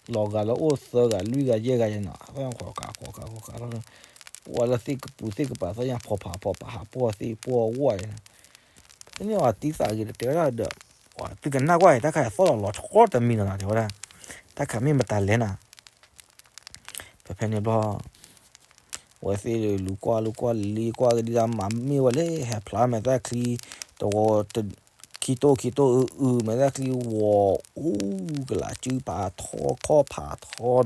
လွံၢ်ဂၤယဲၢ်ဂၤယဲၢ်နီၤ သီၣ်ညါဃီၤဃာ်ဃီၤဃာ်ဃီၤဃာ်လီၤ ပှၤလၢသ့ၣ်ကပူၤသ့ၣ်ကပၤ သီၣ်ညါဖီၣ်ဖးဖီၣ်ဖး ဟးပှီၢ်သ့ၣ်ပှီၢ်ဝဲန့ၣ် ဖဲန့ၣ်အီၤတံၤသးဂ့ၤဒီးတဲဝဲဒၣ်ဒီး သုကနၣ်ကွၢ်အံၤ တၢ်ခါအံၤသီၣ်လီၤလီၤထီတမံၤနီၤ တဲဝဲဒၣ် တၢ်ခါမ့ၢ်မတၤလဲၣ်နၤ ဖဲဖဲန့ၣ်ဘျီ အဝဲသ့ၣ်လူၤကွၢ်လူၤကွၢ်လံကွၢ်ကဒံဒၣ်မၤမ့ၢ်ဝဲလဲၣ် ဟဲဖျါမဲာ်သၣ်ချံ တဝီ ခံတိၢ်ခံတိၢ်အုအု မဲာ်သၣ်ချံဝီၤအူကလးစုဖးထီခီၣ်ဖးထီနီၤ တၢ်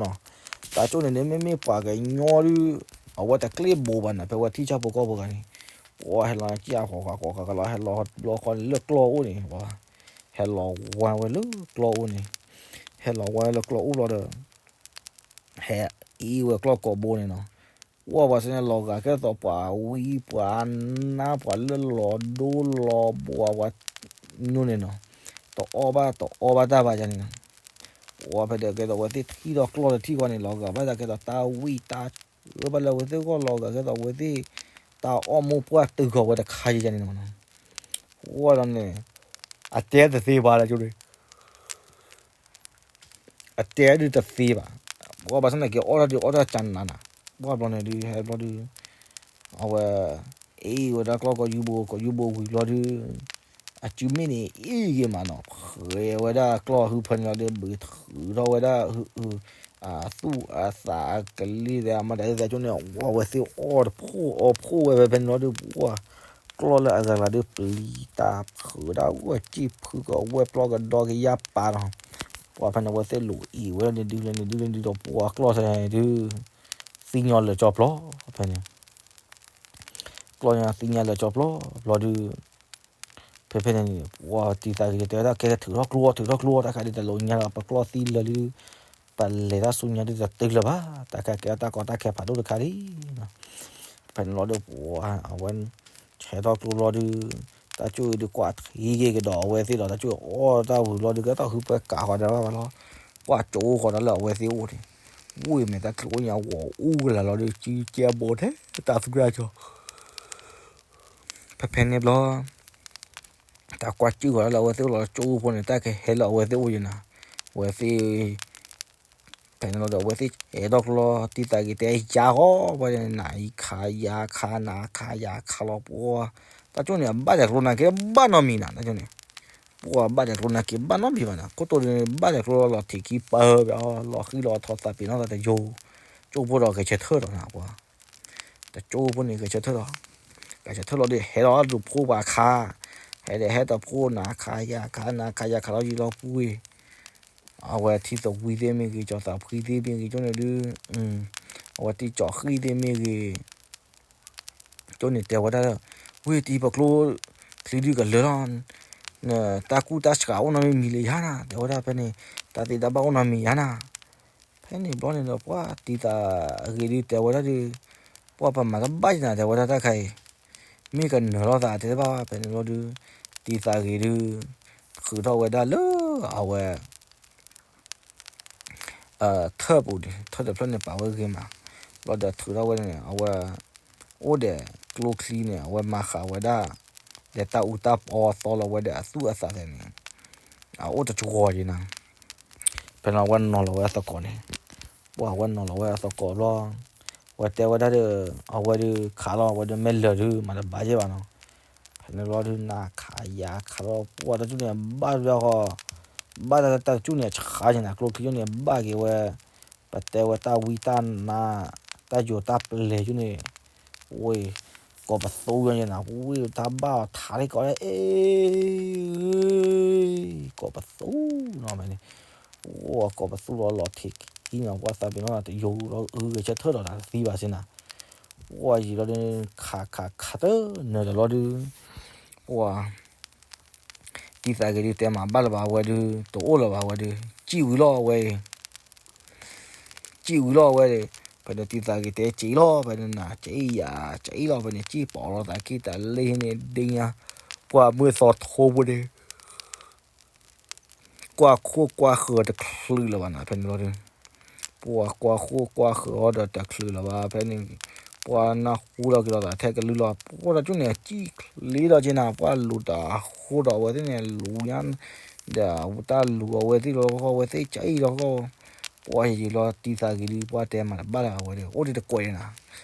ကၠိၣ်န့ၣ်န့ၣ် မ့မ့ၢ်ပှၤကညီဒုး အဝဲတကျ့ဘိဘၣ်န့ၣ် ဖဲဝဲထံၣ်ဆၣ်ဖိကီၢ်ဖိဂၤန့ၣ် ပှၤဟဲလီၤကၠီဃီၤဃာ်ဃီၤဃာ်လီၤ ဟဲလီၤဘျီဃီန့ၣ်လၢကျီၢ်အိၣ်န့ၣ် ဟဲလီၤဝါဝဲလၢကျီၢ်အိၣ်န့ၣ် ဟဲလီၤဝါလၢကျီၢ်အိၣ်ဘျီဒီး ဟဲအ့ၣ်ဝဲကျီၢ်ကိးဘိန့ၣ်နီၤ ပှၤဘၣ်ဆၣ်န့ၣ် လီၤဂာ်ကဲသိးပှၤဝံပှၤနါ ပှၤလၢလီၤဒိလီၤဘှီၤပှၤညိၣ်န့ၣ်နီၤ တအီၣ်ဘၣ်တအီဘၣ်တၢ်ဘၣ်ယၤန့ၣ်နီၤ ပှၤဖဲဒီးကဲသိးဝဲသ့ၣ်ထံၣ်ဒီးကျီၢ်တထံၣ်ဃီန့ၣ် လီၤဂာ်ဘၣ်သးကဲသိးတၢ်ဝံတၢ်ဆၢဘၣ်လၢဝဲသ့ၣ်ဂီၢ် လီၤဂာ်ကဲသိးဝဲသ့ၣ် တၢ်အီၣ်မိၢ်ပှၢ်တုၤဃီၤဝဲတခါယၤန့ၣ်နီၤ ပှၤဒီးန့ၣ် အတဲတသ့ဘၣ်လၢကၠိန့ၣ် အတဲဒုးတသ့ဘၣ်. ပှၤဘၣ်ဆၣ်သနာ်က့ အီၣ်တၢ်ဒုးအီၣ်တၢ်ကနးနး, ပှၤဘျီန့ၣ်ဒုး ဟဲဘျီဒုး အဝဲ အ့ၣ်ဝဲဒၣ်ကျီၢ်ကီယူဘိ ကီယူဘိဝံၤဘျီဒုး အစုမ့ၣ်န့ၣ် အ့ၣ်ဂ့ၤမးနီၤ ဖှဲးဝဲဒၣ်ကျီၢ်ဟုဖၢန့ၣ်လီၤဒီး ဘုးထုးထီၣ်ဝဲဒၣ် အသူၣ်အသးအကလံၢ်သဲး အမတၤသ့ၣ်ကၠိန့ၣ် ဝဲသ့ၣ်အီၣ်တဖှိၣ်အီဖှိၣ်ဝဲဖဲဖဲန့ၣ်လီၤဒီး ပှၤ ကျီၢ်လၢအဂၤဂၤဒီးပျံၤတၢ်ဖုးဒၣ်ဝဲ စံၣ်ဖုကဝဲၢ်ပျီကဒီကယၢ်ပာ်နီၤ. ပှၤဖဲန့ၣ် အဝဲသ့ၣ်လူၤအ့ၣ်ဝဲဒၣ်န့ၣ်ဒုးလဲၣ်န့ၣ်ဒုးလဲၣ်န့ၣ်ဒုးဒီး ပှၤကျီၢ်ထဲန့ၣ်ဒုး သံညီလၢာ်ကၠီပျီ ဖဲန့ၣ် ကျီၢ်ညါသံညီလၢာ်ကၠီပျီ ဘျီဒုး ဖဲဖဲန့ၣ်န့ၣ် ပှၤတံၤသးဂ့ၤတဲဝဲဒၣ် ကဲထုးထီၣ်ကျိအီၤ ထုးထီၣ်ကျိအီၤ တၢ်ခါဒ်တၢ်လီၤညါလီၤ ပကျီၢ်သံလၢာ်လံဒုး ပလဲၤတၢ်ဆူညါဒုးတတုၤလၢၤဘၣ်, တၢ်ခဲကဲတၢ်ကီတၢ်ခဲဖးဒိၣ်တခါလံ. ဖဲန့ၣ်လီၤဒုး ပှၤအဝဲ ဆဲးထီၣ်ကျိလီၤဒုး တၢ်ကၠိၣ်အံၤဒုးကွၢ်ထံက့ၤကဒီးအဝဲသ့ၣ်ဒီး တၢ်ကၠိၣ်အီၣ်တၢ်ဝံၤလီၤဒုး ကဲထီၣ်ဟုပှဲၤကးဃီဒီးဘၣ်လီၤ. ပှၤကၠိၣ်ဃီဒီးလၢအဝဲသ့ၣ်အိၣ်န့ၣ်, ဝ့ၢ်မဲာ်တၢ်ချံအိၣ်ညါဂီၤအူကလၤလီၤဒုး ကၠံကဲဘိထဲ တၢ်သူၣ်ကၢ်ကၠီ ဖဲဖဲန့ၣ်ဘျီ တၢ်ကွၢ်ကၠုၣ်ဃီၤလၢအဝဲသ့ၣ်အိၣ်လီၤ ကၠိဖိန့ၣ် တၢ်ကဟဲလၢအဝဲသ့ၣ်အိၣ်ယဲနၤ, အဝဲသ့ၣ် ဖဲန့ၣ်လီၤဒီး အဝဲသ့ၣ်ဟဲထီၣ်ကျိလီၤ တံၤသးဂ့ၤတဲယၤဃီ ပှၤန့ၣ် နၤအံၤခးယၤခး နၤခးယၤခးလီၤပှၤ, တၢ်ကၠိၣ်န့ၣ် အဘၣ်ဒဲးကျိနၤက့ၤ ဘၣ်နီတမံၤနၤ တၢ်ကၠိၣ်န့ၣ်, ပှၤဘၣ်ဒဲးကျိနၤက့ၤ ဘၣ်နီတမံၤဘၣ်နၤ ခိၣ်တိၢ်ဒုး ဘၣ်ဒဲးကျိလီၤထံးခံပၢၢ် လီၤဃံလီၤထီသးပ့ၤနီၣ်သးတယိၤ, ကၠိဖိဒီးဂဲၤဆၢထၢၣ်ဒီးနၤပှၤ တကၠိဖိန့ၣ် ဂဲၤဆၢထၢၣ်လီၤ, ဂဲၤဆၢထၢၣ်လီၤဒီး ဟဲလီၤဒုးဖိပှၤခး, ဟဲဒီးဟဲတဖိနၤခးယၤခး နၤခးယၤခးလီၤယံၤလီၤပှၤ, အဝဲထံသဝံသ့ၣ်မ့ၢ်ဂ့ၤ ကၠီၤသးဖှံသ့ၣ်မ့ၢ်ဂ့ၤ ကၠိန့ၣ်ဒုး, အဝဲတံၤကၠီၤဃံၣ်သ့ၣ်မ့ၢ်ဂ့ၤ, ကၠိန့ၣ်တဲဝဲဒၣ်လၢ, ဝ့ၢ်တံၤပကျိချံဒုးကလၢာ်လီၤ, နတၢ်ကူၣ်တၢ်ဆှးအိၣ်နီတမံၤမံၤလၢယၤနၤ တဲဝဲဒၣ်ဖဲန့ၣ်, တၢ်သ့တၢ်ဘၣ်အိၣ်နီတမံၤယၤနၤ ဖဲန့ၣ်ဘျီန့ၣ်ဒီး ပှၤတံၤသးဂ့ၤဒုးတဲဝဲဒၣ်ဒုး, ပှၤပမၤတဘၣ်ယနၤ တဲဝဲဒၣ်တၢ်ခါအံၤ, မ့ၢ်ကနၢၤလိာ်သးတဲတဘၣ်ဘၣ် ဖဲန့ၣ်ဘျီဒုး, တံၤသးဂ့ၤဒုး, ထုးထီၣ်ဝဲဒၣ်လၢအဝဲ ထၢၣ်ပူၤန့ၣ် ထၢၣ်တဖျၢၣ်န့ၣ် ပာ်ဝဲဂ့ၤမး, ဘျီဒီးထုးထီၣ်ဝဲန့ၣ် အဝဲ အိၣ်ဒီးကျိချံန့ၣ် အဝဲမၤဃာ်ဝဲဒၣ် ဒီးတၢ်အူတၢ်ပီသီလီၤဝဲဒီးအသူၣ်အသးသဲးန့ၣ်, အအိၣ်တကဝီၤယံၤနၤ, ဖဲန့ၣ်အဝဲနီၤလီၤဝဲအသကိးန့ၣ်, ပှၤအဝဲနီၤလီၤဝဲအသကိးဘျီ, ဝဲတဲဝဲဒၣ်ဒီး, အဝဲဒုးခးလီၤ အဝဲဒုးမ့ၢ်လၢာ်ဒုး မၤတဘၣ်ယဲၢ်ဘၣ်နီၤ, ဖဲန့ၣ်ဘျီဒုး နၤခးယၤခးလီၤ ပှၤတၢ်ကၠူၣ်န့ၣ် ဘၣ်ဘျီဃီ ဘၣ်တၢ်တၢ်ကၠူၣ်န့ၣ် ဆါယံၤနၤ ကျိချံကၠူၣ်န့ၣ် ဘၣ်က့ၤဝဲ, ပတဲဝဲတၢ်ဝံတၢ်နါ, တၢ်ယိၤတၢ်ပလဲၤကၠူၣ်န့ၣ်, ဝ့ၢ်, ကိးပသူယံၤနၤ ဝ့ၢ်တၢ်ဘၣ်အီၤထးလံကိးလၢ အ့ ကိးပသူနီၤဖဲန့ၣ်, ဝ့ၢ်ကိးပသူလီၤလီၤထံးခံနီၤ ပှၤသးပ့ၤနီၣ်တယိၤလီၤ အုဂဲၤဆၢထၢၣ်လီၤတၢ်တသံဘၣ်စ့ၢ်နၤ, ပှၤယံၤလီၤဒုး ခးခးခးတနၢၤတၢ်လီၤဒုး, ပှၤ တံၤသးဂ့ၤဒုး တဲမၤဘၣ်လၢၤဘၣ်ဝဲဒုး တအိၣ်လၢၤဘၣ်ဝဲဒုး စံၣ်ဝံၤလီၤဝဲအံၤ, စံၣ်ဝံၤလီၤဝဲ, ဖဲန့ၣ်တံၤသးဂ့ၤတဲစံၣ်လီၤ ဖဲန့ၣ်နၤ စံၣ်ယၤ စံၣ်လီၤ ဖဲန့ၣ် စံၣ်ပိာ်လီၤသးခံတၢ်လ့န့ၣ် ဒ့ညါ, ပှၤမုၢ်သီထိဖိန့ၣ် ကွၢ်ခိၣ်ကွၢ်ဃၢၤတချုးလၢၤဘၣ်နၤ ဖဲန့ၣ်လီၤဒုး, ပှၤကွၢ်ခိၣ်ကွၢ်ဃၢၤအီၤဒီးတချုးလၢၤဘၣ် ဖဲန့ၣ်, ပှၤနၢ်ဟူလီၤက့ၤလီၤသးထဲကလုၢ်လီၤ ပှၤတၢ်ကၠူၣ်န့ၣ် အစံၣ်ချ့လီၤက့ၤနၤ ပှၤလူၤတၢ်အဃိဒီးအဝဲသ့ၣ်န့ၣ် လူၤညါ, ဒီးတၢ်လူၤအဝဲသ့ၣ်လီၤဃီ အဝဲသ့ၣ်စံၣ်လီၤဃီ, ပှၤယံၤလီၤတံၤသးဂ့ၤဒုး ပှၤတဲမၤတဘၣ်လၢၤဘၣ်ဝဲဒီး အိၣ်ဒံးတကွဲးန့ၣ်နၤ,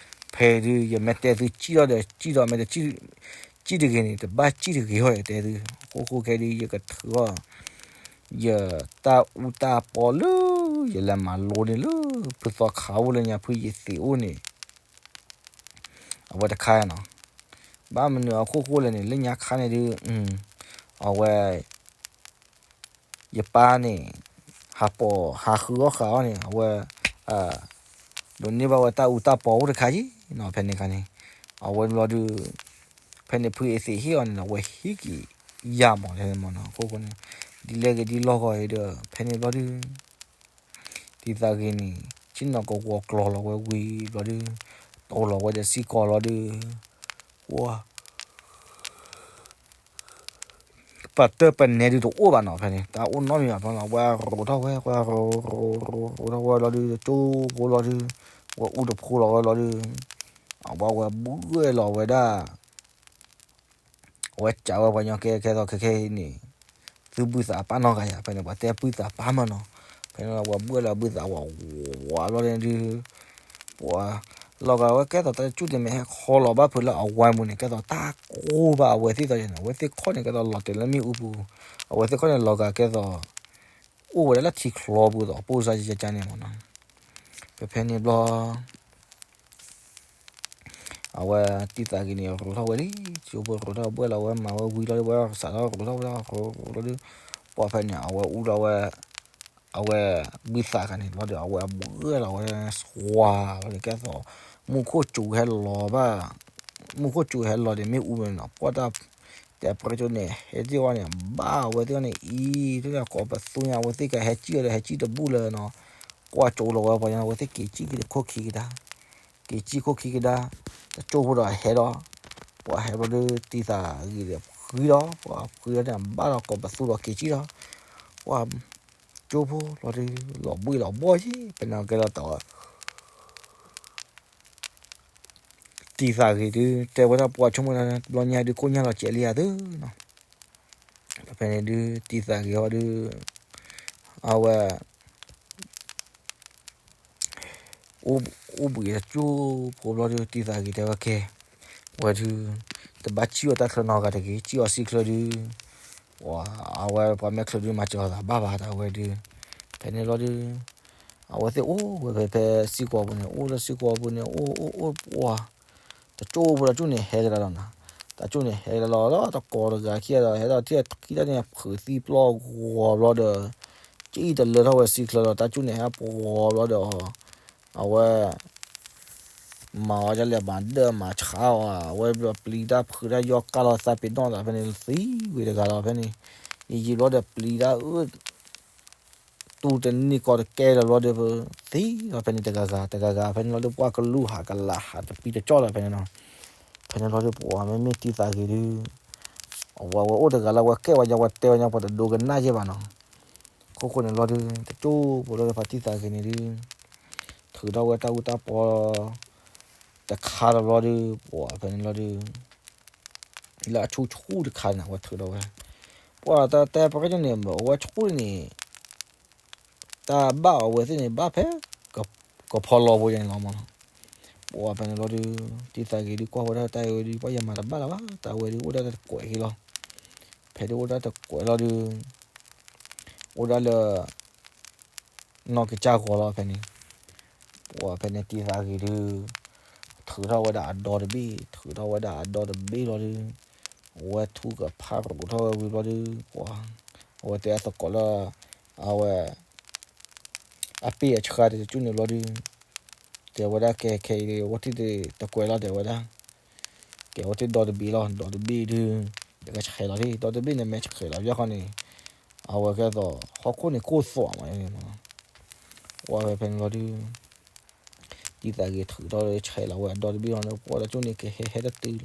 ဖဲဒုး ယမ့ၢ်တဲသုစံၣ်လီၤဒီး စံၣ်လီၤ မ့ၢ်တ စံၣ်တဂ့ၤန့ၣ် တဘၣ်စံၣ်တဂ့ၤဟီၣ်တဲသု, အဃိဃိခဲဒုး ယကထုးထီၣ် ယတၢ်အူတၢ်ပီလၢ ယလဲၤမၤလိန့ၣ်လၢ ဖုသီခးအိၣ်လၢညါဖုယသံးအိၣ်န့ၣ်, အဝဲတခါနီၤ, ဘၣ်မနုၤအခိၣ်ဃိလဲၣ်န့ၣ် လၢညါခါန့ၣ်ဒုး, အဝဲ ယပၢ်န့ၣ် ဟးပိာ် ဟးဃုအီၣ်ဃာ်အီၣ်န့ၣ် အဝဲ ဒိးန့ၢ်ဘၣ်ဝဲတၢ်အူတၢ်ပီအိၣ်တခါအံၤနီၤ ဖဲန့ၣ်ခါန့ၣ်, အဝဲဘျီဒုး ဖဲန့ၣ်ဖုအသံးဟ့ၣ်အီၤန့ၣ် အဝဲဟံးက့ၤယၤမး ဖဲန့ၣ်မးနီၤ အခိၣ်ဃိန့ၣ်, ဒ်လဲၣ်ဂ့ၤဒ်လဲၣ်ဂ့ၤဒီး ဖဲန့ၣ်ဘျီဒုး တံၤသးဂ့ၤန့ၣ် ဆ့ၣ်နီၤကဝီၤကျီၤလီၤဝဲဝံၤဘျီဒုး, တိၤလီၤဝဲဒီးစ့ၢ်ကီးလီၤဒုး, ပှၤ ပတၢၢ်ပနဲဒုးတအိၣ်ဘၣ်နီၤ ဖဲန့ၣ် တၢ်အိၣ်နီတမံၤဘၣ်ဖဲန့ၣ် အဝဲရိးထီၣ်ဝဲ အဝဲရိးရိးရိးထီၣ်ဝဲလီၤဒုး တကၠိဖိလီၤဒုး, အဝဲအူတဖိလီၤဝဲလီၤဒုး, အဝဲဝဲဘှဲၣ်လီၤဝဲဒၣ် အဝဲစံးဝဲပှၤညီကဲခဲသိးခဲခဲအံၤန့ၣ်, သုဘုသးပၢ်နီတဂၤယၤ ဖဲန့ၣ် ပှၤတဲဘုသးပၢ်မးနီၤ, ဖဲန့ၣ်ဝဲဘှဲၣ်လီၤဘုသးဝဲဝးလီၤန့ၣ်ဒုး, ပှၤ လီၤဂာ်ဝဲကဲသိးတၢ်ကၠူၣ်တမ့ၢ်ဟဲခီလီၤဘၣ်ဖုးလၢအဝါမူၤန့ၣ် ကဲသိးတၢ်ကိၢ်ဘၣ်အဝဲသ့ၣ်သိးယၤန့ၣ် အဝဲသ့ၣ်ခီၣ်န့ၣ် ကဲသိးလီၤတဲာ်လၢမ့ၣ်အူပူၤ, အဝဲသ့ၣ်ခီၣ်န့ၣ် လီၤဂာ်ကဲသိး အိၣ်ဝဲဒၣ်လၢထံချီပူၤသိး ပိၢ်စါယကန့ၣ်မးနီၤ, ဖဲဖဲန့ၣ်ဘျီ အဝဲတံၤသးဂ့ၤန့ၣ် ရိးထီၣ်ဝဲလံ, ကၠိဖိရိးထီၣ်ဘှဲၣ်လီၤဝဲမၤဝဲဝံၤလီၤ ဝဲစးထီၣ်ရိးထီၣ်ဝဲဒၣ်ရိးရိးဒုး, ပှၤဖဲန့ၣ် အဝဲအူလီၤဝဲ, အဝဲဘုသးခါန့ၣ် ဘျီဒီး အဝဲဘှဲၣ်လီၤဝဲ စွၤလီၤဒီး ကဲသိး မူခိၣ်စူၤဟဲလီၤဘၣ်, မူခိၣ်စူၤဟဲလီၤဒီးမ့ၣ်အူမ့ၢ်နီၤ ပှၤတၢ် တဲပှဲၤကၠိန့ၣ် ဟဲတ့ၢ်ဝဲန့ၣ် ဘၣ်အဝဲသ့ၣ်န့ၣ်အံၤ တၢ်ကိးပသူညါ အဝဲသ့ၣ်ကဟဲစံၣ်အီၤဒီး ဟဲစံၣ်တဘူၣ်လၢၤနီၤ, ပှၢ်ကၠိလီၤဝဲပှၤညါ အဝဲသ့ၣ်က့ၤကံၣ်က့ၤခိၣ်ခံကဒါ, က့ၤကံၣ်ခိၣ်ခံကဒါ, တကၠိဖိဒီးဟဲဒီး, ပှၤဟဲဘျီဒီး တံၤသးဂ့ၤဒီးဖှံလီၤ, ပှၤဖှံလီၤန့ၣ် ဘၣ်ဒီးကိးပသူဒီးက့ၤကံၣ်လီၤ, ပှၤကၠိဖိလီၤဒီး လီၤဘှံးလီၤဘှီၣ်ယံၤ ဖဲန့ၣ်ကဲလီၤတၢ်ဝဲ တံၤသးဂ့ၤဒုး တဲဝဲဒၣ်ပှၤဆိကမိၣ်တဘျီညါဒုး ခိၣ်ညါလီၤစဲးလံဧါသုနီၤ, ဖဲန့ၣ်ဒုး တံၤသးဂ့ၤဟီဒုး အဝဲ အိၣ်ဘှံးတကၠိဖိဘျီဒုး တံၤသးဂ့ၤတဲဝဲကဲ, ဝဲဒုး တဘၣ်စံၣ်အီၤတၢ်ချၢနီတဂၤတဂ့ၤ စံၣ်အီၤစံၣ်ချၢဒုး, အဝဲပှၤမဲာ်ချၢဒုး မၤစၢၤအီၤသးဘၣ်ဘၣ်တၢ်ဝဲဒုး, ဖဲန့ၣ်ဘျီဒုး အဝဲသ့ၣ်အိၣ်ဝဲဖဲဖဲစံၣ်ကီးပူၤန့ၣ် အိၣ်လၢစံၣ်ကီးပူၤန့ၣ် အိၣ်အိၣ်အိၣ်ပှၤ တကၠိဖိတကၠိန့ၣ်ဟဲကဒါလီၤနီၤ, တကၠိန့ၣ်ဟဲကဒါလီၤဒီး တကိးတဂၤခံဂၤဒီး ဟဲဒီးထံၣ်ခံတၢ်န့ၣ် ဖုးသံပျီဂီၤဘျီဒီး ကံၣ်တလၢထီၣ်ဝဲစံၣ်ချၢလီၤ တကၠိန့ၣ်ဟဲပှီၤဘျီဒီး အဝဲ မၤအီၤဒ်လဲၣ် မၤဒၢၣ်မၤဆါအီၤ အဝဲပျံၤတၢ်ဖုးတၢ်ယီၢ်ကၢ်လီၤသးပ့ၤနီၣ်သးဖဲန့ၣ် သံဝံၤတဂၤလီၤဖဲန့ၣ်, ယံာ်ယံာ်ဘျီဒီးပျံၤတၢ်အၢ တူၢ်တန့ၢ်ကီတကဲလီၤဘျီဒီး သံလီၤဖဲန့ၣ်တဂၤဂၤ တဂၤဂၤဖဲန့ၣ်လီၤဒီး ပှၢ်ကလူဟးကလးဟးတပံတကၠီၣ်လီၤဖဲန့ၣ်နီၤ, ဖဲန့ၣ်လီၤဒီး ပှၤမ့မ့ၢ်တံၤသးဂ့ၤဒုး အဝဲဝဲအိၣ်တဂၤလၢအဝဲကဲဝဲညါ ဝဲတဲဝဲညါ ပှၤတဒိကနၣ်ယဲၢ်ဘၣ်နီၤ, ခိၣ်ဃိန့ၣ်လီၤဒုး တကၠိဖိလီၤဒီး ပှၤတံၤသးဂ့ၤန့ၣ်ဒုး ထုးထီၣ်ဝဲတၢ်အူတၢ်ပီ တခါတဘျီဒုး ပှၤဖဲန့ၣ်လီၤဒုး လၢအဆူၣ်ဆူၣ်တခါန့ၣ် အဝဲထုးထီၣ်ဝဲ, ပှၤတၢ်တဲပှၤကညီန့ၣ် အဝဲဆူၣ်န့ၣ် တၢ်ဘၣ်အဝဲသ့ၣ်န့ၣ် ဘၣ်ဖဲ ကဖီလီၤဖိယဲန့ၣ်လီၤမးနီၤ, ပှၤဖဲန့ၣ်လီၤဒုး တံၤသးဂ့ၤဒုးကွၢ်ဝဲဒၣ်တၢ်အံၤဝဲဒုး ပှၤယမၤတဘၣ်လၢၤဘၣ် တၢ်ဝဲဒုး အိၣ်ဒၣ်တကွဲးက့ၤလီၤ, ဖဲဒုးအိၣ်ဒၣ်တကွဲးလီၤဒုး အိၣ်ဒၣ်လၢ နီၢ်ကစၢ်ဂီၤလီၤဖဲန့ၣ်, ပှၤဖဲန့ၣ်တံၤသးဂ့ၤဒုး ထုးထီၣ်ဝဲဒၣ်အဒီတဘ့ၣ် ထုးထီၣ်ဝဲဒၣ်အဒီတဘ့ၣ်လီၤဒုး, အဝဲထူကဖးရိးထီၣ်ဝဲဝံၤဘျီဒုး ပှၤ အဝဲတဲအသကိးလၢ အဝဲ အပ့ၢ်အဆှါတကၠူၢ်န့ၣ်ဘျီဒုး တဲဝဲဒၣ်ကဲခဲအံၤ ဝဲထံၣ်တကွဲးလီၤတဲဝဲဒၣ် ကဲဝဲထံၣ်ဒီတဘ့ၣ်လီၤ ဒီတဘ့ၣ်ဒုး တကဆဲးလီၤဒ် ဒီတဘ့ၣ်န့ၣ် မ့ၢ်ဆဲးလီၤဘၣ်ဃီန့ၣ် အဝဲကဲသိး ဟီၣ်ခိၣ်န့ၣ်ကိၢ်သွးမး ပှၤဝဲဖဲန့ၣ်လီၤဒုး တံၤသးဂ့ၤထုးထီၣ်ဆဲးလီၤဝဲအဒီတဘ့ၣ်လီၤ ပှၤတကၠူၢ်န့ၣ်ကဟဲဟဲတတုၤလီၤ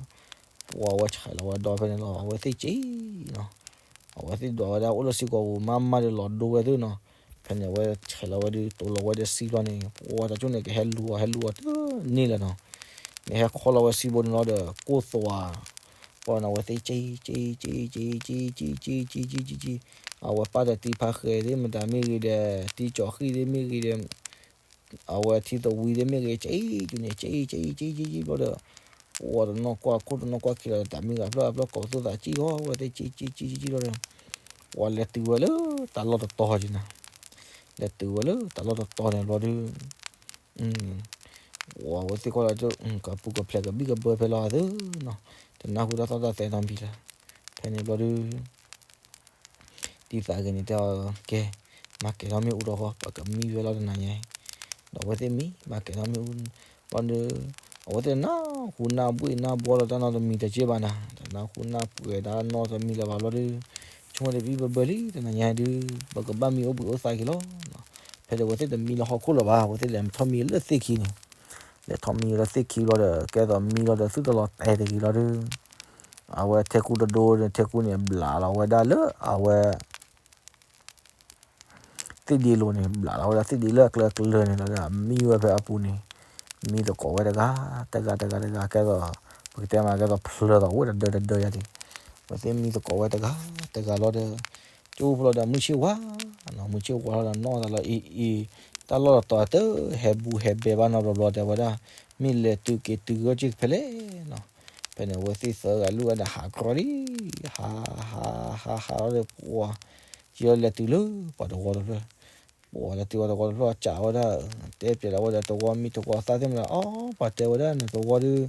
ပှၤဝဲဆဲးလီၤဝဲအဒီဖဲန့ၣ်လီၤ အဝဲသ့ၣ်က့ၤလီၤ အဝဲသ့ၣ်ဒွးဝဲဒၣ်အိၣ်လၢစံၣ်ကီးပူၤ မၤမၤဒီးလီၤဒိဝဲသ့ၣ်နီၤ ဖဲန့ၣ်အဝဲဆဲးလီၤဝဲဒုး တိၤလီၤဝဲဒီးစံၣ်ဘျီန့ၣ် ပှၤတကၠူၢ်န့ၣ်ကဟဲလူၤအီၤ ဟဲလူၤအီၤတန့ၢ်လၢၤနီၤ မ့ၢ်ဟဲခီလီၤဝဲစံၣ်ဘိန့ၣ်လီၤဒီး ကိၢ်သွး ပှၤန့ၣ်အဝဲသ့ၣ်က့ၤ က့ၤ က့ၤ က့ၤ က့ၤ က့ၤ က့ၤ က့ၤ က့ၤ က့ၤ က့ၤ က့ၤ က့ၤ အဝဲပၢ်ဒီးတံၤဖးဃဲၤသ့ၣ်မတၤမ့ၢ်ဂ့ၤဒီး တံၤကၠီၤဃံၣ်သ့ၣ်မ့ၢ်ဂ့ၤ က့ၤ ကၠံၣ်ကၠူၣ်န့ၣ် က့ၤ က့ၤ က့ၤ က့ၤ က့ၤ ဘျီဒီး ပှၤတနီၤကွၢ်ခိၣ်တနီၤကွၢ်ခံလီၤဒီး တၢ်မံဂၤဖျၢၣ်အဖျၢၣ်ကိးပသူသးကံၣ်ဃီ အဝဲသ့ၣ်က့ၤ က့ၤ က့ၤ က့ၤ က့ၤ ဘျီဒီး ပှၤလဲၤတုၤဝဲလၢတၢ်လီၢ်တတီၤက့ၤနၤ လဲၤတုၤဝဲလၢတၢ်လီၢ်တတီၤန့ၣ်ဘျီဒီး အဝဲသ့ၣ်ကွၢ်လီၤ ကပူၤကဖျဲးကဘံၣ်ကဘၢဖဲလီၤသ့ၣ်နီၤ တနၢ်ဟူတၢ်သီၣ်တၢ်သဲနီတမံၤလၢၤ ဖဲန့ၣ်ဘျီဒီး တံၤသးဂ့ၤန့ၣ်တဲအီၤ ကဲ မၤကဲၤထီၣ်မ့ၣ်အူဒီးဃီ ပကမံဝဲလီၤတနၤညါအံၤ ဒီးအဝဲသ့ၣ်မံ မၤကဲၤထီၣ်မ့ၣ်အူ ဘျီဒီး အဝဲသ့ၣ်နၢ်ဟူနၢ်ဘှ့ၣ်နၢ်ဘှီလီၤတၢ်နီတမံၤတက့ၢ်ဘၣ်နၤ တနၢ်ဟူနၢ်ပှဲၤတၢ်နီတမံၤလၢၤဘၣ်ဘျီဒီး ဆိကမိၣ်တဘံၣ်ဘၢဘၢလံ တနၤညါအံၤဒုး ပကဘၣ်မံအိၣ်ဘှံးအိၣ်သါက့ၤလီၤ ဖဲဒီးအဝဲသ့ၣ်တမံလၢဟီၣ်ခိၣ်လၢၤဘၣ် အဝဲသ့ၣ်လဲၤထီၣ်မံလၢသ့ၣ်ခံန့ၣ် လဲၤထီၣ်မံလၢသ့ၣ်ခံဘျီဒီး ကဲသိးမံလီၤဒီးသုတလီၤတဲာ်တဂ့ၤလီၤဒုး အဝဲထဲကူတဒိန့ၣ် ထဲကူန့ၣ် ဘျးလီၤဝဲဒၣ်လၢအဝဲ သ့ၣ်ဒ့လိၤန့ၣ် ဘျးလီၤဝဲဒၣ်သ့ၣ်ဒ့လၢအကျၢၤကျၢၤန့ၣ်လီၤဒီး မံဝဲဖဲအပူၤန့ၣ် မံသကိးဝဲတဂၤ တဂၤ တဂၤ တဂၤ ကဲသိး ပကတဲမး ကဲသိးဖျၢၣ်သိးဝဲတဒၢတဒၢယါဒံး အဝဲသ့ၣ်မံသကိးဝဲတဂၤ တဂၤလီၤဒီး ကၠိဖိလီၤဒီးမုၢ်ဆ့ၣ်ဝါ နီၤ မုၢ်ဆ့ၣ်ဝါလီၤဒီးနီၢ်သးလီၤအံၤအံၤ တၢ်လီၢ်တတီၤတဟဲဘူးဟဲဘဲဘၣ်နီတဘျီဘျီတဲဝဲဒၣ် မ့ၢ်လဲၤတုၤက့ၤတုၤဂၢၢ်က့ၤဖဲလဲၣ်နီၤ ဖဲန့ၣ် အဝဲသ့ၣ်သၢဂၤလုၢ်ဝဲဒၣ်ဟးကြီလံ ဟး ဟး ဟး ဟး ဟးလီၤဒီး ပှၤ ယလဲၤတုၤလၢပှၤတဝီတဖျၢၣ် ပှၤလဲၤတုၤပှၤတဝီတဖျၢၣ် စးဝဲဒၣ် တဲပျဲလီၤဝဲဒီးတဝီမံတဝီသၣ်သ့ၣ်မတၤ အီ ပှၤတဲဝဲဒၣ်နတဝီဒုး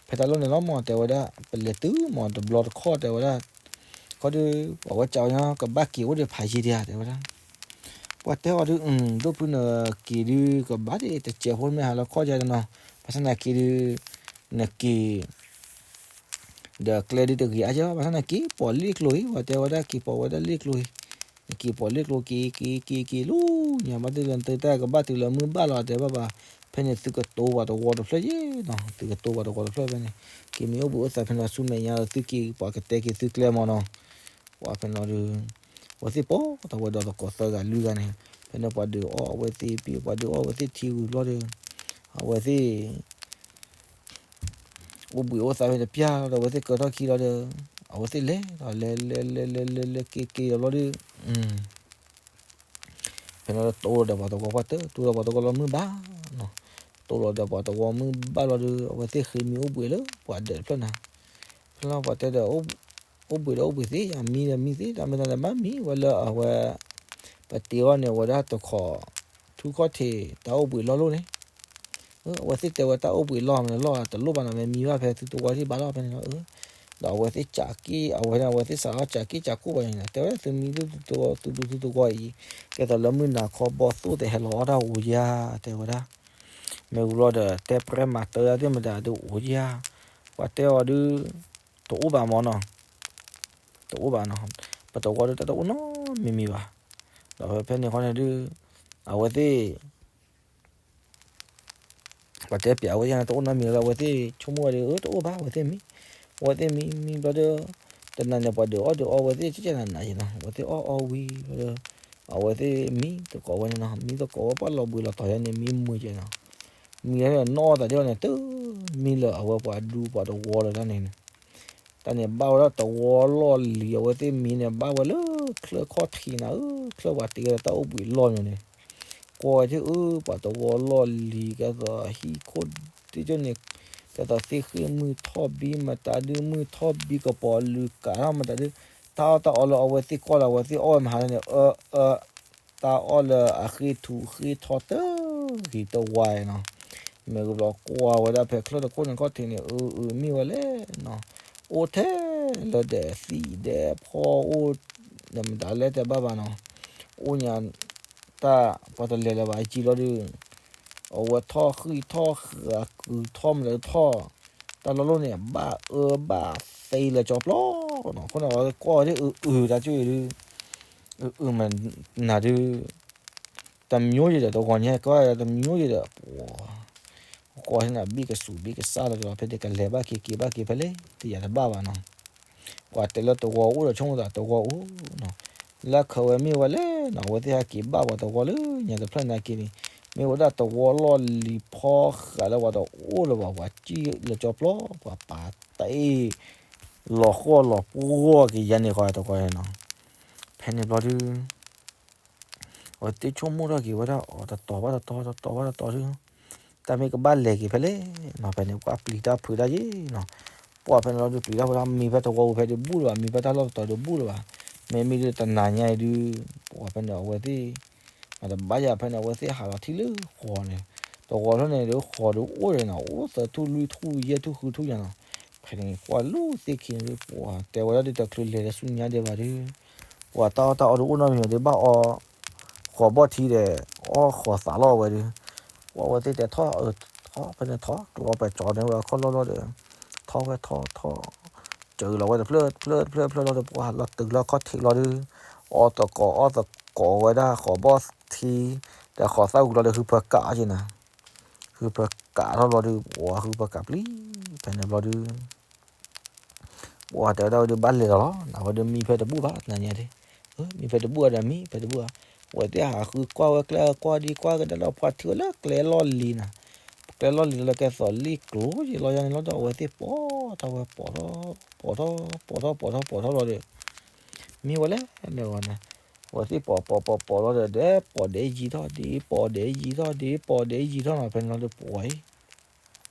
ဖဲတၢ်လီၢ်န့ၣ်လီၤမး တဲဝဲဒၣ် ပလဲၤတုၤမးတဘျီတခီၣ်တဲဝဲဒၣ် ခီဒုး ပှၤဝဲစးဝဲညီ ကဘၣ်က့ၤအိၣ်ဒီးဖးယံၤဒံးဧါ တဲဝဲဒၣ် ပှၤတဲအီၤဒုး ဒိၣ်ဖုနက့ၤဒုး ကဘၣ်ဒံးတစဲးဖိမ့ၢ်ဟးလီၤခီၣ်ယါနီၤ ဘၣ်ဆၣ်သနာ်က့ဒုး နက့ၤ ဒီးကျဲဒုးတဂ့ၤအါကဲဘၣ် ဘၣ်ဆၣ်သနာ်က့ ပိာ်လ့ၣ်ကျိၤအံၤ ပှၤတဲဝဲဒၣ်က့ၤပိာ်ဝဲဒၣ်လ့ၣ်ကျိၤအံၤ နက့ၤပိာ်လ့ၣ်ကျိက့ၤက့ၤက့ၤက့ၤလီၤညါ ဘၣ်သ့ၣ်လၢနသုတၢ်ကဘၣ်တုၤလၢမုၢ်ဘၣ်လီၤတဲဘၣ်ဘၣ်, ဖဲန့ၣ်သုကတိၤပှၤတဝီတဖျၢၣ်ယဲနီၤ, သုကတိၤပှၤတဝီတဖျၢၣ်ဖဲန့ၣ်, က့ၤမံအိၣ်ဘှံးအိၣ်သါဖဲန့ၣ်ဆူမဲာ်ညါလီၤ သုက့ၤပှၤကတဲက့ၤသုကျဲမၢ်နီၤ, ပှၤဖဲန့ၣ်လီၤဒီး အဝဲသ့ၣ်ပိာ်ထီၣ်ဝဲဒီးသကိးသၢဂၤလွံၢ်ဂၤန့ၣ်, ဖဲန့ၣ်ပှၤဒုးအီၣ်အဝဲသ့ၣ်ပံၣ် ပှၤဒုးအီၣ်အဝဲသ့ၣ်ထံဂုာ်ဘျီဒီး အဝဲသ့ၣ် အိၣ်ဘှံးအိၣ်သါဖဲတပျၢ်လီၤဒီး အဝဲသ့ၣ်ကၢထီၣ်ခံလီၤဒီး အဝဲသ့ၣ်လဲၤဒီးလဲၤလဲၤလဲၤလဲၤလဲၤလဲၤက့ၤက့ၤဒီးဘျီဒီး ဖဲန့ၣ်လီၤတိၢ်လီၤဒီးပှၤသဝီပှၢ်တၢၢ် တိၢ်လီၤပှၤသဝီလီၤမုၢ်ဘၣ်နီၤ, တိၢ်လီၤဒီးပှၤသဝီမုၢ်ဘၣ်လီၤဒီး အဝဲသ့ၣ်ဃ့မံအိၣ်ဘှံးလၢပှၤဒၢးတဖျၢၣ်နၤ, ဖဲလီၤပှၤတဲဒီး အိၣ်ဘှံးဒီးအိၣ်ဘှံးသ့ ယမံဒီးမံသ့ တၢ်မ့ၢ်တၢ်န့ၣ်ဘၣ်မံဝဲလၢအဝဲ ပတ့အီၤန့ၣ် အဝဲဒၣ်တခီ ထူခီၣ်ထံးတၢ်အိၣ်ဘှံးလီၢ်လိၣ်န့ၣ် အဝဲသ့ၣ်တဲဝဲတၢ်အိၣ်ဘှံးလီၢ်မနုၤလီၢ်တလိၣ်ဘၣ်နီၤ မ့ၢ်မံဘၣ်ဖဲသုသဝီသ့ၣ်ဘၣ်လီၢ်ဖဲန့ၣ်လီၤ, ဒီးအဝဲသ့ၣ်ကးက့ၢ် အဝဲန့ၣ် အဝဲသ့ၣ်စးထီၣ်ကးက့ၢ်ကးကိၢ်ဘၣ်န့ၣ် တဲဝဲဒၣ်သုမံသုသဝီသုဒူသုသဝီအံၤ ကဲသိးလၢမုၢ်နၤခီဘီသိၣ်တဟဲလီၤအီၣ်တၢ်အိၣ်ယါ တဲဝဲဒၣ် မ့ၢ်ဝံၤလီၤဒီး တဲပြဲမၤတၢ်သ့ၣ်မတၤဒုးအိၣ်ယါ, ပှၤတဲအီၤဒုး တအိၣ်ဘၣ်မၢ်နီၤ, တအိၣ်ဘၣ်နီၤ, ပတဝီဒုးတၢ်တအိၣ်နီတမံၤမံၤဘၣ်, ဒီးဖဲန့ၣ်ခီန့ၣ်ဒုး အဝဲသ့ၣ် ပှၤတဲပျးအဝဲသ့ၣ်န့ၣ် တအိၣ်နီတမံၤလီၤ အဝဲသ့ၣ်ဆိကမိၣ်ဝဲဒီး အၢ တအိၣ်ဘၣ် အဝဲသ့ၣ်မံ, အဝဲသ့ၣ်မံမံဘျီဒီး တနၤန့ၣ် ပှၤဒုးအီၣ်ဒုးအီဝဲသ့ၣ် ကကနၤနၤယဲနီၤ အဝဲသ့ၣ်အီၣ်အီဝံၤဘျီဒီး အဝဲသ့ၣ်မံသကိးဝဲန့ၣ်နီၤ မံသကိးဝဲပှၢ်လီၤဘှံးလီၤတီၤယါန့ၣ် မံမုာ်ကဲနီၤ, မံလီၤနီၢ်သးဒ်အီၤန့ၣ် တမံလၢအဝဲပှၤဒူပှၤတဝီလၢတၢ်န့ၣ်န့ၣ် တၢ်န့ၣ်ဘၣ်ဝဲဒၣ်တဝီလီၢ်လံၤ အဝဲသ့ၣ်မံန့ၣ် ဘၣ်ဝဲလၢချၢခီၣ်ထံးနၤဧၢ ချၢပှၤတ့ဝဲဒၣ်တၢ်အိၣ်ဘှံးလီၢ်န့ၣ်န့ၣ် ကွၢ်ဝဲထံၣ်အၢ ပှၤတဝီလီၢ်လံၤ ကဲသိးဟံၣ်ခိၣ်ဒ်ကၠိန့ၣ် ကဲသိးသ့ၣ်ဃ့ၢ်မုၢ်ထီၣ်ဘံမတၤဒုး မုၢ်ထီၣ်ဘံကပီၤလုာ်ကးထီၣ်မတၤဒုး တၢ်အီၣ်တၢ်အီလၢအဝဲသ့ၣ်ကွၢ်လၢ အဝဲသ့ၣ်အီၣ်ဝဲမဟါလၢန့ၣ် အၢ အၢ တၢ်အီၣ်လၢအဃ့ၢ်ထူဃ့ၢ်ထီတဂ့ၤတဝါနီၤ မ့ၢ်ဂ့ၤဘျီကွၢ်ဝဲဒၣ်ဖဲချၢတခိၣ်န့ၣ်ခီၣ်ထံးန့ၣ် အၢ အၢမ့ၢ်ဝဲလဲၣ်နီၤ အိၣ်ထဲလၢဒဲးသံၣ်ဒဲးဖီအိၣ် ဒီးမတၤလဲၣ်တဲဘၣ်ဘၣ်နီၤ အိၣ်ညါ တၢ်ပှၤတလဲၤလၢၤဘၣ်အယံၤလီၤဒုး အဝဲထီၣ်ဃံထီၣ်ဃာ်ကုၤထီၣ်မတၤထီၣ် တၢ်လီၢ်လီၢ်န့ၣ် ဘၣ်အၢဘၣ်သ့လၢကၠီပျီနီၤ အဃိန့ၣ် အဝဲကွၢ်ဝဲဒၣ်အၢ အၢ တၢ်ကၠိအံၤဒုး အၢ အၢ မနၤဒုး တမျိုးယဲဒီး တဂီၤညါကွၢ်တမျိုးယဲဒီး ပှၤ ကွၢ်န့ၣ် ဘံၣ်ကစူၤဘံၣ်ကစၢ်လီၤဒီး ဖဲန့ၣ်ကလဲၤဘၣ်က့ၤက့ၤဘၣ်က့ၤဖဲလဲၣ် တယၤတဘၣ်ဘၣ်နီၤ ပှၤတဲလၢတဝီအိၣ်ဒီးဆိကမိၣ်သးတဝီအိၣ်နီၤ လၢခဲဝဲမ့ၢ်ဝဲလဲၣ်နီၤ အဝဲသ့ၣ်ဟဲက့ၤဘၣ်ပှၤတဝီလၢညါတဖျၢၣ်နာ်က့န့ၣ် မ့ၢ်ဝဲဒၣ်တဝီလီၢ်လံၤဖီဃာ်လၢပှၤတအိၣ်လၢၤဘၣ် ပှၤစံၣ်လၢကၠီပျီ ပှၤပာ်တၢ်အ့ၣ် လီၤဃီၣ်လီၤပှီၢ်က့ၤယါန့ၣ်ဃီတဝီနီၤ ဖဲန့ၣ်ဘျီဒုး အဝဲသ့ၣ်ဆိကမိၣ်ထီၣ်က့ၤဝဲဒၣ်အီၤ တတီၤဘၣ်တတီၤ တတီၤဘၣ်တတီၤဒုး တၢ်မ့ၢ်ကဘၣ်လဲၤက့ၤဖဲလဲၣ်နီၤ ဖဲန့ၣ် ပှၤပျံၤတၢ်ဖုးတၢ်ယ့ၣ်နီၤ ပှၤဖဲန့ၣ်လီၤဒုးပျံၤတၢ်ဖုးတၢ် မံဖဲတဝီပူၤဖဲဒုးဘူၣ်လၢၤဘၣ် မံဖဲတၢ်လီၢ်တတီၤဒုးဘူၣ်လၢၤဘၣ် မ့မ့ၢ်ဒုးတနၤညါအံၤဒုး ပှၤဖဲန့ၣ် အဝဲသ့ၣ် မ့ၢ်တဘၣ်ယၤဖဲန့ၣ် အဝဲသ့ၣ်ဟးလီၤထံၣ်လၢဃီန့ၣ် တဝီဖဲန့ၣ်ဒုးဃီဒုးအိၣ်ဒံးနီၤ အိၣ်သၢထူၣ်လွံၢ်ထူၣ်ယဲၢ်ထူၣ်ဃုထူၣ်ယါနီၤ ဖဲန့ၣ်ကွၢ်လူၤသ့ၣ်ခံန့ၣ်ဒုး ပှၤတဲဝဲဒၣ်ဒုးတချုးလဲၤလၢဆူညါဒံးဘၣ်ဒုး ပှၤတၢ်အီၣ်တၢ်အီဒုးအိၣ်နီတမံၤဒုး ဘၣ်အီ ဃီၤဘီၣ်ထံဒီး အီၣ်ဃီၤသးလီၤဝဲဒုး ပှၤဝဲသ့ၣ်တဲထီၣ် ထီၣ်ဖဲန့ၣ်ထီၣ်ကျီပှဲၤကၠီန့ၣ်ဝဲခီၣ်လီၢ်လီၢ်ဒီး ထီၣ်ဝဲထီၣ်ထီၣ် စၢၤလီၤဝဲတဖျၢၣ်တဖျၢၣ်တဖျၢၣ်တဖျၢၣ်လီၤဒီး ပှၤလီၤတုၤလၢခီၣ်ထံးလီၤဒုး အီၣ်သကိးအီၣ်သကိးဝဲဒၣ်ဃီၤဘီၣ်ထံ ဒီးဃီၤသၣ်ဝံၤလီၤဒီး ဟုဖၢကးက့ၤနၤ ဟုဖၢကးထီၣ်လီၤဒုး ပှၤဟုဖၢကးပျံၤ ဖဲန့ၣ်ဘျီဒုး ပှၤတဲဝဲဒၣ်ဝဲဒုးဘၣ်လဲၤလီၤလီၤ အဝဲဒုးမံဖဲတဘူၣ်ဘၣ် နညါဒ့ၣ် မံဖဲတဘူၣ်ဒီးမံဖဲတဘူၣ်ဧါ အဝဲသ့ၣ်ဟးဃုကွၢ်ဝဲကျဲကွၢ်ဒံကွၢ်ကဒါဒီး ပှၤထံၣ်ဝဲလၢကျဲလီၢ်လံၤနၤ ကျဲလီၢ်လံၤလၢကဲသိးလ့ၣ်ကျိၤယဲၢ်လီၤယါန့ၣ်လီၤဒီး အဝဲသ့ၣ်ပိာ်ထီၣ်ဝဲပိာ်ထီၣ် ပိာ်ထီၣ်ပိာ်ထီၣ်ပိာ်ထီၣ်ပိာ်ထီၣ်လီၤဒီး မ့ၢ်ဝဲလဲၣ်န့ၣ်ဂီၤန့ၣ် အဝဲသ့ၣ်ပိာ်ပိာ်ပိာ်ပိာ်လီၤဒီး ဒဲးပိာ်ဒဲးယံၤထီၣ် ဒ်ပိာ်ဒဲးယံၤထီၣ်ဒ်ပိာ်ဒဲးယံၤထီၣ်နီၤ ဖဲန့ၣ်လီၤဒီးပိာ်အံၤ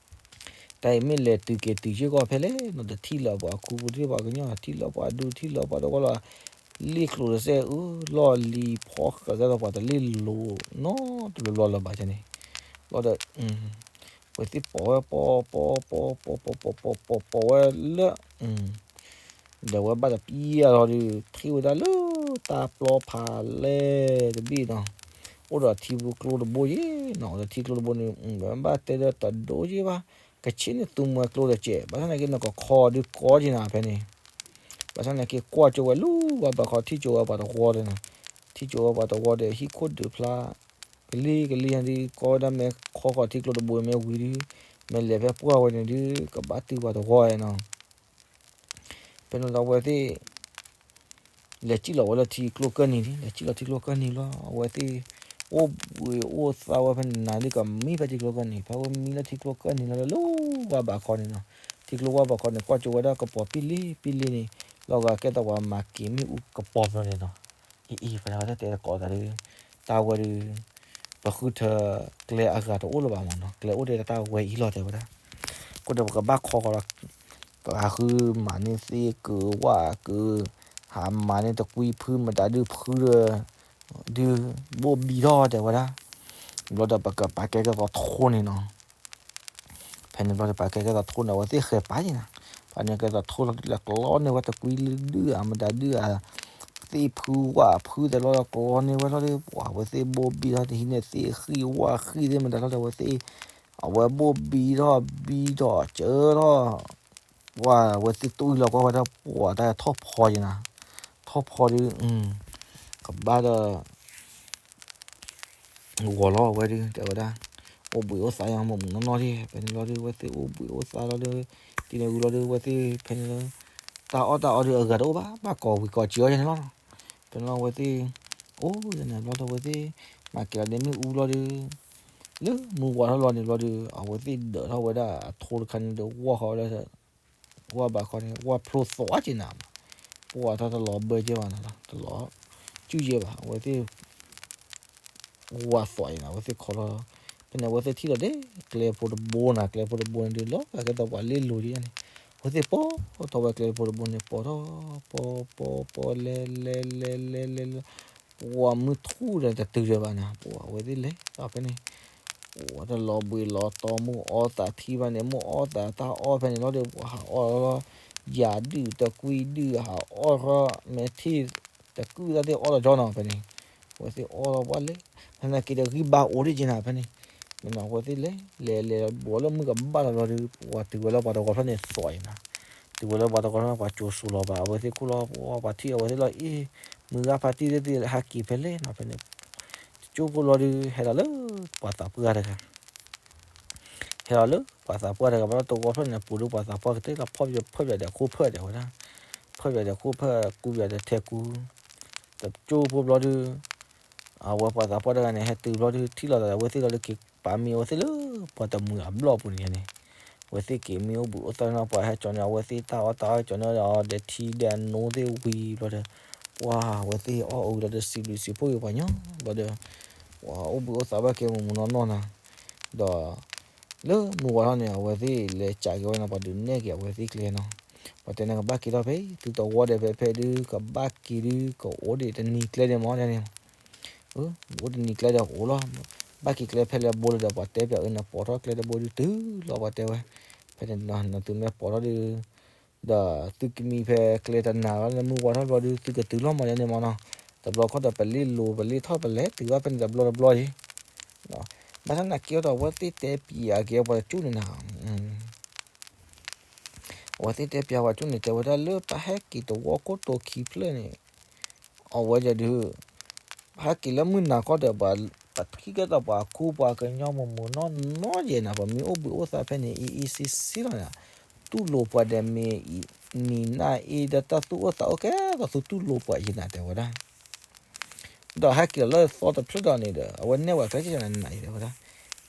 တၢ်အံၤမ့ၢ်လဲၤတုၤက့ၤတုၤစ့ၢ်ကီးဖဲလဲၣ်နီၤ တထံၣ်လၢၤပှၤခူပူၤ တထံၣ်ပှၤကညီ ထံၣ်လၢၤပှၤဒူ ထံၣ်လၢၤပှၤတဝီလီၤ လ့ၣ်ကျိၤတစဲးအၢ လီၢ်လံၤဖီဃာ်ကဲသိးပှၤတလ့ၣ်လိၤနီတဘျီဘျီလၢၤဘၣ်န့ၣ် လီၤဒီး အဝဲသ့ၣ်ပိာ်ဝဲ ပိာ်ပိာ်ပိာ်ပိာ်ပိာ်ပိာ်ပိာ်ပိာ်ပိာ်ဝဲ လၢ ဒီးဝဲဘၣ်တပျၢ်လီၤဒီး ထံၣ်ဝဲဒၣ်လၢတၢ်ပျီဖးလဲၢ်တဘ့ၣ်နီၤ, အိၣ်ဒီးထံဖိကျိတဘိယ့ၣ်နီၤ, အိၣ်ဒီးထံကျိတဘိန့ၣ် ဝဲဘၣ်တဲဒီးတဒိယ့ၣ်ဘၣ်, ကဆ့ၣ်န့ၣ်သူမှဲကျိတစဲး, ဘၣ်ဆၣ်သနာ်က့နီၤ ကခီဒုးကီက့ၤနၤဖဲန့ၣ်, ဘၣ်ဆၣ်သနာ်က့ကွၢ်ကၠိဝဲလူၤဘၣ် ပှၤခီထံၣ်ကၠိဝဲပှၤတဝီဒီးနီၤ, ထံၣ်ကၠိဝဲပှၤတဝီဒီး ဟံၣ်ခိၣ်ဒုးဖျါ ကလံၤကလံၤညါဒုး ကီဝဲဒၣ်မ့ၢ်ခီဃီၤထံကျိတဘိမ့ၢ်ဝံၤဒုး မ့ၢ်လဲၤဖဲပှၢ်ဝဲန့ၣ်ဒုး ကဘၣ်တုၤပှၤတဝီနီၤ. ဖဲန့ၣ်လီၤအဝဲသ့ၣ် လဲၤစံၣ်လီၤဝဲလၢထံကျိကၢၢ်နံၤန့ၣ်, လဲၤစံၣ်လီၤထံကျိကၢၢ်နံၤလီၤ. အဝဲသ့ၣ် အိၣ်ဘှံးအိၣ်သါဝဲဖဲန့ၣ် နၤဒုးကမံဖဲထံကျိကၢၢ်နံၤ, ဖဲဝဲမံလၢထံကျိကၢၢ်နံၤလီၤ လၢဝၢ်ဘးခီန့ၣ်နီၤ. ထံကျိဝၢ်ဘးခီန့ၣ် ကွၢ်ကၠိဝဲဒၣ်ကပီၤပံလံပံလံန့ၣ် လီၤဂာ်ကဲသိးပှၤမၤက့ၤမ့ၣ်အူကပီၤဖဲန့ၣ်နီၤ. အံၤအံၤ ဖဲန့ၣ်ဝဲတၢ်တဲတကိးသးဒုး တၢ်ဝဲဒုး ပဃုထၢကျဲအဂၤတအိၣ်လၢၤဘၣ်မးနီၤ, ကျဲအိၣ်ဒၣ်တၢ်ဝဲအံၤလီၤတဲဝဲဒၣ်. အဃိဒီးပကဘၣ်ခီဃီၤလီၤ ပဟးဃုမၤန့ၢ်သ့ၣ်ကုၤဝၣ်ကုၤ, ဟးမၤန့ၢ်တကွံဖုမတၤဒုးဖုဒီး ဒုးဘိၣ်ဘံထီၣ်တဲဝဲဒၣ်. ဘျီဒီးပကပာ်ကဲကဲသိးထိန့ၣ်နီၤ. ဖဲန့ၣ်ဘျီဒီးပာ်ကဲကဲသိးထိန့ၣ် အဝဲသ့ၣ်ဃဲၤပာ်ယံၤနၤ, ပာ်န့ၢ်ကဲသိးထိလီၤဒုး လဲၤကျီန့ၢ်ဝဲတကွံဒုးဧါ မတၤဒုးဧါ, သ့ၣ်ဖုဝၣ်ဖုသ့ၣ်လီၤဒီးကျီန့ၢ်ဝဲလီၤဒီး ပှၤအဝဲသ့ၣ်ဘိၣ်ဘံထီၣ်တဟံးန့ၢ်သ့ၣ်ဃံၣ်ဝၣ်ဃံၣ်သ့ၣ်မတၤလီၤဒီး အဝဲသ့ၣ် အဝဲဘိၣ်ဘံထီၣ်ဘံထီၣ်စၢထီၣ် ပှၤအဝဲသ့ၣ်တူၢ်အံၤလီၤကွၢ်ဝဲဒၣ် ပှၤတၢ်ထီၣ်ဖီယံၤနၤ, ထီၣ်ဖီဒုး ကဘၣ်ဒီး ဂီၤလီၤအဝဲဒုး တဲဝဲဒၣ် အိၣ်ဘှံးအိၣ်သါယါမုာ်မုာ်နီၢ်နီၢ်ဒံး ဖဲန့ၣ်လီၤဒုး အဝဲသ့ၣ်အိၣ်ဘှံးအိၣ်သါလီၤဒုး တနံၤဝံၤလီၤဒုး အဝဲသ့ၣ်ဖဲန့ၣ်လီၤ တၢ်အီၣ်တၢ်အီဒုးအဂၤတအိၣ်ဘၣ် ဘၣ်ကိးဝံၤကိးစ့အီၤယါန့ၣ်လီၤ. ဖဲန့ၣ်လီၤအဝဲသ့ၣ် အိၣ်ယါန့ၣ်ဘျီဒီးအဝဲသ့ၣ် မၤက့ၤလီၤန့ၢ်မ့ၣ်အူလီၤဒုး လၢမုၢ်ဝါထီၣ်လီၤန့ၣ်ဘျီဒုး အဝဲသ့ၣ်ဒၢးထီၣ်ဝဲဒၣ်အထိတခါန့ၣ်ဒီး ဝီၢ်ဃီဝဲဒၣ် ဝၢ်ဘးခီန့ၣ် ဝၢ်ဖျိသီးက့ၤနၤမး ပှၤတၢ်တလီၤဘၢယဲၢ်ဘၣ်နၤ တလီၤ စုယဲၢ်ဘၣ် အဝဲသ့ၣ် ဝၢ်သီးအံၤနၤ အဝဲသ့ၣ်ခီလီၤ ဖဲန့ၣ်အဝဲသ့ၣ်ထံၣ်လီၤဒဲး ကျဲဖိတဘိနၤ ကျဲဖိတဘိန့ၣ်ဒုး လီၤဂာ်ကဲသိးပှၤလ့လိၤဒ်န့ၣ် အဝဲသ့ၣ်ပိာ်ထီၣ်ဝဲကျဲဖိတဘိန့ၣ် ပိာ်ထီၣ် ပိာ် ပိာ် ပိာ် လဲၤ လဲၤ လဲၤ လဲၤ လဲၤ လဲၤ ပှၤမုၢ်ထူၣ်ဒီးတတုၤဒီးဘၣ်နၤ ပှၤအဝဲသ့ၣ်လဲၤဒီးဖဲန့ၣ် ပှၤတလီၤဘှံးလီၤတီၤ မုၢ်အီသးထံဘၣ်န့ၣ် မုၢ်အီသးတၢ်အီၣ်ဖဲန့ၣ်လီၤဒီး ပှၤဟးအီၣ်လီၤ ယၤဒုၣ်တကွံဒုၣ်ဟးအီၣ်ထီၣ် မဲာ်ထံၣ်တကုၢ်သၣ်သ့ၣ်အီၣ်လီၤကၠီနီၤ ဖဲန့ၣ် အဝဲသ့ၣ်အီၣ်လီၤပှၤလဲၤ ဖဲန့ၣ်က့ၤဒီးဂံၢ်ဘါအိၣ်ဒံးက့ၤနၤ ဖဲန့ၣ် မ့ၢ်နီၤအဝဲသ့ၣ်လဲၤ လဲၤ လဲၤ ဘှီလၢမုၢ်ကဘၣ်လီၤလီၤဒီး ပှၤတုၤဝဲလၢပှၤတဂီၤဖျၢၣ်န့ၣ်သီးအံၤနၤ တုၤဝဲလၢပှၤတဂီၤဖျၢၣ်န့ၣ် ပှၤကၠိၤစိၤလီၤဘၣ် အဝဲသ့ၣ်ခိၣ်လီၤ ပှၤထံၣ်အဝဲသ့ၣ်လီၤအ့ၣ် မုၢ်ဂၤဖါတံၢ်သ့ၣ်သ့ၣ်ဟဲက့ၤဖဲလဲၣ်နီၤ ဖဲန့ၣ် တကၠိဖိလီၤဒုး ဟဲလီၤလၢပှၤသးပှၢ်တဂၤ ဟဲလီၤလၢပှၤသးပှၢ်တဂၤ ဘၣ်လၢတဂီၤဖျၢၣ်န့ၣ် ပူၤဒုးပှၤသးပှၢ်ကတဲလီၤ ဖီၣ်ပၠးဒီးခိၣ်ဖၢၣ်တဲဝဲဒၣ် ဖီၣ်ပၠးဒီးခိၣ်ဖၢၣ် ကူပၠးဒီးထဲကူ တကၠိဖိဘျီဒုး အဝဲပှၤသးပှၢ်တဂၤန့ၣ် ဟဲတုၤဘျီဒုး ထံၣ်လိာ်သးဒီးအဝဲသ့ၣ်လီၤလၢက့ၤပာ်မံအဝဲသ့ၣ်လၢပှၤတမှံၤအဘျီၣ်အပူၤန့ၣ်န့ၣ် အဝဲသ့ၣ်က့ၤမံအိၣ်ဘှံးအိၣ်သါနီၤ ပှၤဟဲကၠီၤန့ၢ်အဝဲသ့ၣ်တၢ်အီၣ်တၢ်အီ ကၠီၤန့ၢ်အီၤဒီးထံဒီးအနိသ့ၣ်ဝံၤဘျီဒီး ပှၤအဝဲသ့ၣ်အီၣ်အုးလီၤဒီးစံးဘျုးစံးဖှိၣ်က့ၤပှၤညီဘျီဒီး ပှၤအိၣ်ဘှံးအိၣ်သါဘၣ်ကဲမုာ်မုာ်နီၢ်နီၢ်နၤ ဒီး လၢမုၢ်ဝါထီၣ်န့ၣ် အဝဲသ့ၣ်လဲၤကးက့ၤဝဲန့ၣ် ပှၤဒုးနဲၣ်က့ၤအဝဲသ့ၣ်ကျဲနီၤ ပှၤတဲန့ၣ်ကဘၣ်က့ၤထီၣ်ဖဲ သုတဝီဒီးဖဲဖဲဒုး ကဘၣ်က့ၤဒုး ကအိၣ်ဒံးတနံၤကျဲဒံးမးန့ၣ် အိၣ်ဒံးတနံၤကျဲဒီးကအိၣ်လီၤ ဘၣ်က့ၤကျဲဖဲလဲၣ်ဘိလၢဒီး ပှၤတဲပၠးအၢနပိာ်ထီၣ်ကျဲတဘိဒုးတုၤလီၤပှၤတဲဝဲ ဖဲန့ၣ်နသုမ့ၢ်ပိာ်ထီၣ်ဒုး ဒီးသုကမံဖဲကျဲတနၤလီၤ လၢမုၢ်ဝါထီၣ်ဘျီဒုး သုကတုၤလီၤမးန့ၣ်မးနီၤ တဘျီခီဒီးပလ့ၣ်လိၤ ပလ့ၣ်ထီၣ်ပလဲၤတုၤဘၣ်ဖဲန့ၣ်တဘျီတဘျီယံၤ ဘၣ်ဆၣ်သနာ်က့ဒီး အဝဲသ့ၣ်တဲပၠးက့ၤပှၤတကၠိၢ်န့ၣ်နၤ အဝဲသ့ၣ်တဲပၠးပှၤတကၠိၢ်န့ၣ် တဲဝဲဒၣ်လၢပဟဲက့ၤတဝီခိၣ်တိၤခံဖျၢၣ်န့ၣ် အဝဲဒၣ်ဒုး ပဟဲက့ၤလၢမုၢ်နၤခီဒီး ပထံၣ်ကဲသိးပှၤခူပှၤကညီမုာ်မုာ်နီၢ်နီၢ်ယဲၢ်နၤ ပမ့ၢ်အိၣ်ဘှံးအိၣ်သါဖဲန့ၣ် အံၤအံၤဆံဆံလီၤနၤ တူၢ်လိာ်ပှၤဒီးမ့ၢ်နံၤနၢ်အ့ဒီးတၢ်သူၣ်အိၣ်သးအိၣ်ကဲသိးသုတူၢ်လိာ်ပှၤယဲၢ်နၤတဲဝဲဒၣ် ဒီးဟဲက့ၤလီၤလၢသီတဖျၢၣ်ဒီးန့ၣ်ဒီး အဝဲနဲၣ်ဝဲကျဲကနၤနၤယဲၢ်တဲဝဲဒၣ်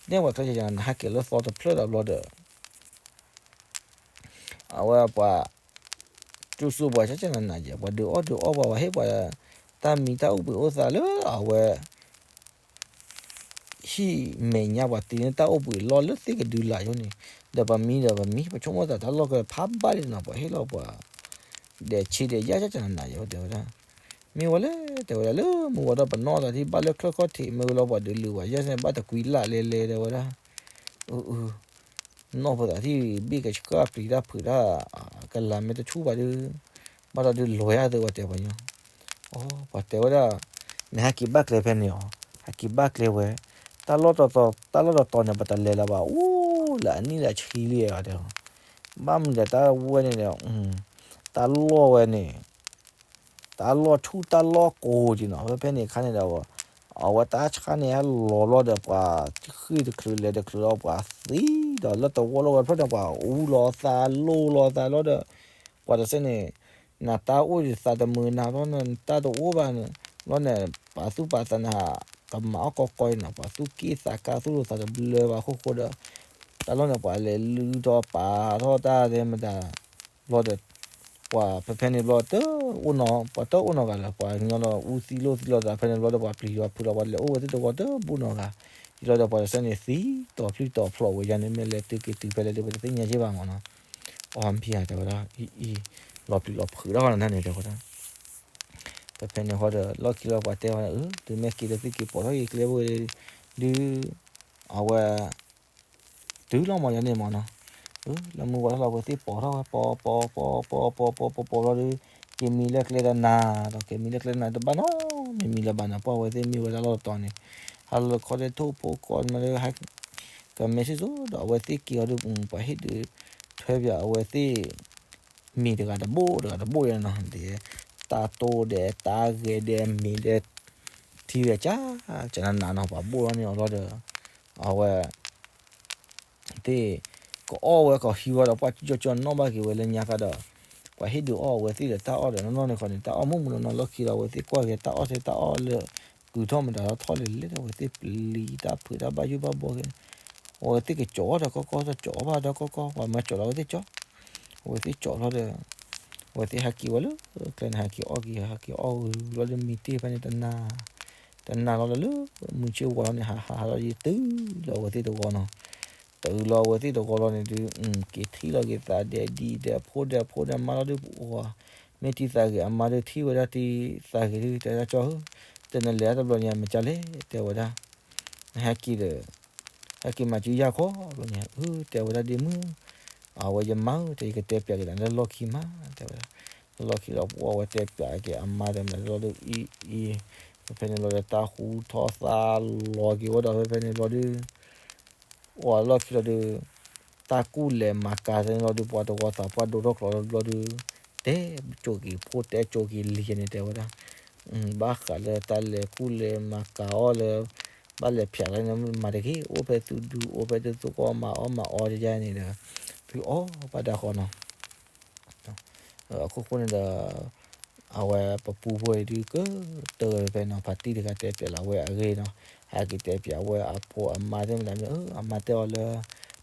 နဲၣ်ဝဲကျဲကနၤနၤ ဟဲက့ၤလၢသီတဖျၢၣ်ဒီးဘျီဒီး အဝဲပှၤ ကၠိစိပှၤကနၤနၤယဲၢ် ပှၤဒုးအီၣ်ဒုးအီၣ်ပှၤ ပှၤဟ့ၣ်ပှၤ တၢ်မံတၢ်အိၣ်ဘှံးအိၣ်သါလၢအဝဲ ဟံၣ်မဲာ်ညါပှၤတ့န့ၢ်တၢ်အိၣ်ဘှံးလီၢ်လၢသ့ၣ်ကဒုလာ်ယိန့ၣ် ဒီးပမံဒီးပမံ ပဆိကမိၣ်သးတၢ်လီၢ်ကဖးဘၣ်လံနီၤ ပှၤဟ့ၣ်လီၤပှၤ ဒီးဆံးဒီးယၢ်ကနၤနၤယဲၢ်တဲဝဲဒၣ် မ့ၢ်ဝဲလဲၣ် တဲဝဲဒၣ်လၢမုၢ်ဝါဒီးပနီၢ်သးထံၣ်ဘၣ်လၢချၢၣ်ခီၣ်ထံး မ့ၢ်ဝဲလီၤပှၤဒုးလုာ်ပှၤယဲၢ်စဲဘၣ်တကွံလၢ်လဲၤလဲၤတဲဝဲဒၣ် အၢ အၢ နီၢ်ဖိသးထံၣ်ဘ့ၣ်ကဆှၣ်ပျံၤတၢ်ဖုးတၢ် ကလၤမ့ၢ်တဆူၣ်ဘၣ်ဒုး ဘၣ်ဒီးဒုးလဲၤယါသုပှၤတဲပှၤညီ အိ ပှၤတဲဝဲဒၣ် နဟဲက့ၤဘၣ်ကျဲဖဲန့ၣ်အီၤ ဟဲက့ၤဘၣ်ကျဲဝဲ တၢ်လီၢ်တတီၤ တၢ်လီၢ်တတီၤန့ၣ် ပတလဲၤလၢၤဘၣ် အိၣ်လၢအနံၣ်လၢအဆံလံတဲ ဘၣ်မနုၤဒီးတၢ်ဝဲန့ၣ်ဒီး တၢ်လီၢ်ဝဲန့ၣ် တၢ်လီၢ်ဆူၣ်တၢ်လီၢ်ကိၤက့ၤနီၤ, ဖဲဖဲန့ၣ်အခါန့ၣ်ဒီး အဝဲတၢ်ဆါန့ၣ်ဟဲလီၤဘျီဒီး ပှၤဃ့ၢ်တချုးလဲၤတချုးဒီး ပှၤသံဒီး လၢတဝီလီၤဝဲဖျၢၣ်န့ၣ် ပှၤအူလီၤသးလိၤလီၤသးလီၤဒီး ပှၤတစဲးန့ၣ် နတၢ်အိၣ်ဒီးသးတမုာ်နၤဘျီန့ၣ် နတၢ်တအိၣ်ဘၣ်န့ၣ် ဘျီန့ၣ် ပာ်သူၣ်ပာ်သးန့ၣ် ကမၤအီၣ်ကီကီအံၤနီၤ, ပှၤသူၣ်က့ၣ်သးကါသူၣ်လိာ်သးတဘျၢဘၣ်အခိၣ်ဃိဒီး တၢ်လီၢ်န့ၣ် ပှၤလဲၤလုၢ်ထီၣ်ပာ်ထီၣ်တၢ်သဲမတၤ ဘျီဒီး ပှၤဖဲဖဲန့ၣ်ဘျီတအိၣ်နီၤ, ပှၤတအိၣ်နီတဂၤလၢၤ, ပှၤကညီလီၤအူသံလိာ်သံလိာ်သးဖဲန့ၣ်ဘျီဒီး ပှၤပျံၤယွၤဖုးလီၤ ပှၤလဲၤအိၣ်ဝဲသ့ၣ်တဝီတဘူးနီတဂၤ, ယလီၤဒီးပှၤတစဲးန့ၣ်သံတီၤဖျံတီၤဖျီးဝဲယါန့ၣ် မ့ၢ်လဲၤတုၤက့ၤတုၤဖဲလဲၣ်ဒီး ပတသ့ၣ်ညါယဲၢ်ဘၣ်မးနီၤ, အီၣ်မံၤဧါ တဲဝဲဒၣ် အံၤ အံၤ လီၤပျံၤလီၤဖုးဒၣ်ဃီနၤန့ၣ် တဲဝဲဒၣ် ဖဲဖဲန့ၣ်ဃီဒီး လီၢ်ခံလီၤပှၤတဲဝဲဒၣ် အၢ တုၤမ့ၢ်က့ၤဒီးသုက့ၤပိာ်ထီၣ်က့ၤကျဲဖိ ဒုး အဝဲ တုၤလီၤမးယါန့ၣ်မးနီၤ, လၢမုၢ်ဝါထီၣ်လီၤ အဝဲသ့ၣ်ပိာ်ထီၣ်ဝဲ ပိာ်ပိာ်ပိာ်ပိာ်ပိာ်ပိာ်ပိာ်ပိာ်လီၤဒီး က့ၤမံလၢကျဲတနၤဒီး က့ၤမံလၢကျဲတနၤတဘၣ်နီတမံၤလၢၤဘၣ်နီၤ, ပှၤအဝဲသ့ၣ်မံဝဲဒၣ်လီၢ်တတီၤန့ၣ် ဟါလီၤခီဒဲးထိၣ်ဖိကီၢ်မးလၢ ကမဲာ်ဆ့ၣ်စိဒီး အဝဲသ့ၣ်က့ၤအီၤဒီး ပှၤဟ့ၣ်ဒုးထွဲပၠးအဝဲသ့ၣ် မ့ၤတဂၤတဘိၣ်တဂၤတဘိၣ်ယါနီၤ, တၢ်တိၢ်ဒဲး တၢ်ဂဲၤဒဲး မ့ၤဒဲး ထံဒဲး ကၢ်ကၢ်နးနးနီၤ, ပှၤဘိၣ်ထီၣ်န့ၢ်အီၤလီၤဒီး အဝဲ သ့ၣ် ကအီၣ်ဝဲကဟံးဝဲဒီး ပှၤကၠီကၠီနီၣ်ဘၣ်က့ၤဝဲလၢညါခါဒီး ပှၤဟ့ၣ်ဒုးအီၣ်အဝဲသ့ၣ်ဒီးတၢ်အီၣ်ဒီးနီၢ်နီၢ်န့ၣ်ဃီန့ၣ် တၢ်အီၣ်မုၢ်မုၢ်နီၢ်နီၢ်လီၢ်ခံဒီး အဝဲသ့ၣ်ကွၢ်က့ၤတၢ်အီၣ်ထဲတၢ်အီၣ်လၢ ကုၤထီၣ်မတၤဒီးထီၣ်လဲၤလဲၤဒီး အဝဲသ့ၣ်ပျံၤတၢ်ဖုးတၢ်ဘၣ်ယိၣ်ဘၣ်ဘှီက့ၤ အဝဲသ့ၣ်ကကၠီၤအီၣ်ဒီးကီကီ တကၠီၤအီၣ်ဘၣ်ဒီးကီကီ ပှၤမၤကၠီၤလီၤအဝဲသ့ၣ်ကၠီ အဝဲသ့ၣ်ကၠီၤလီၤဒီး အဝဲသ့ၣ်ဟဲက့ၤဝဲလၢ ကျဲန့ၣ် ဟဲက့ၤအီၣ်က့ၤ ဟဲက့ၤအီၣ်ဝဲလီၤဒီးမ့ၤတ့ၢ်ဖဲန့ၣ်တနၤ တနၤလီၤလၢ လၢမုၢ်ဆ့ၣ်ဝါထီၣ်န့ၣ် ဟးဟးလီၤယတုၤလၢအဝဲသ့ၣ်တဂီၤနီၤ တုၤလီၤအဝဲသ့ၣ်တဂီၤလီၤန့ၣ်ဒုး က့ၤထံၣ်လီၤက့ၤသးဒဲးဒံးဒဲးဖိဒဲးဖိဒဲးမါလီၤဒုး ပှၤ မ့ၢ်တံၤသးဂ့ၤအမါဒုးထံၣ်ဝဲဒၣ်တံၤသးဂ့ၤဒုး တဲဒၣ်ကၠီဧၢ တနလဲၤတဘျီညါမ့ၢ်ကၢ်လဲၣ် တဲဝဲဒၣ် နဟဲက့ၤဒီး ဟဲက့ၤမၤစုယၢ်ခီဘျီညါ အၢ တဲဝဲဒၣ်ဒ့မုၣ် အဝဲယမါဧၢ တဲယကတဲပၠးက့ၤနၤလၢလီၢ်ခံမး တဲဝဲဒၣ် လၢလီၢ်ခံလီၤ ပှၤဝဲတဲပၠးက့ၤအမါတဲမနုၤလီၤဒုး အံၤ အံၤ ဖဲန့ၣ်ဘျီဒီး တၢ်ဃူထီၣ်သါလီၤက့ၤဝဲဒီး ဖဲဖဲန့ၣ်ဘျီဒုး အိၣ်လီၢ်ခံလီၤဒုး တၢ်ကူၣ်လဲၤမၤကၤသ့န့ၣ်လီၤဒုး ပှၤတဝီသးပှၢ်ဒိထီၣ်ကျိးလီၤဘျီဒုး တဲကၠိက့ၤဖိတဲကၠိက့ၤလံန့ၣ် တဲဝဲဒၣ် ဘၣ်ဃးလၢတၢ်လဲၤကူၣ်လဲၤမၤကၤအီၣ်လၢ ဘၣ်လဲၤဖျးလၢန့ၣ် မၤတဂ့ၤ အိၣ်ဖဲသုဒူ အိၣ်ဖဲသုသကိးမၤအီၣ်မၤအီဒ်ယါန့ၣ်ဒီး သုအီၣ်ဘၣ်ဒၣ်ဃီနီၤ အခိၣ်ဃိန့ၣ်ဒီး အဝဲပပူဖိအံၤဒုးကတၢၢ်ဖဲနီၤ ဖါတံၢ်တဂၤတဲပၠးလီၤအဝဲအဂ့ၢ်နီၤ ဟဲက့ၤတဲပၠးဝဲအဖိအမါသ့ၣ်မတၤမ့ၢ် အမါတဲအီၤလၢ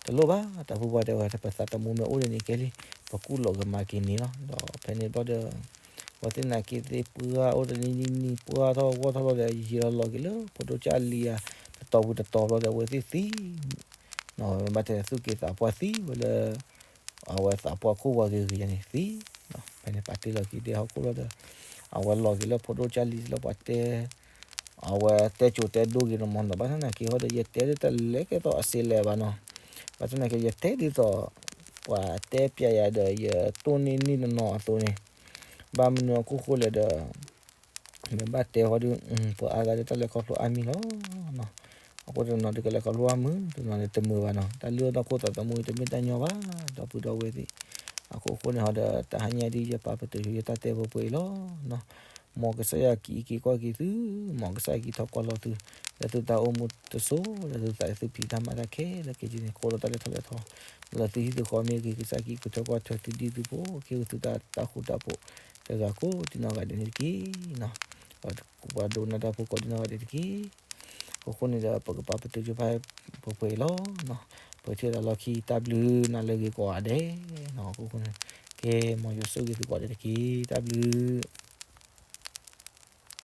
တလိၣ်ဘၣ် တၢ်ဖုပှၢ်တဲဝဲ ပသးသမူမ့ၢ်အိၣ်ဒ်န့ၣ်ကဲလံ ပကူၣ်လိာ်ကမၤက့ၤန့ၣ်လီၤ ဒီးဖဲန့ၣ်ဘျီဒီး အဝဲသ့ၣ်နာ်က့ၤသ့ၣ်ပှၢ်အိၣ်တနံၤနံၤနံၤပှၢ်ထီၣ်ဂီၢ်ထီၣ်လီၤဒီး ယံာ်လီၤလီၤက့ၤလၢဖိဒိၣ်ကၢ်လံၤဧါ တတီၤပူၤတတီၤဘျီဒီး အဝဲသ့ၣ်သံ ဘၣ်တဲန့ၣ် သူၣ်က့ၤသးပှၢ်သံဝဲလၢ အဝဲသးပှၢ်ခိၣ်ဝါဂ့ၤဂ့ၤယါန့ၣ်သံ ဖဲန့ၣ်ပာ်တ့ၢ်လီၤက့ၤဒဲဟီၣ်ခိၣ်လီၤဒီး အဝဲလီၤက့ၤလၢဖိဒိၣ်ကၢ်လံၤလၢပှၤတဲ အဝဲတဲကၠိတဲဒိဂ့ၤနီၤမးနီၤ ဘၣ်ဆၣ်သနာ်က့ဟီဒီး ယတဲဒ်တၢ်လဲၤကဲသိးအစ့လဲၣ်ဘၣ်နီၤ ဘၣ်ဆၣ်သနာ်က့ ယတဲဒ်သိး ပှၤတဲပၠးယၤဒီး ယတိၢ်နီၣ်န့ၢ်နီၢ်နီၢ်အသိးန့ၣ် ဘၣ်မနုၤအခိၣ်ဃိလဲၣ်ဒီး မ့ၢ်ဘၣ်တဲဃီဒီး ပှၤအါဂၤဒီးတၢ်လဲၤခီဖျိအါမံၤလီၤ. အဃိတနီၤဒုးကလဲၤခီဖျိအါမံၤ တနီၤဒုးတမုာ်ဘၣ်နီၤ တၢ်လုၢ်အီၣ်နီၢ်ခိသးသမူအံၤ တမ့ၢ်တၢ်ညီဘၣ် ဒီပုၢ်ဒီဝဲၢ်သ့ၣ် အခိၣ်ဃိန့ၣ်ဟီဒီး တဟါညါဒ်ယပာ်ပတုာ်ဆိယတၢ်တဲပှဲၤပှဲၤအံၤလီၤ. မ်ကစၢ်ယွၤက့ၤအံးက့ၤကွၢ်က့ၤသု မ်ကစၢ်ယွၤက့ၤထီၣ်ကွၢ်လီၤသု လၢသုတၢ်အိၣ်မူတစိၤ လၢသုသးသုဖံးတၢ်မၤတၢ်ခဲလၢာ်က့ၤက့ၤန့ၣ် ကအိၣ်ဒီးတၢ်လဲၤထီၣ်လဲၤထီ လၢသုဟံၣ်သုဃီမ့ၢ်ဂ့ၤ ကစၢ်က့ၤကထၢကွၢ်ထွဲသုဒ်သုဖိ ကဟ့ၣ်သုတၢ်ဃူတၢ်ဖိး တဂၤကိးဒံနီၢ်ဂၤဒဲးန့ၣ်တက့ၢ်. ပှၤဒိကနၣ်တၢ်ဖိကိးဒံနီၢ်ဂၤဒဲးတက့ၢ်. အဃိန့ၣ်ဒီး ပကပာ်ပတုာ်ဆိဖဲပှဲၤပှဲၤအံၤလီၤ. ပထံၣ်ဝဲဒၣ်လီၢ်ခံတၢ်ဘျုး နၤလၢအဂ့ၤကိးဂၤဒဲး အဃိန့ၣ် ကဲ မ်ယွၤဆိၣ်ဂ့ၤသုကိးဂၤဒဲးတက့ၢ်. တၢ်ဘျုး